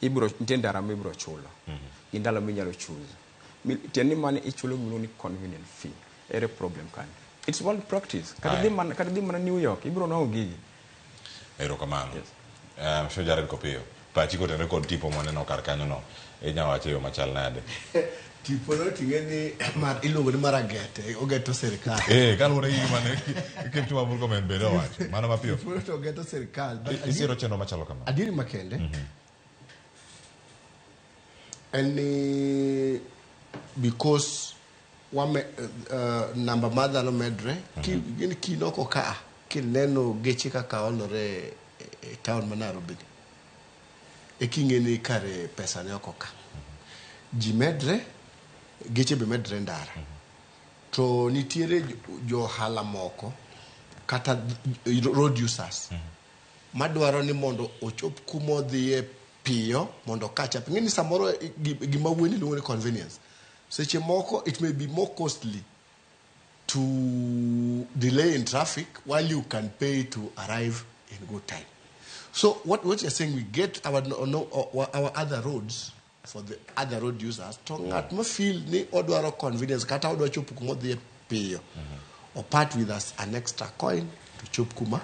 ibiro nitie ndara mibiro chulo. Gi ndalo minyalo choose. Tiende ni mano ichulo gima iluongo ni convenient fee. Ere problem kanyo? It's world practice. Kata dhi mana New York, ibiro nwang'o gigi.
Erokamano. Yes. Jared Kopiyo, pachi kotenore kod tipo mwaneno kar kanyo no, inyalo wacho e yo machal nade?
Tipo no ting'e ni mar iluongo ni maragete, ogeto sirikal.
Kaluwore gi gima ne Kipchumba Murkomen bende owacho. Mano mapiyo.
Tipo no to ogeto sirikal.
Isiro chenro machalo kama.
Adieri makende. En ni because wame namba mar dhano medre, gin kinoko ka kineno geche kaka olore e town ma Nairobi ni. E king'e ni kare pesa ne oko ka. Ji medre, geche be medre ndara. To nitiere jo ohala moko kata road users madwaro ni mondo ochop kuma odhiye piyo mondo catch up. Ing'e ni samoro gima wuoyi ni iluongo ni convenience. Seche moko it may be more costly to delay in traffic while you can pay to arrive in good time. So what you're saying, we get our, no, no, our other roads for the other road users to ng'at ma feel ni odwaro convenience kata odwa chopo kuma odhiye piyo, or part with us an extra coin to chop kuma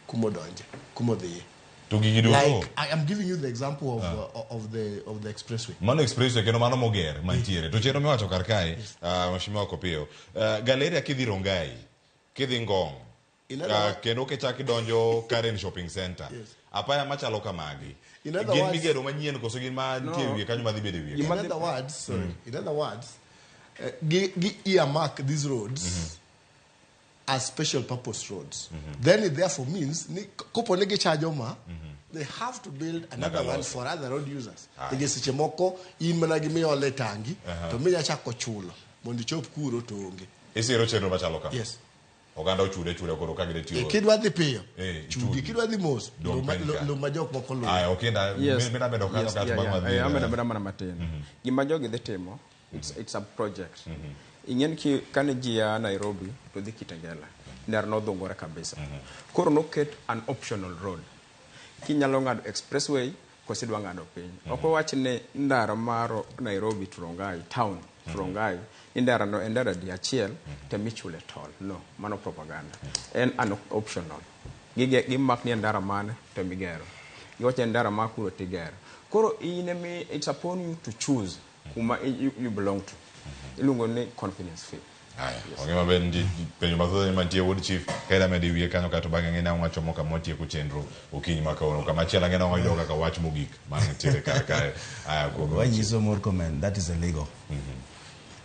odonje, kuma odhiye.
To gigi duto.
Like, I am giving you the example of, of the expressway.
Mano expressway kendo mano moger mantiere. To chenro miwacho kar kae, Mheshimiwa Kopiyo, Galeria kidhi Rongai, kidhi Ngong, kendo kichak idonjo Karen Shopping Center.
Yes.
Apaya machalo kamagi.
In other
Gin
words,
migero manyien koso gin ma nitie
No.
wiye kanyo madhi bedo e wiye
In
kanyo?
other words, sorry. In other words, gi earmark these roads as special purpose roads. Then it therefore means ni kopo ni gichajo ma, they have to build another one
Nyaka
for other road users.
Aye.
Nikech seche moko in mana gi miole tangi, to minya chako chulo mondo ichop kuro to onge.
Isiro chenro machalo kama.
Yes.
Oganda ochude chule koro ka gidhi tiyo.
Kidwa dhi piyo,
Chudi.
chudi. Kidwa dhi mos,
Dong' piny ka.
lu ma jok moko luwo.
Aye, okinda,
Yes.
mina medo kanyo
Yes,
kato
yeah,
bang'
yeah.
wadhi,
Amedo ameda mana matin. Gima jogi dhi timo, it's a project. Ing'en ki kane ji a Nairobi to dhi Kitengela, ndara nodhungore kabisa. Koro noket an optional road. Kinyalo ng'ado expressway koso idwa ng'ado piny. Ok owach ni ndara mar Nairobi to Rongai town, to Rongai, ni ndara no en ndara di achiel to michule toll. No, mano propaganda. En an optional. Gimak ni en ndara mane to migero. Giwacho ni ndara ma kuro tigero. Koro in emi it's upon you to choose kuma you belong to. Iluongo ni confidence fee.
Aya, onge maber nitie penjo mathoth mantie wuod chief kaida medo wiye kanyo kato bang'e ng'e nang'o wachomo kama watieko chenro okinyi ma kawuono kama chielo ang'e nang'o wayudo kaka wach mogik mantiere kar kae aya kuom
Wanyiso Murkomen that is illegal.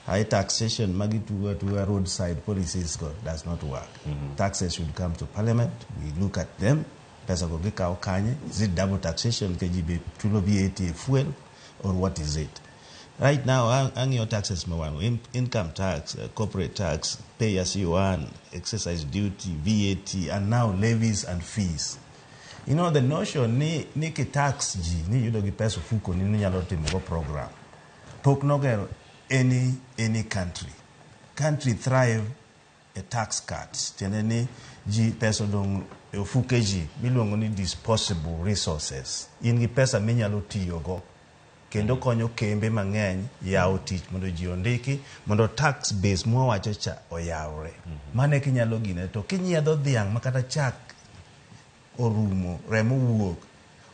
High taxation magi tugo atuga roadside policies go does not work. Taxes should come to parliament. We look at them. Pesa go gikawo kanye? Is it double taxation? Nikech ji be chulo VAT e fuel or what is it? Right now, ang'iyo taxes ma wan go, income tax, corporate tax, pay as you earn, exercise duty, VAT, and now levies and fees. You know, the notion ni ki tax ji, ni yudo gi pesa ofuko ni nyalo timo go program. Pok nogero any country. Country thrive a tax cuts. Tiende ni ji pesa odong' e ofuke ji miluongo ni disposable resources. In gi pesa minyalo tiyogo kendo konyo kembe mang'eny yawo tich mondo ji ondiki mondo tax base mwawacho cha oyawre. Mano e kinyalo gine to kinyiedho dhiang' ma kata chak orumo remo wuok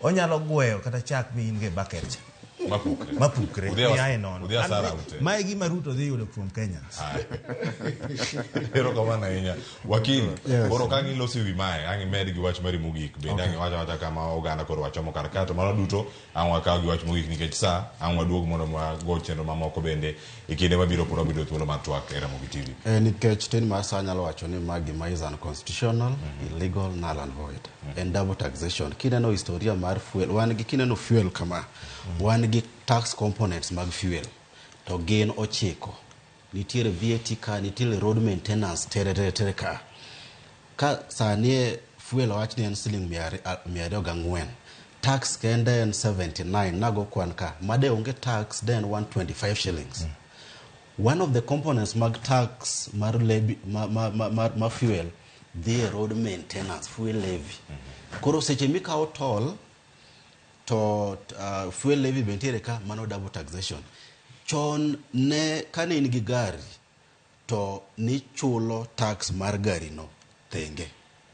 onyalo gweyo kata chak mi in go e bucket cha
mapukre
mapukre
Udhi
miaye nono.
udhi asara ute.
Mae gima Ruto dhi yudo kuom Kenyans.
Erokamano ahinya wakili.
Yes.
Koro ka ang' iloso ewi mae ang' imed gi wach mari mogik bende ang' iwacho awacha kama oganda koro wachomo kar ka to mano duto ang' wakaw gi wach mogik nikech sa ang' waduog mondo wago chenro mamoko bende e kinde mabiro pod wabedo thuolo mar twak e Ramogi TV.
Nikech tin mar sa anyalo wacho ni ma gima is unconstitutional, illegal, null and void. En double taxation. Kineno historia mar fuel, wan gi kineno fuel kama, wan gi tax components mag fuel to gin 9. Nitiere VAT ka, nitiere road maintenance tere tere tere ka. Ka sani fuel owach ni en siling 204. Tax kende en 79, nago kwan ka. Made onge tax de en 125 shillings. One of the components mag tax mar levy, ma fuel dhi e road maintenance, fuel levy. Koro seche mikawo toll to fuel levy be nitiere ka, mano double taxation. Chon ne kane in gi gari to nichulo tax mar gari no thenge.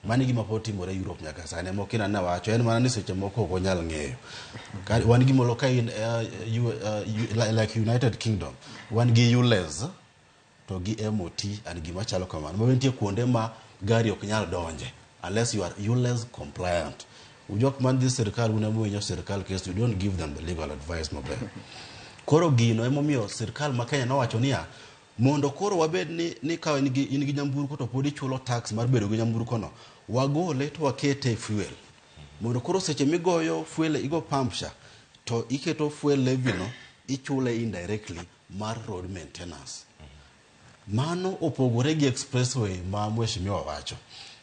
Mano e gima pod timore Europe nyaka sani, ema ok wacho, en mana ni seche moko ok onyal ng'eyo. Wan gi molo ka in like United Kingdom, wan gi ULEZ to gi MOT and gima chalo kamano. Ma nitie kuonde ma gari ok nyal donje unless you are ULEZ compliant. Ujok man dhi sirkal, un ema uhinyo sirkal case, you don't give them the legal advice maber. Koro gino emomiyo sirkal ma Kenya nowacho niya, mondo koro wabed ni ka in gi nyamburko to pod ichulo tax mar bedo gi nyamburko no, wagole to wakete e fuel. Mondo koro seche migoyo fuel, igo pump cha, to iketo fuel levy no, ichule indirectly mar road maintenance. Mano opogore gi expressway ma mheshimiwa wacho.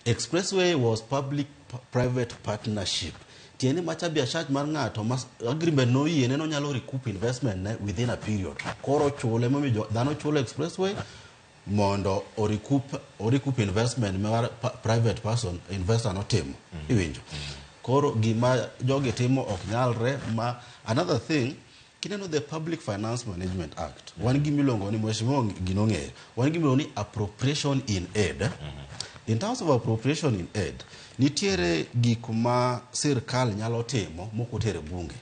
Expressway was public private partnership. Tiende macha biashara mar ng'ato ma agreement no yiene no nyalo recoup investment ne within a period. Koro chule momiyo dhano chulo expressway mondo o recoup investment mar private person investor notimo. Iwinjo. Koro gima jogi timo ok nyalre ma another thing kineno the Public Finance Management Act, wan gi miluongo ni mheshimiwa gino ng'eyo, wan gi miluongo ni appropriation in aid. In terms of appropriation in aid, nitiere gik ma sirkal nyalo timo mok oter e bunge,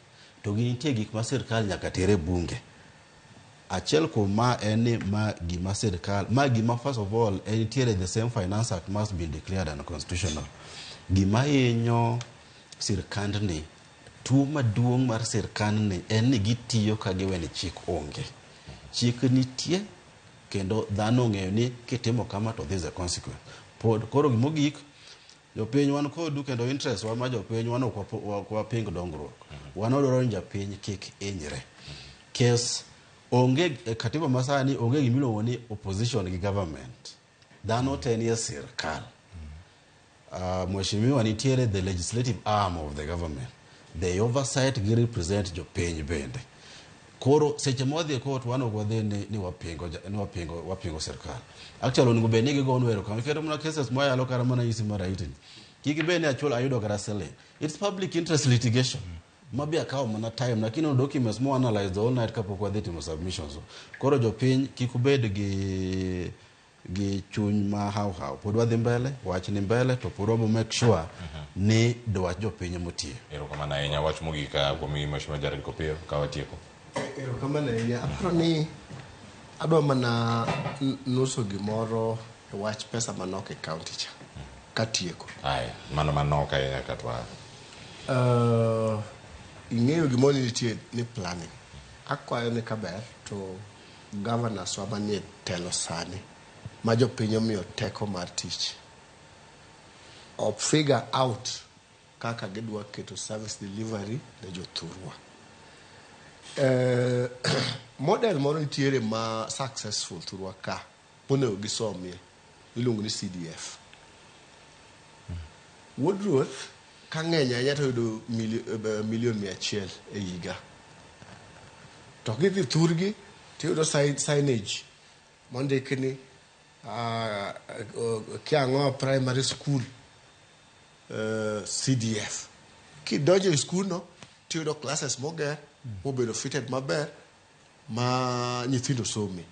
to gi nitie gik ma sirkal nyaka ter e bunge. Achiel kuom ma en ni ma gima sirkal, ma gima first of all, en nitiere the same Finance Act must be declared unconstitutional. Gima hinyo sirkandni, tuo maduong' mar sirkandni en ni gitiyo ka giwe ni chik onge. Chik nitie kendo dhano ong'eyo ni kitimo kama to this is a consequence. Pod koro gimogik, jopiny wan kodu kendo interest wa ma jopiny wan ok waping dongruok. Wan wadwaro ni japiny kik hinyre. Kes onge e katiba masani onge gimiluongo ni opposition gi government. Dhano te nie sirkal. Mheshimiwa nitiere the legislative arm of the government. They oversight gi represent jopiny bende. Koro seche mwadhi e court wan ok wadhi ni wapingo sirkal. Actually onego bed ni gigonwa erokamano. Kendo mana cases mwayalo kata mana isi mar Haiti. Kik ibed ni achulo ayudo kata siling. It's public interest litigation. Mabi akawo mana time lakini ono documents mo analyze the whole night kapok wadhi timo submissions. Koro jopiny kik ubed gi gi chuny ma haw haw. Pod wadhi mbele, wach ni mbele, to pod wabo make sure ni dwach jopiny emotiyo.
Erokamano ahinya. Wach mogik kuom Mheshimiwa Jared Kopiyo ka watieko.
Erokamano ahinya. Aparo ni adwa mana nuso gimoro e wach pesa manok e county cha. Katieko.
Aya, mano manok ahinya katwa.
Ing'eyo gimoro ni nitie ni planning. Akwayo ni kaber to governors wa manie telo sani ma jopiny omiyo teko mar tich o figure out kaka gidwa keto service delivery ne jothurwa. Model moro nitiere ma successful thurwa ka monego gisomie iluongo ni CDF. Wuod ruoth ka ng'eny ahinya to yudo milion 100 e higa. To gidhi thurgi tiyudo signage mondik ni Kiang'oa Primary School CDF. Kidonjo e skul no tiyudo classes moger mobedo fitted maber ma nyithindo some.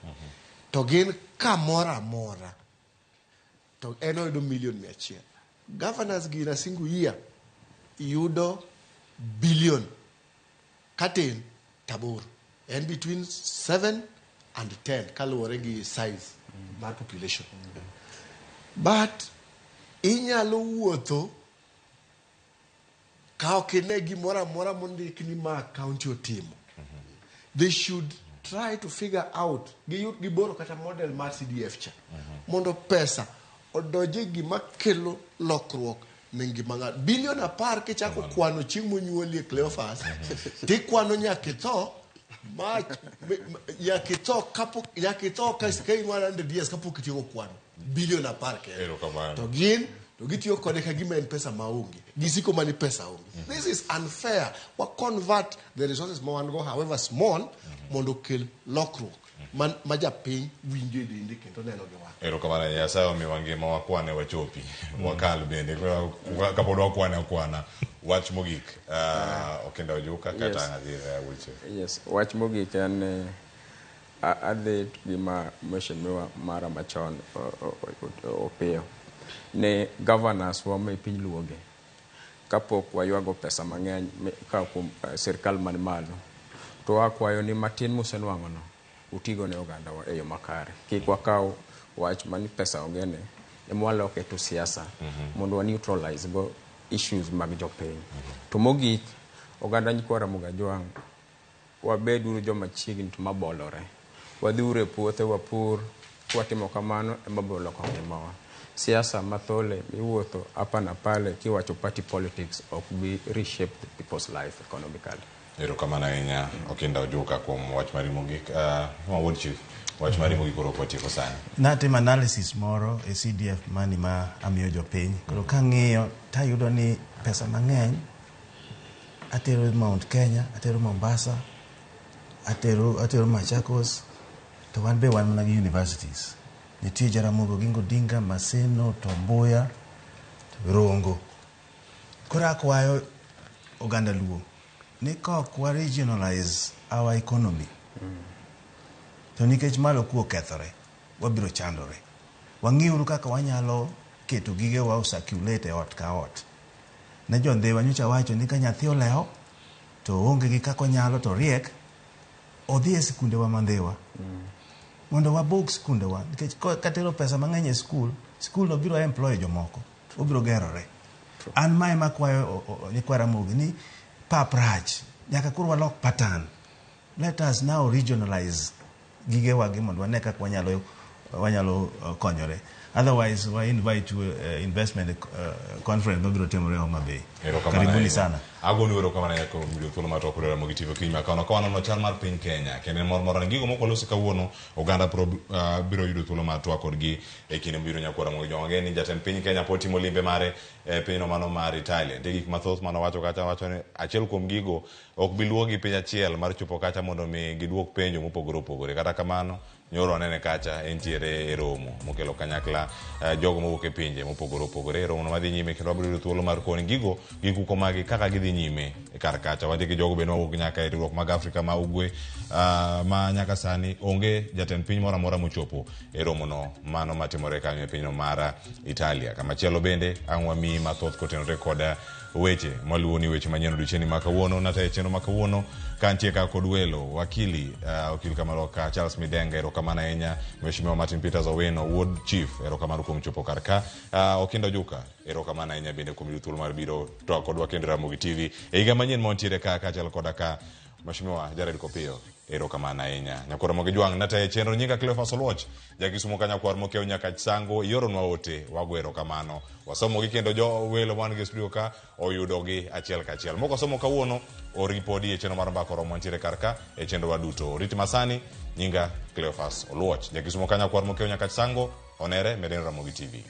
To gin kamoro amora to en oyudo milion 100. Governors gi in a single year yudo billion katin taboro. En between 7 and 10 kaluwore gi size mar population. But inyalo wuotho ka ok ine gimoro amora mondik ni ma county otimo. They should try to figure out giyud giboro kata model mar CDF cha mondo pesa odonje gima kelo lokruok ne ngima ng'ato. Bilion 10 kichako kwano chieng' monyuolie Cleophas tikwano nyaka itho nyaka itho kapok nyaka itho ka in 100 years kapok itieko kwano bilion 10 kende. To gin to gitiyo kode ka gima en pesa maonge. Gisiko mani pesa onge. This is unfair. Wa convert the resources ma wan go however small mondo okel lokruok ma japiny winjo e dende kendo neno gi wang'e.
Erokamano Nyasaye omiwa ngima wakwane wachopi. Wakal bende kapod wakwane akwana. Wach mogik Okinda Ojuka kata adhi Wilche.
Yes, wach mogik en adhi gima mheshimiwa mara machon Opiyo ni governors wa ma e piny Luoge kapok waywago pesa mang'eny ka kuom sirkal man malo to wakwayo ni matin musenwang'o no utigo ne oganda wa e yo makare. Kik wakaw wach mani pesa onge ne ema waloke to siasa mondo wa neutralize go issues mag jopiny. To mogik oganda nyikwa Ramogi Ajwang' wabeduru joma chiegni to mabolore. Wadhiuru e puothe wapur, kwatimo kamano ema biro loko ngimawa. Siasa mathole miwuotho hapa na pale kiwacho party politics ok bi reshape the people's life economically.
Erokamano ahinya Okinda Ojuka kuom wach mari mogik. Wuod Chief, wach mari mogik koro kwatieko sani.
Natimo analysis moro e CDF money ma amiyo jopiny. Koro kang'iyo tayudo ni pesa mang'eny atero Mount Kenya, atero Mombasa, atero Machakos, to wan be wan mana gi universities. Nitie Jaramogi Oginga Odinga, Maseno, Tom Mboya, Rongo. Koro akwayo oganda Luo ni ka ok wa regionalize our economy to nikech malo ku okethore wabiro chandore. Wang'iuru kaka wanyalo keto gigewa o circulate e ot ka ot. Ne jo Ndhiwa nyocha wacho ni ka nyathi olewo to oonge gi kaka onyalo to riek odhi e sikundewa ma Ndhiwa mondo wabug sikundewa nikech katero pesa mang'eny e skul, skul no biro employ jomoko, obiro gerore. An mae makwayo nyikwa Ramogi ni pap rach, nyaka koro walok pattern. Let us now regionalize gigewa gi mondo wane kaka wanyalo konyore. Otherwise, wa invite you investment conference mabiro timore Homa Bay. Karibuni sana.
Agoni erokamano ahinya kuom yudo thuolo mar twak kod Ramogi TV okinyi ma kawuono. Ka wanono chal mar piny Kenya kendo en mor moro ni gigo moko walosi kawuono oganda biro yudo thuolo mar twak kodgi e kinde mabiro. Nyakwar Ramogi Jwang' wang'eyo ni jatend piny Kenya pod timo limbe mare e pinyno mano mar Italia. Nitie gik mathoth manowacho kacha, wacho ni achiel kuom gigo ok bi luwogi piny achiel mar chopo kacha mondo mi giduok penjo mopogore opogore. Kata kamano nyoro wanene kacha entiere e romo mokelo kanyakla jogo mowuok e pinje mopogore opogore. Romo no madhi nyime kendo wabiro yudo thuolo mar koni gigo gi kuko magi kaka gidhi nyime. kar kacha. Wantie gi jogo bende mawuok nyaka e riwruok mag Afrika ma Ugwe ma nyaka sani onge jatend piny moro amora mochopo e romono mano matimore kanyo e pinyno mar Italia. Kamachielo bende ang' wamiyi mathoth kotenore kod weche maluwo ni weche manyien odiochieng'ni ma kawuono. Natayo chenro ma kawuono ka antie ka kod welo wakili okil Kamaloka Charles Midenga, erokamano ahinya. Mheshimiwa Martin Peters Owino wuod Chief, erokamano kuom chopo kar ka. Okinda Ojuka, erokamano ahinya bende kuom yudo thuolo mar biro twak kodwa kendo Ramogi TV e higa manyien ma wantiere ka kaachiel koda ka Mheshimiwa Jared Kopiyo, erokamano ahinya. Nyakwar Ramogi Jwang' natayo chenro nyinga Cleophas Oluoch, jakisumo ka nyakwar mokiewo nyaka Sango, ioronwa ote, wago erokamano. Wasomogi kendo jo welo man gi studio ka oyudogi achiel kachiel. Mok wasomo kawuono, orgi podi e chenro mar Mbaka Oromo mantiere kar ka e chenro wa duto. Rit masani, nyinga Cleophas Oluoch, jakisumo ka nyakwar mokiewo nyaka Sango, onere medeno Ramogi TV.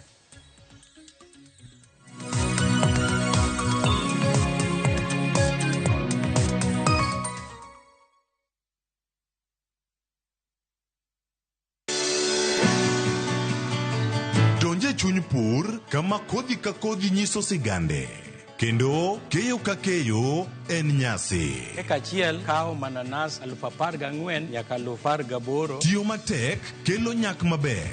Donje chuny pur kama kodhi ka kodhi nyiso sigande kendo keyo ka keyo en nyasi.
Eka achiel kawo mananas 14,000 nyaka 18,000.
Tiyo matek kelo nyak maber.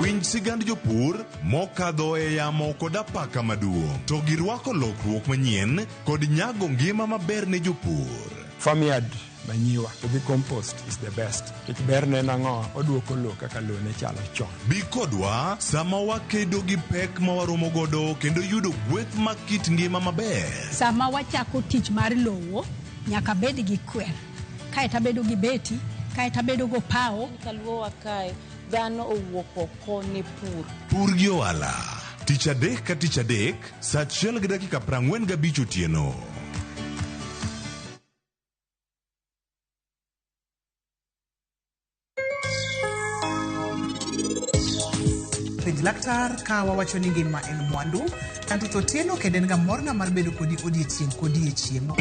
Winj sigand jopur mokadho e yamo kod apaka maduong' to girwako lokruok manyien kod nyago ngima maber ne jopur.
Farmyard manyiwa to gi compost is the best. Nikech berne en ang'o? Oduoko lowo kaka lowo ne chalo chon.
Bi kodwa sama wakedo gi pek ma waromo godo kendo yudo gweth mag kit ngima maber.
Sama wachako tich mar lowo, nyaka bed gi kwer. Kaeto abedo gi beti, kaeto abedo go pawo.
Kaluowa kae, dhano owuok oko ne pur.
Pur gi ohala. Tich adek ka tich adek, saa 1:45 otieno.
Penj laktar ka wawacho ni ngima en mwandu. Anto to Otieno kendo en ga morna mar bedo kodi odiechieng' kodiechieng'.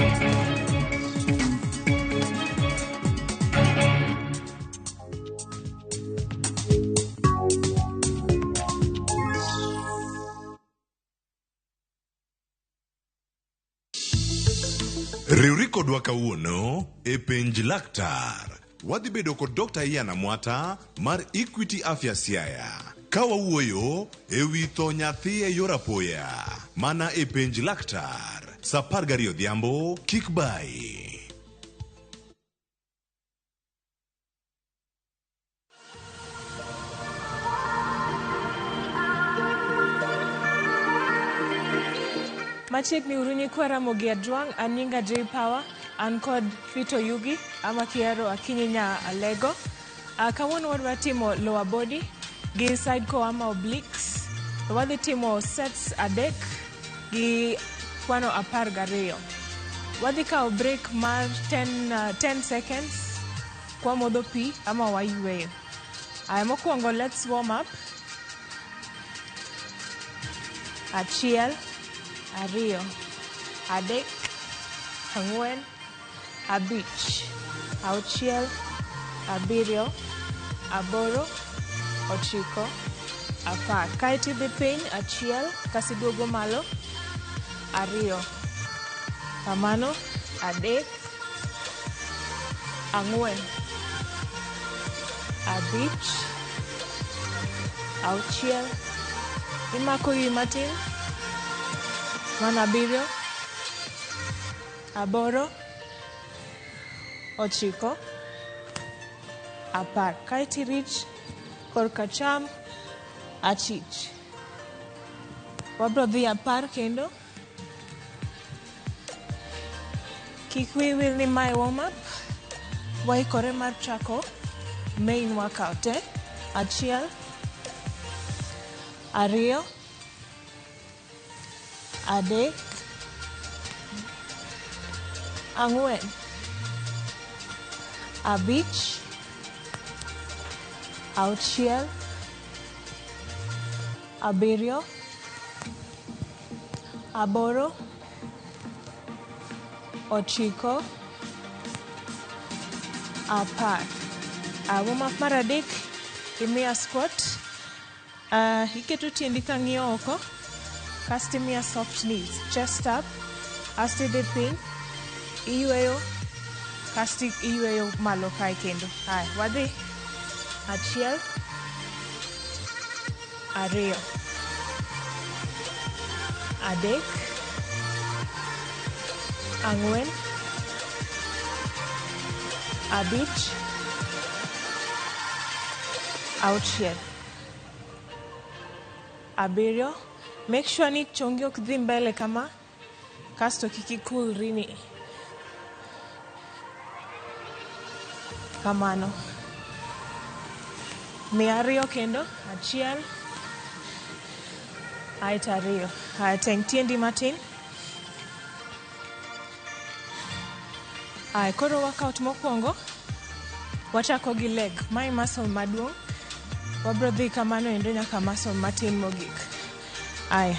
Riwri kodwa kawuono e Penj Laktar. Wadhi bedo kod Dr. Ian Amwata mar Equity Afya Siaya ka wawuoyo e wi tho nyathi e yor apoya mana e Penj Laktar saa 12 odhiambo kik bayi.
Machiegni uru nyikwa Ramogi Ajwang', an nyinga J Power, an kod Fito Yugi, ama kihero Akinyi nya Alego. Kawuono wadwa timo lower body gi side core ama obliques. Wadhi timo sets 3 gi kwano 12. Wadhi kawo break mar 10 seconds kwa modho pi ama wayweyo. Aya, mokwongo let's warm up. 1, 2, 3, 4, 5, 6, 7, 8, 9, 10. Kaeto idhi piny 1, kasiduogo malo 2, kamano 3, 4, 5, 6, imako wiyi matin, mana 7, 8, 9, 10. Kaeto irich korka cham achich. Wabro dhi 10 kendo. Kik wiyi wil ni mae warm up. Waikore mar chako main workout. 1, 2, 3, 4, 5, 6, 7, 8, 9, 10. Warm up mar 3, imiya squat. Iketo tiendi ka ng'iyo oko. Kasto imiya soft knees, chest up, asto idhi piny, iyweyo, kasto iyweyo malo kae kendo. Haya, wadhi. 1, 2, 3, 4, 5, 6, 7. Make sure ni chongi ok dhi mbele kama, kasto kik ikulri ni. Kamano. Miya 2 kendo, 1, aeto 2. Haya, teng' tiendi matin. Haya, koro workout mokwongo, wachako gi leg. Mae muscle maduong'. Wabro dhi kamano endo nyaka muscle matin mogik. Aya.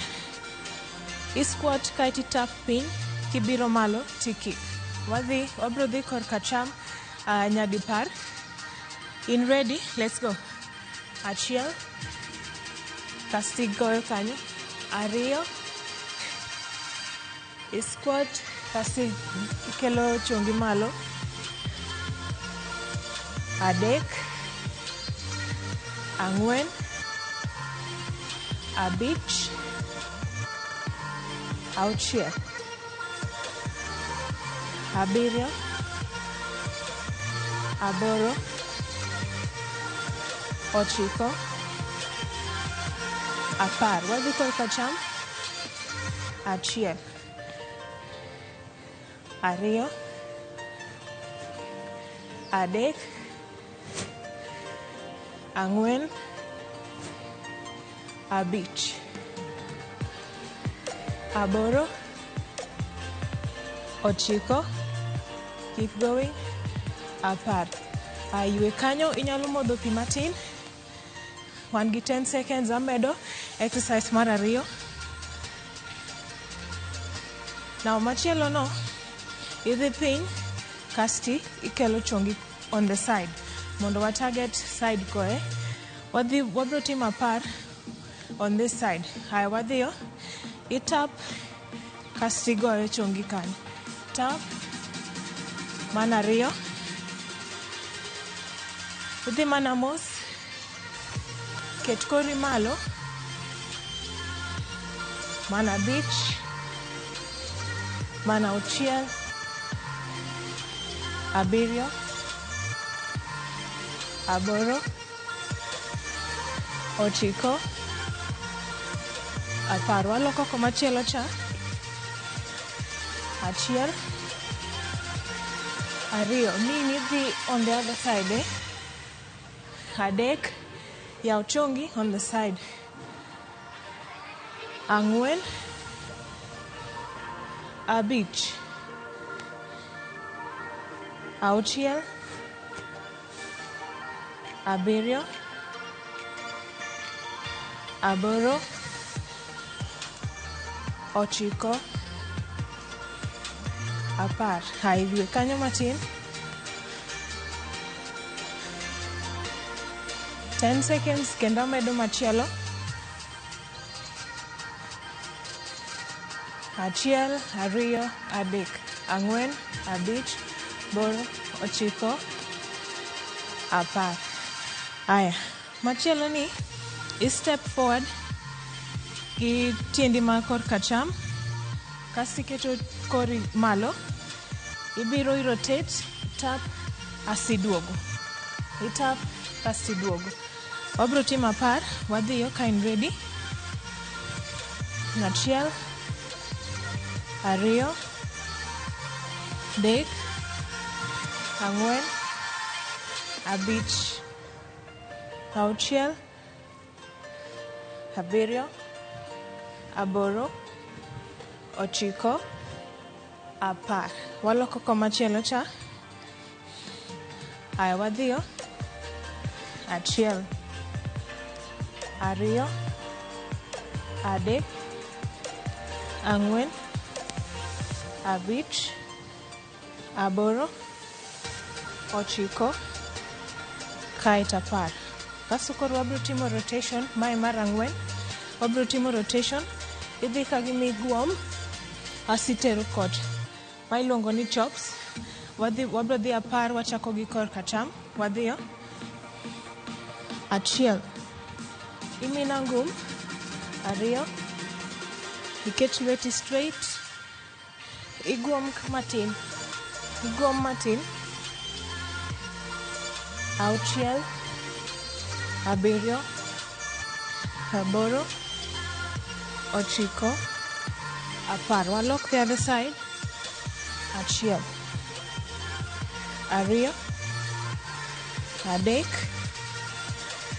I squat kaeto itap piny, kibiro malo ti kick. Wadhi, wabro dhi korka cham nyadipar. In ready? Let's go. 1, kasto igoyo kanyo. 2, i squat kasto ikelo chongi malo. 3, 4, 5, 6, 7, 8, 9, 10. Wadhi korka cham. 1, 2, 3, 4, 5, 8, 9, keep going, 10. Ywe kanyo, inyalo modho pi matin. Wan gi 10 seconds amedo exercise mar 2. Now machielo no, idhi piny, kasti ikelo chongi on the side. Mondo wa target side koe. Wadhi, wabro timo 10 on this side. Haya, wadhiyo. Itap, kasti goyo chongi kanyo. Tap, mana 2. Udhi mana mos. Ket kori malo. Mana 5, mana 6, 7, 8, 9, 10. Waloko komachielo cha. 1, 2. Ni idhi on the other side, eh? 3, yaw chongi on the side. 4, 5, 6, 7, 8, 9, 10. Haya, ywe kanyo matin. 10 seconds kendo amedo machielo. 1, 2, 3, 4, 5, 6, 8, 9, 10. Aya, machielo ni i step forward gi tiendi ma korka cham, kasto iketo kori malo, ibiro i rotate, tap, asto iduogo. Itap, kasto iduogo. Wabro timo 10, wadhiyo ka in ready. 1, 2, 3, 4, 5, 6, 7, 8, 9, 10. Waloko komachielo cha. Aya, wadhiyo. 1, 2, 3, 4, 5, 8, 9, kaeto 10. Kasto koro wabro timo rotation, mae mar 4. Wabro timo rotation. Idhi ka gi miguom asitero kocha. Ma iluongo ni chops. Wadhi wabro dhi 10 wachako gi kor kacham. Wadhiyo. 1. Imina ngum. 2. Iket lweti straight. Iguom matin. Iguom matin. 6. 7. 8. 9. 10. Walok the other side. 1. 2. 3.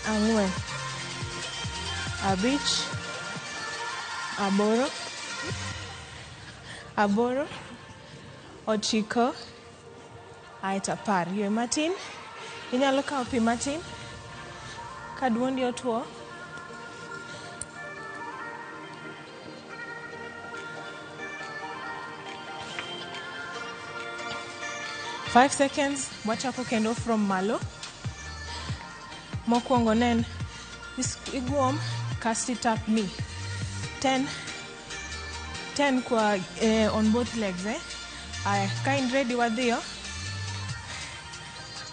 4. 5. 8. 8. 9. Aeto 10. Ywe matin. Inyalo kawo pi matin. Ka duondi otuo. 5 seconds, wachako kendo from malo. Mokwongo nen, iguom, cast it up knee. 10, 10 kwa on both legs, eh? Aya, ka in ready wadhiyo.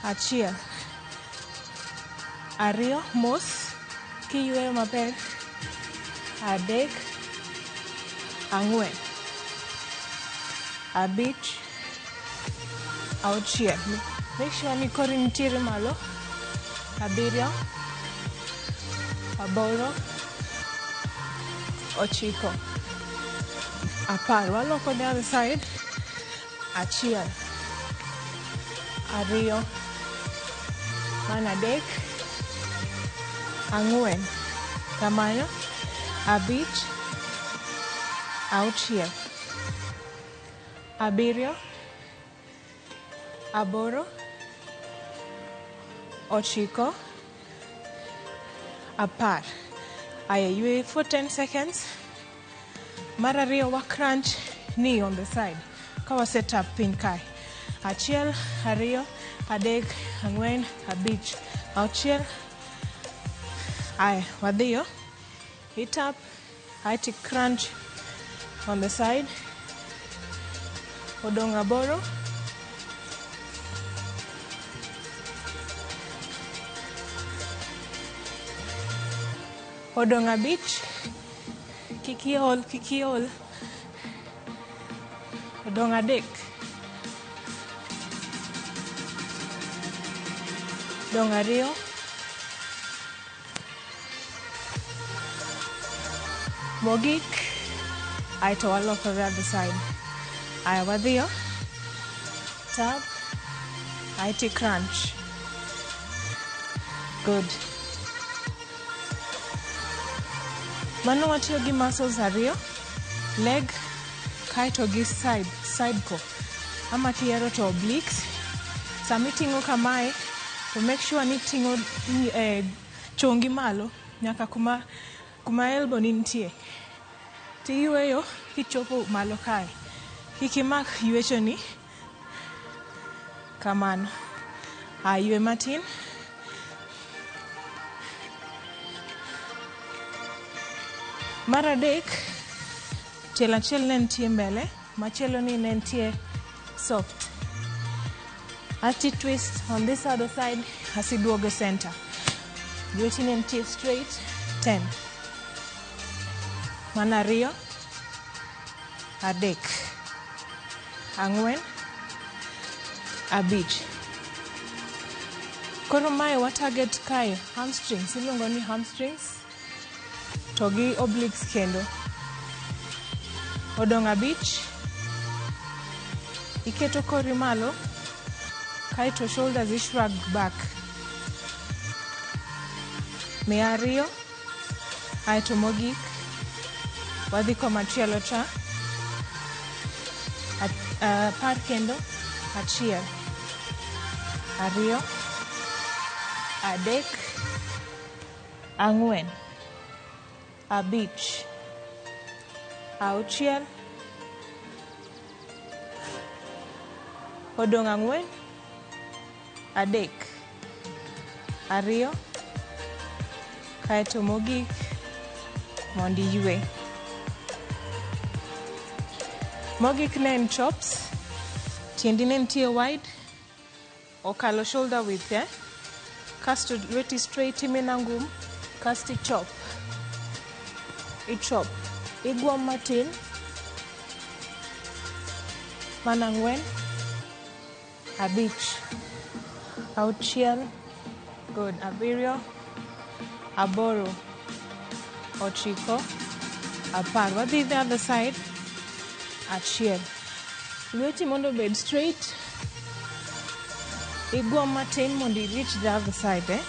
1. 2, mos, kiyweyo maber. 3. 4. 5. 6. Make sure ni kori nitiere malo. 7. 8. 9. 10. Waloko the other side. 1. 2. 3. 4. Kamano. 5. 6. 7. 8. 9. 10. Aya, ywe for 10 seconds. Mar 2 wa crunch knee on the side. Ka wa set up piny kae. 1, 2, 3, 4, 5, 6. Aya, wadhiyo. Hit up. Aiti crunch on the side. Odong 8. Odong 5. Kik iol, kik iol. Odong 3. Odong 2. Mogik. Aeto waloko the other side. Aya, wadhiyo. Tap. Aiti crunch. Good. Mano watiyo gi muscles 2, leg kaeto gi side ko. Ama kihero to obliques. Sama iting'o kamae, to make sure ni iting'o chongi malo nyaka kuma elbow ni nitie. Tiyweyo kichopo malo kae. Kik imak ywechoni kamano. Ywe matin. Mar 3, tielo achiel ne nitie mbele, machielo ni ne nitie soft. Ati twist on this other side, asiduogo center. Lweti ne nitie straight, 10. Mana 2, 3, 4, 5. Koro mae wa target kae hamstrings, iluongo ni hamstrings. To gi obliques kendo. Odong 5. Iketo kori malo, kaeto shoulders i shrug back. 200, aeto mogik. Wadhi komachielo cha. 10 kendo. 1, 2, 3, 4, 5, 6. Odong 4, 3, 2, kaeto mogik mondo iywe. Mogik ne en chops. Tiendi ne nitie wide. Okalo shoulder width, eh? Kasto lweti straight imena ngum. Kasto ichop. Ichop. Igwom matin. Mana ang'wen. Abich. Auchiel. Good. Abiriyo. Aboro. Ochiko. Apar. Wadhi the other side. Achiel. Lweti mondo obed straight. Igwom matin mondo i reach the other side, eh?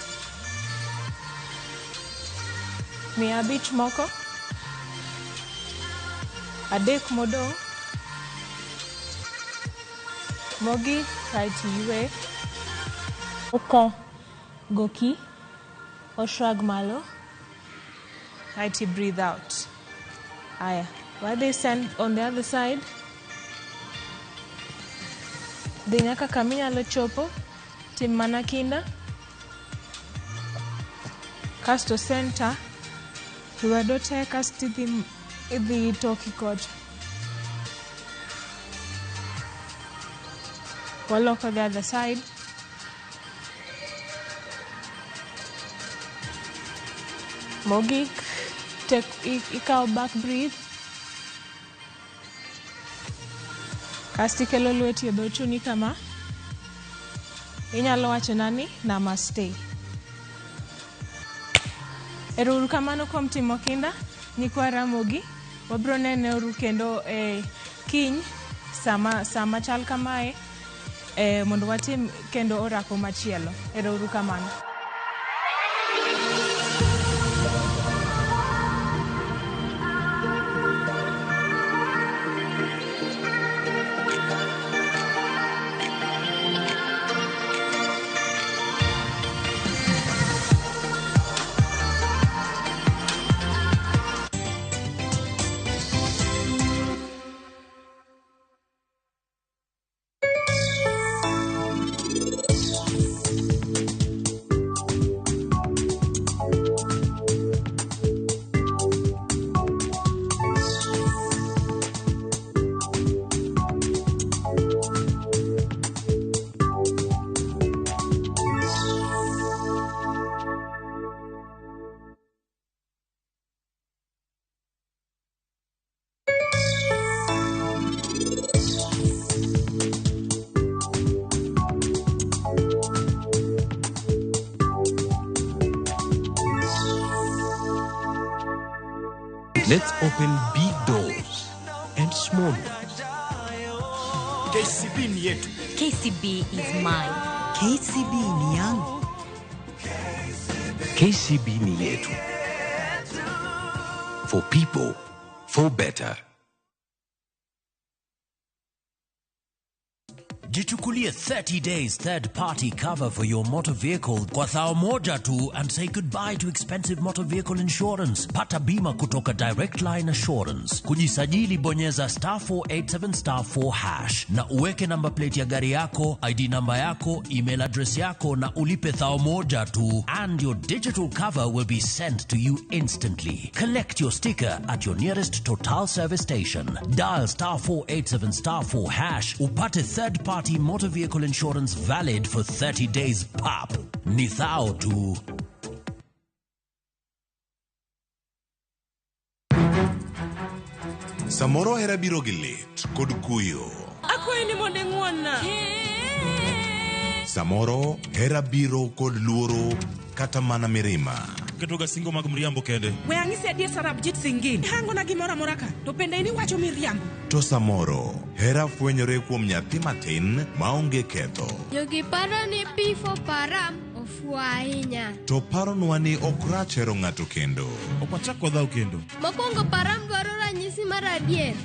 Miya abich moko. Adek modong'. Mogik kaeto iywe. Oko goki. O shrug malo. Kaeto i breathe out. Aya. Wadhi send on the other side. Dhi nyaka kama inyalo chopo. Tim mana kinda. Kasto center. Lwedo te kasto idhi toki kocha. Waloko the other side. Mogik, take ikaw back breathe. Kasto ikelo lweti e dho chunyi kama. Inyalo wacho nani namaste. Ero uru kamano kuom timo kinda, nyikwa Ramogi. Wabiro nene uru kendo e kiny sama chal kamae mondo watim kendo orako machielo. Ero uru kamano.
Let's open big doors and small ones.
KCB ni yetu.
KCB is mine.
KCB ni yangu.
KCB ni yetu. For people, for better.
Jichukulie 30 days third party cover for your motor vehicle kwa thao moja tu and say goodbye to expensive motor vehicle insurance. Pata bima kutoka Direct Line Assurance. Kujisajili bonyeza star 487 star 4 hash na uweke number plate ya gari yako, ID namba yako, email address yako na ulipe thao moja tu and your digital cover will be sent to you instantly. Collect your sticker at your nearest Total service station. Dial star 487 star 4 hash upate third party motor vehicle insurance valid for 30 days pap. Ni thao tu.
Samoro hera biro gi lit kod kuyo.
Akwayi ni mondo ing'won-na.
Samoro hera biro kod luoro kata mana mirima.
Ketoga singo mag mriambo kende.
We ang'isi adier Sarabjit Singh. Ihangona gimoro amora ka, to bende in iwacho miriambo.
To samoro hera fwenyore kuom nyathi matin maonge ketho.
Jogi paro ni P for Param ofuwo ahinya.
To paronwa ni ok rach hero ng'ato kendo.
Ok wachak wadhaw kendo.
Mokwongo Param dwaro ranyisi mar adier.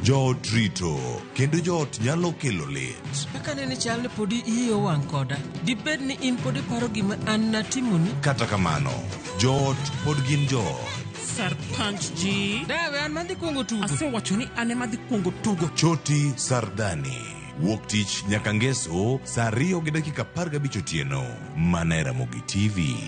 Joot rito kendo joot nyalo kelo lit.
Kaka nene chal ni podi iyi owang' koda. Dibed ni in pod iparo gima an natimoni?
Kata kamano, joot pod gin joot.
Sarpanch ji.
Dawe an madhi kuongo tugo.
Asewacho ni an ema adhi kuongo tugo.
Choti Sardani. Wuok tich nyaka ngeso saa 2:15 otieno. Mana e Ramogi TV.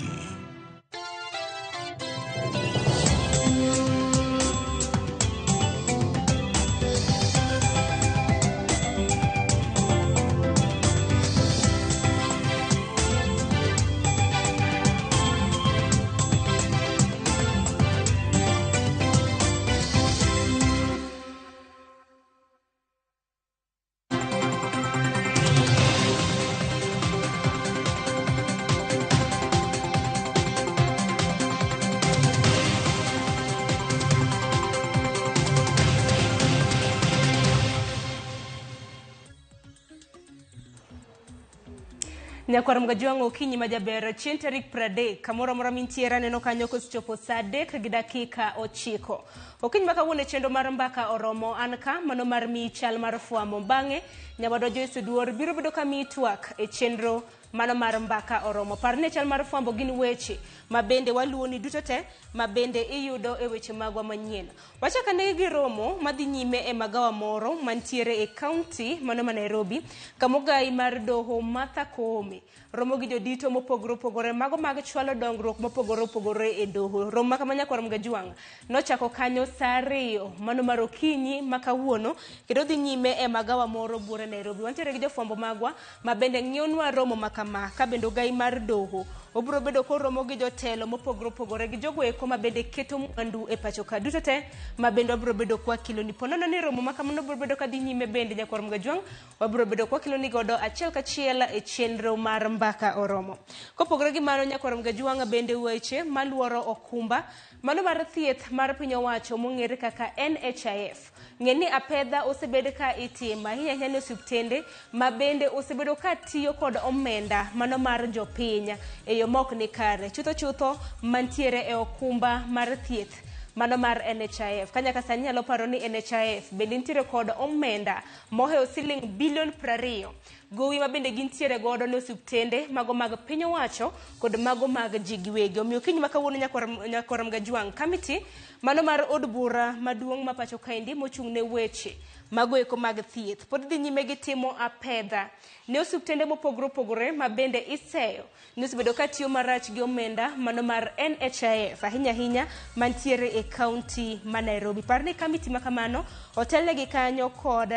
Nyakwar Mgajwang' okinyi ma jaber chieng' tarik 30 kamoro amora mintiere aneno kanyo kosechopo saa 3:09. Okinyi ma kawuono e chenro mar mbaka oromo an ka mano mar miyi chal mar fwambo. Bang'e nyawadwa Joyce Oduor biro bedo ka miyi twak e chenro mano mar mbaka oromo. Par ni chal mar fwambo gin weche ma bende waluwoni duto te ma bende iyudo e weche magwa manyien. Wachak ane gi romo madhi nyime e magawa moro mantiere e kaunti mano ma Nairobi kamogai mar doho Martha Koome romo gi jodito mopogore opogore mago mag chwalo dongruok mopogore opogore e doho. Romo ma kama nyakwar Mgajwang' nochako kanyo saa 2 mano mar okinyi ma kawuono kendo dhi nyime e magawa moro buore Nairobi. Wantiere gi jofwambo magwa ma bende ng'iyonwa romo ma kama ka bende ogai mar doho obiro bedo koromo gi jotelo mopogore opogore gi jogo eko ma bende keto mwandu e pacho ka duto te ma bende wabiro bedo kwa kiloni. Po nono ni romo ma kamano biro bedo kadhi nyime bende nyakwar Mgajwang' wabiro bedo kwa kiloni godo achiel kachiel e chenro mar mbaka oromo. Kopogore gi mano nyakwar Mgajwang' bende weche maluoro okumba mano mar thieth mar piny owacho mong'ere kaka NHIF. Ng'e ni apedha osebed ka itimo ahinya ahinya ne osiptende ma bende osebedo ka tiyo kod omenda mano mar jopiny e yo mok ni kare chutho chutho mantiere e okumba mar thieth mano mar NHIF. Ka nyaka sani nyalo paro ni NHIF bende nitiere kod omenda mohewo siling bilion 20 gowi ma bende gintiere godo ne osiptende mago mag piny owacho kod mago mag ji giwegi. Omiyo okinyi ma kawuono nyakwar Mgajwang' kamiti mano mar od bura maduong' ma pacho kaendi mochung' ne weche mago eko mag thieth pod dhi nyime gi timo apedha ne osiptende mopogore opogore ma bende iseyo ni osebedo ka tiyo marach gi omenda mano mar NHIF ahinya ahinya mantiere e kaunti ma Nairobi. Par ni kamiti ma kamano otelnegi kanyo kod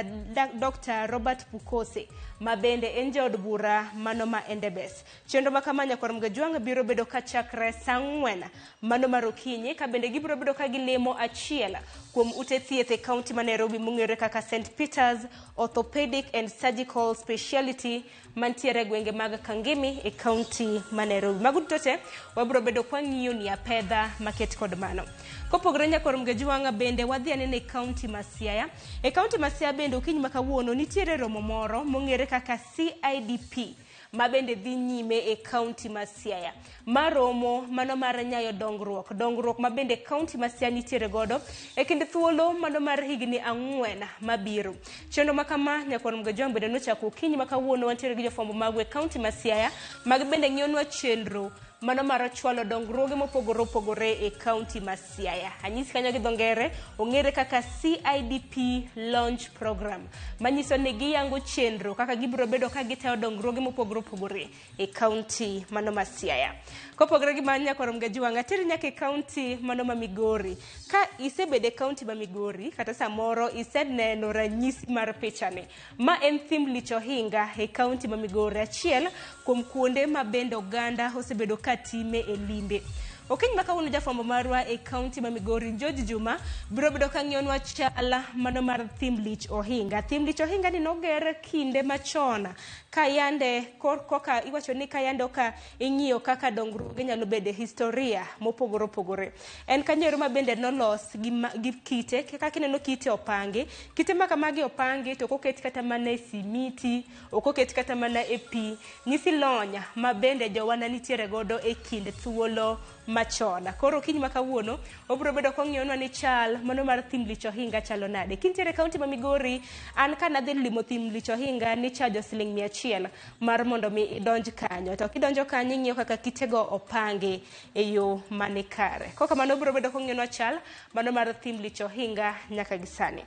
Dr. Robert Pukose ma bende en jaod bura mano ma Endebess. Chenro ma kama nyakwar Mgajwang' biro bedo ka chakre saa 4 mano mar okinyi ka bende gibiro bedo ka gilimo achiel kuom ute thieth e kaunti ma Nairobi mong'ere kaka St. Peter's Orthopedic and Surgical Speciality mantiere e gwenge mag Kangemi e kaunti ma Nairobi. Mago duto te wabiro bedo kwa ng'iyo ni apedha maket kod mano. Kopogore nyakwar Mgajwang' bende wadhi anene e kaunti ma Siaya. E kaunti ma Siaya bende okinyi ma kawuono nitiere romo moro mong'ere kaka CIDP ma bende dhi nyime e kaunti ma Siaya. Ma romo mano mar nyayo dongruok. Dongruok ma bende kaunti ma Siaya nitiere godo e kind thuolo mano mar higni 4 mabiro. Chenro ma kama nyakwar Mgajwang' bende nochako okinyi ma kawuono wantiere gi jofwambo magwa e kaunti ma Siaya mag bende ng'iyonwa chenro mano mar chwalo dongruoge mopogore opogore e kaunti ma Siaya. Anyisi kanyo gi dho ngere ong'ere kaka CIDP Launch Program manyiso ni giyango chenro kaka gibiro bedo ka gitayo dongruoge mopogore opogore e kaunti mano ma Siaya. Kopogore gi mano nyakwar Mgajwang' ateri nyaka e kaunti mano ma Migori. Ka isebedo e kaunti ma Migori kata samoro iseneno ranyisi mar pichani, ma en thim Lich Ohinga e kaunti ma Migori, achiel kuom kuonde ma bende oganda osebedo ka time e limbe. Okinyi ma kawuono jafwambo marwa e kaunti ma Migori George Juma biro bedo ka ng'iyonwa chal mano mar thim Lich Ohinga. Thim Lich Ohinga ni noger kinde machon ka yande koka iwacho ni ka yande oka ing'iyo kaka dongruoge nyalo bedo e historia mopogore opogore. En kanyo ero ma bende nolos gi kite kaka ineno kite opangi. Kite ma kamagi opangi to ok oket kata mana e simiti, ok oket kata mana e pi. Nyisi lony ma bende jowana nitiere godo e kind thuolo machon. Koro okinyi ma kawuono obiro bedo kong'iyonwa ni chal mano mar thim Lich Ohinga chalo nade. Kintiere e kaunti ma Migori, an ka nadhi limo thim Lich Ohinga nichajo siling 100 mar mondo mi idonj kanyo. To kidonjo kanyo ing'iyo kaka kitego opangi e yo mani kare. Kokamano obiro bedo kong'iyonwa chal mano mar thim Lich Ohinga nyaka gi sani.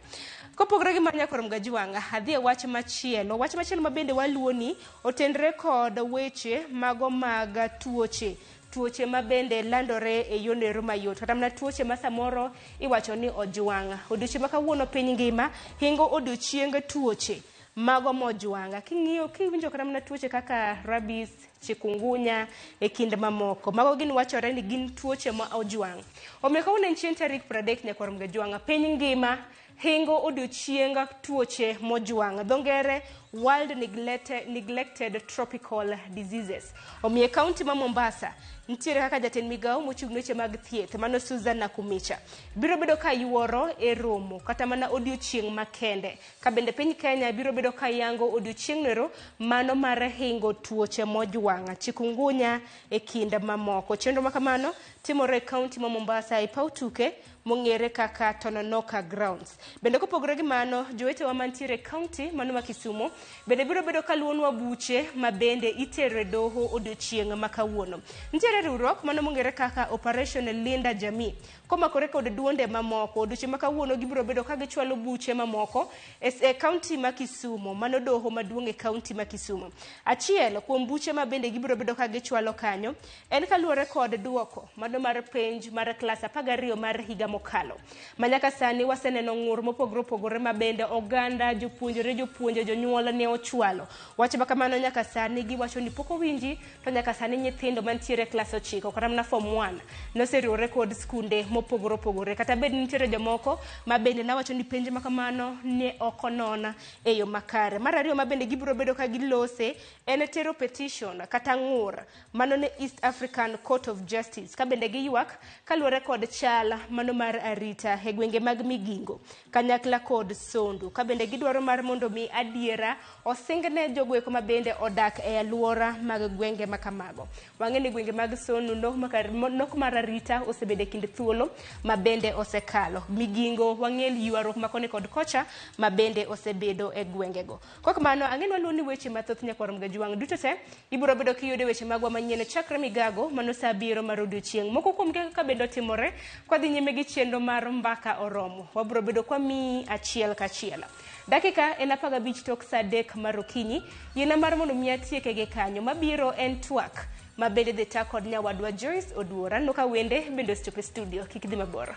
Kopogore gi mano nyakwar Mgajwang', adhi e wach machielo. Wach machielo ma bende waluwo ni otenre kod weche mago mag tuoche. Tuoche ma bende landore e yono mayot kata mana tuoche ma samoro iwacho ni ojwang'. Odiochieng' ma kawuono piny ngima hingo odiochieng tuoche mago mojwang'. King'iyo kiwinjo kata mana tuoche kaka rabies, chikungunya e kind mamoko. Mago gin wachore ni gin tuoche ma ojwang'. Omiyo kawuono en chieng' tarik 30 nyakwar Mgajwang', piny ngima hingo odiochieng tuoche mojwang'. Dho ngere World Neglected Tropical Diseases. Omiyo e kaunti ma Mombasa nitiere kaka jatend migawo mochung' ne weche mag thieth mano Susan Nakhumicha biro bedo ka yuoro e romo kata mana odiochieng' makende. Ka bende piny Kenya biro bedo ka yango odiochieng' nero mano mar hingo tuoche mojwang', chikungunya e kind mamoko. Chenro ma kamano timore e kaunti ma Mombasa e paw tuke mong'ere kaka Tononoka Grounds. Bende kopogore gi mano, jowetewa mantiere e kaunti mano ma Kisumu bende biro bedo ka luwonwa buche ma bende itero e doho odiochieng' ma kawuono. Nitiere riwruok mano mong'ere kaka Operation Linda Jamii komakore kod duonde mamoko. Odiochieng' ma kawuono gibiro bedo ka gichwalo buche mamoko e kaunti ma Kisumu, mano doho maduong' e kaunti ma Kisumu. Achiel kuom buche ma bende gibiro bedo ka gichwalo kanyo en kaluwore kod duoko mano mar penj mar klas 12 mar higa mokalo. Ma nyaka sani waseneno ng'ur mopogore opogore ma bende oganda, jopuonjre, jopuonje, jonyuol ne ochwalo. Wach ma kamano nyaka sani giwacho ni pok owinji, to nyaka sani nyithindo mantiere e klas 9 kata mana form 1 noseriwore kod skunde mopogore opogore. Kata bed ni nitiere jomoko ma bende nawacho ni penj ma kamano ne ok onon e yo makare. Mar ariyo ma bende gibiro bedo ka gilose en tero petition kata ng'ur mano ne East African Court of Justice ka bende giywak kaluwore kod chal mano mar arita e gwenge mag Migingo kanyakla kod Sondu ka bende gidwaro mar mondo mi adiera osingne jogo eko ma bende odak e alwora mag gwenge ma kamago. Wang'e ni gwenge mag Sondu nok mar arita osebedo e kind thuolo ma bende osekalo. Migingo wang'e ywaruok ma koni kod kocha ma bende osebedo e gwengego. Kok mano ang'e ni waluwo ni weche mathoth nyakwar Mgajwang' duto te ibiro bedo kiyudo weche magwa manyien chakre migago mano sa 7 mar odiochieng'. Moko kuom kaka bende otimore kwa dhi nyime gi chenro mar mbaka oromo. Wabiro bedo kwa miyi achiel kachiel. Dakika en 15 tok sa 3 mar okinyi. Yiena mar mondo mi atieke gi kanyo. Mabiro en twak ma bende dhi ta kod nyawadwa Joyce Oduor. Aneno ka wende bende osechopo e studio. Kik idhi mabor.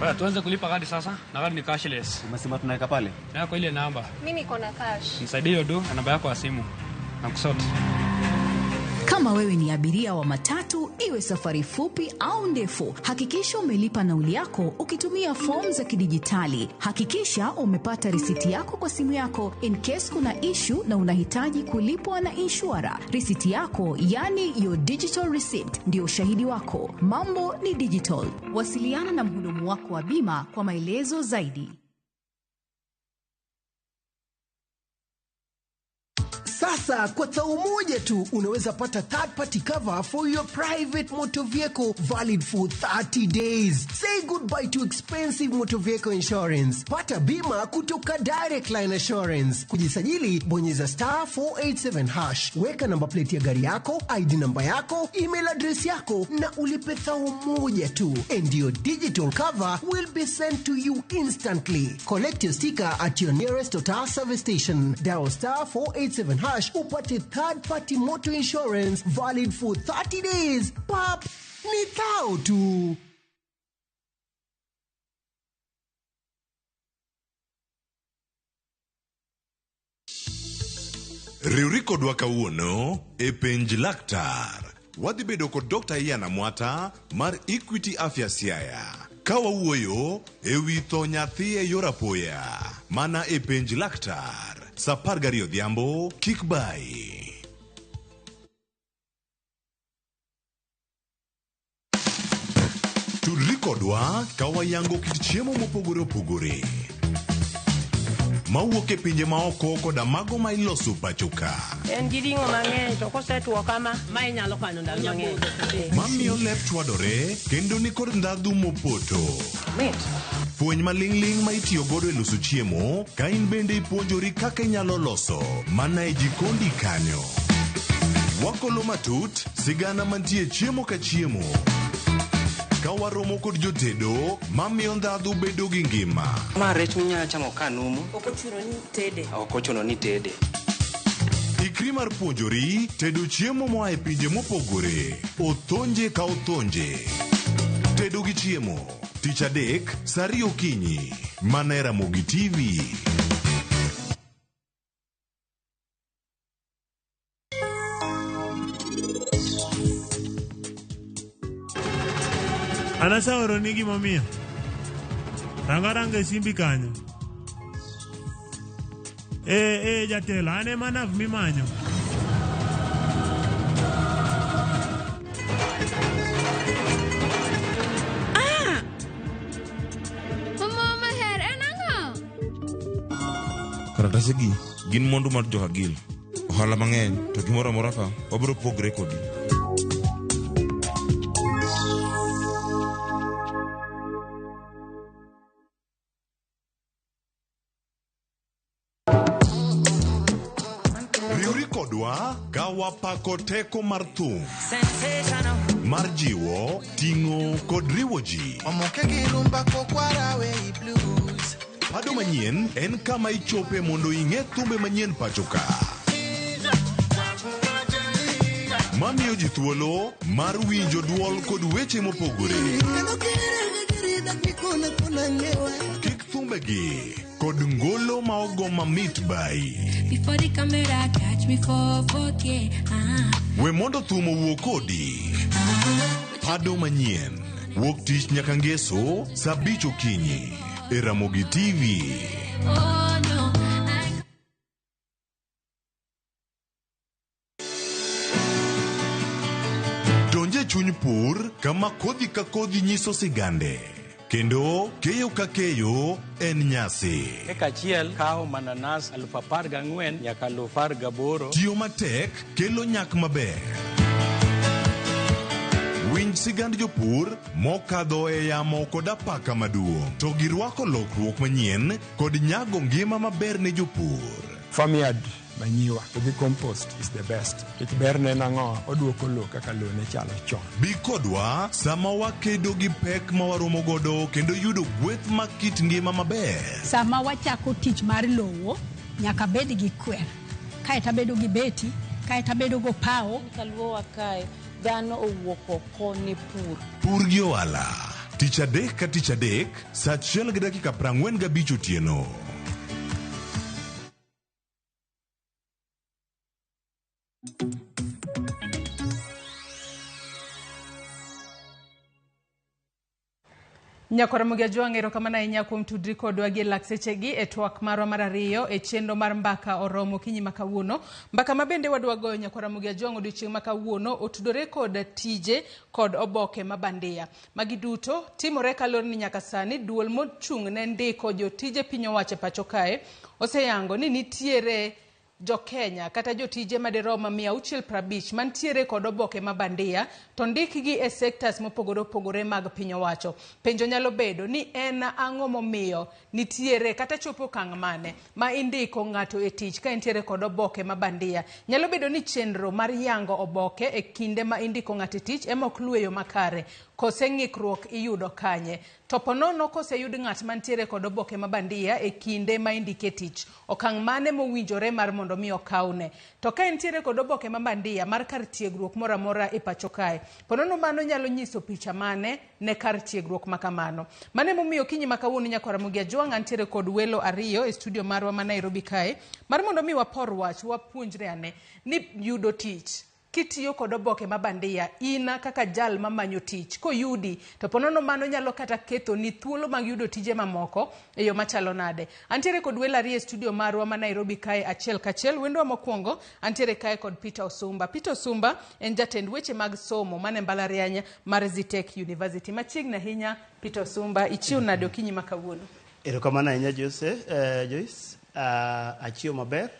Baya, tuanze kulipa kadi sasa na kadi ni cashless.
Umesema tunaweka pale?
Na kwa ile namba.
Mimi niko na cash.
Nisaidie hiyo do na namba yako ya simu. Na kusort.
Kama wewe ni abiria wa matatu, iwe safari fupi au ndefu, hakikisha umelipa nauli yako ukitumia fomu za kidijitali. Hakikisha umepata risiti yako kwa simu yako in case kuna issue na unahitaji kulipwa na inshura. Risiti yako, yani your digital receipt, ndio ushahidi wako. Mambo ni digital. Wasiliana na mhudumu wako wa bima kwa maelezo zaidi.
Sasa kwa tau moja tu unaweza pata third party cover for your private motor vehicle valid for 30 days. Say goodbye to expensive motor vehicle insurance. Pata bima kutoka Direct Line Assurance. Kujisajili bonyeza star 487 hash. Weka namba plate ya gari yako, ID namba yako, email address yako na ulipe thau moja tu. And your digital cover will be sent to you instantly. Collect your sticker at your nearest Total service station. Dial star 487 hash upate third party motor insurance valid for 30 days. Pap, ni thao tu.
Riwri kodwa kawuono e penj laktar. Wadhi bedo kod Dr. Ian Amwata mar Equity Afya Siaya ka wawuoyo e wi tho nyathi e yor apoya mana e penj laktar sa 12 odhiambo kik bayi. Tudri kodwa ka wayango kit chiemo mopogore opogore mawuok e pinje maoko koda mago ma iloso pacho ka.
En gi ring'o mang'eny to kosetuo kama, ma inyalo kano ndalo mang'eny.
Mamiyo lep chwadore kendo nikod ndhadhu mopoto.
Mit.
Fweny maling'ling' ma itiyo godo e loso chiemo ka in bende ipuonjori kaka inyalo loso mana e jikondi kanyo. Wakolo matut sigana mantie chiemo ka chiemo. Ka waromo kod jotedo mamiyo ndhadhu bedo gi ngima.
Ma rech minyalo chamo ka numu.
Ok ochuno ni tede.
Ok ochuno ni tede.
Ikri mar puonjori tedo chiemo moa e pinje mopogore. Othonje ka othonje. Tedo gi chiemo. Tich adek, sa ariyo okinyi. Mana e Ramogi TV.
An aseoroni gimomiyo. Rang aranga e simbi kanyo. Eh, eh, jatelo, an ema nav mimanyo.
Ah! Mama maher en ang'o?
Karatase gi gin mwandu mar Johagil. Ohala mang'eny to gimoro amora ka wabiro pogre kodi.
Riwri kodwa ka wapako teko mar thum mar jiwo, ting'o kod riwo ji.
Omoke gi rumba kokwara we blues.
Pado manyien en kama ichope mondo ing'e thumbe manyien pacho ka. Mamiyo ji thuolo mar winjo duol kod weche mopogore. Kik thumbegi kod ngolo ma ogo mamit bai.
Before the camera catch me for 4K. Ah.
We mondo thum owuo kodi. Pado manyien. Wuok tich nyaka ngeso saa abich okinyi e Ramogi TV.
Oh no. I
Donj e chuny pur kama kodhi ka kodhi nyiso sigande. Kendo keyo ka keyo en nyasi.
Eka achiel kawo mananas 14,000 nyaka 18,000.
Tiyo matek kelo nyak maber. Winj sigand jopur mokadho e yamo kod apaka maduong' to girwako lokruok manyien kod nyago ngima maber ne jopur.
Farmyard manyiwa to gi compost is the best. Nikech berne en ang'o? Oduoko lowo kaka lowo ne chalo chon.
Bi kodwa sama wakedo gi pek ma waromo godo kendo yudo gweth mag kit ngima maber.
Sama wachako tich mar lowo, nyaka bed gi kwer. Kaeto abedo gi beti, kaeto abedo gopawo.
Kaluowa kae, dhano owuok oko ne pur.
Pur gi ohala. Tich adek ka tich adek, saa achiel gi dakika 45 otieno.
Nyakwar Ramogi Ajwang' erokamano ahinya kuom tudri kodwa gi e lak sechegi e twak marwa mar ariyo e chenro mar mbaka oromo okinyi ma kawuono. Mbaka ma bende wadwa goyo Nyakwar Ramogi Ajwang' odiochieng' ma kawuono otudore kod tije kod oboke ma bandia. Magi duto timore kaluwore ni nyaka sani duol mochung' ne ndiko jotije piny owacho e pacho kae oseyango ni nitiere Jo-Kenya kata jotije madirom 650 mantiere kod oboke ma bandia to ndikgi e sectors mopogore opogore mag piny owacho. Penjo nyalo bedo ni en ang'o momiyo nitiere kata chopo okang' mane ma indiko ng'ato e tich ka entiere kod oboke ma bandia. Nyalo bedo ni chenro mar yango oboke e kinde ma indiko ng'ato e tich ema ok luw e yo makare kose ng'ikruok iyudo kanye. To ponono koseyud ng'at mantiere kod oboke ma bandia e kinde ma indike tich, okang' mane mowinjore mar mondo mi okawne? To ka entiere kod oboke ma bandia mar kar tiegruok moro amora e pacho kae, ponono mano nyalo nyiso picha mane ne kar tiegruok ma kamano? Mano emomiyo okinyi ma kawuono Nyakwar Ramogi Ajwang' antiere kod welo ariyo e studio marwa ma Nairobi kae mar mondo mi wapor wach, wapuonjre ane ni yudo tich Kitiyo kod oboke ma bandia, in kaka jal mamanyo tich, koyudi to ponono mano nyalo kata kethoni thuolo mag yudo tije mamoko e yo machalo nade. Antiere kod welo ariyo e studio marwa ma Nairobi kae achiel kachiel. Wendwa mokwongo antiere kae kod Peter Osumba. Peter Osumba en jatend weche mag somo mane mbalariany mar Zetech University. Machiegni ahinya Peter Osumba, ichiew nade okinyi ma kawuono?
Erokamano ahinya Jose, Joyce. Achiew maber.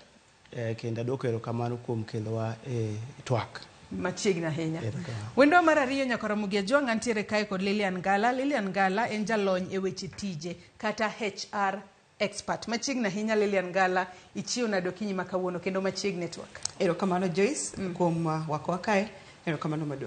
Eh, kendo adwoko erokamano kuom kelowa e twak.
Machiegni ahinya.
Erokamano.
Wendwa mar ariyo nyaka Ramogi Ajwang' antiere kae kod Lilian Ngala. Lilian Ngala en jalony e weche tije kata HR expert. Machiegni ahinya Lilian Ngala, ichiew nade okinyi ma kawuono kendo machiegni e twak.
Erokamano Joyce kuom wakowa kae. Erokamano maduong'.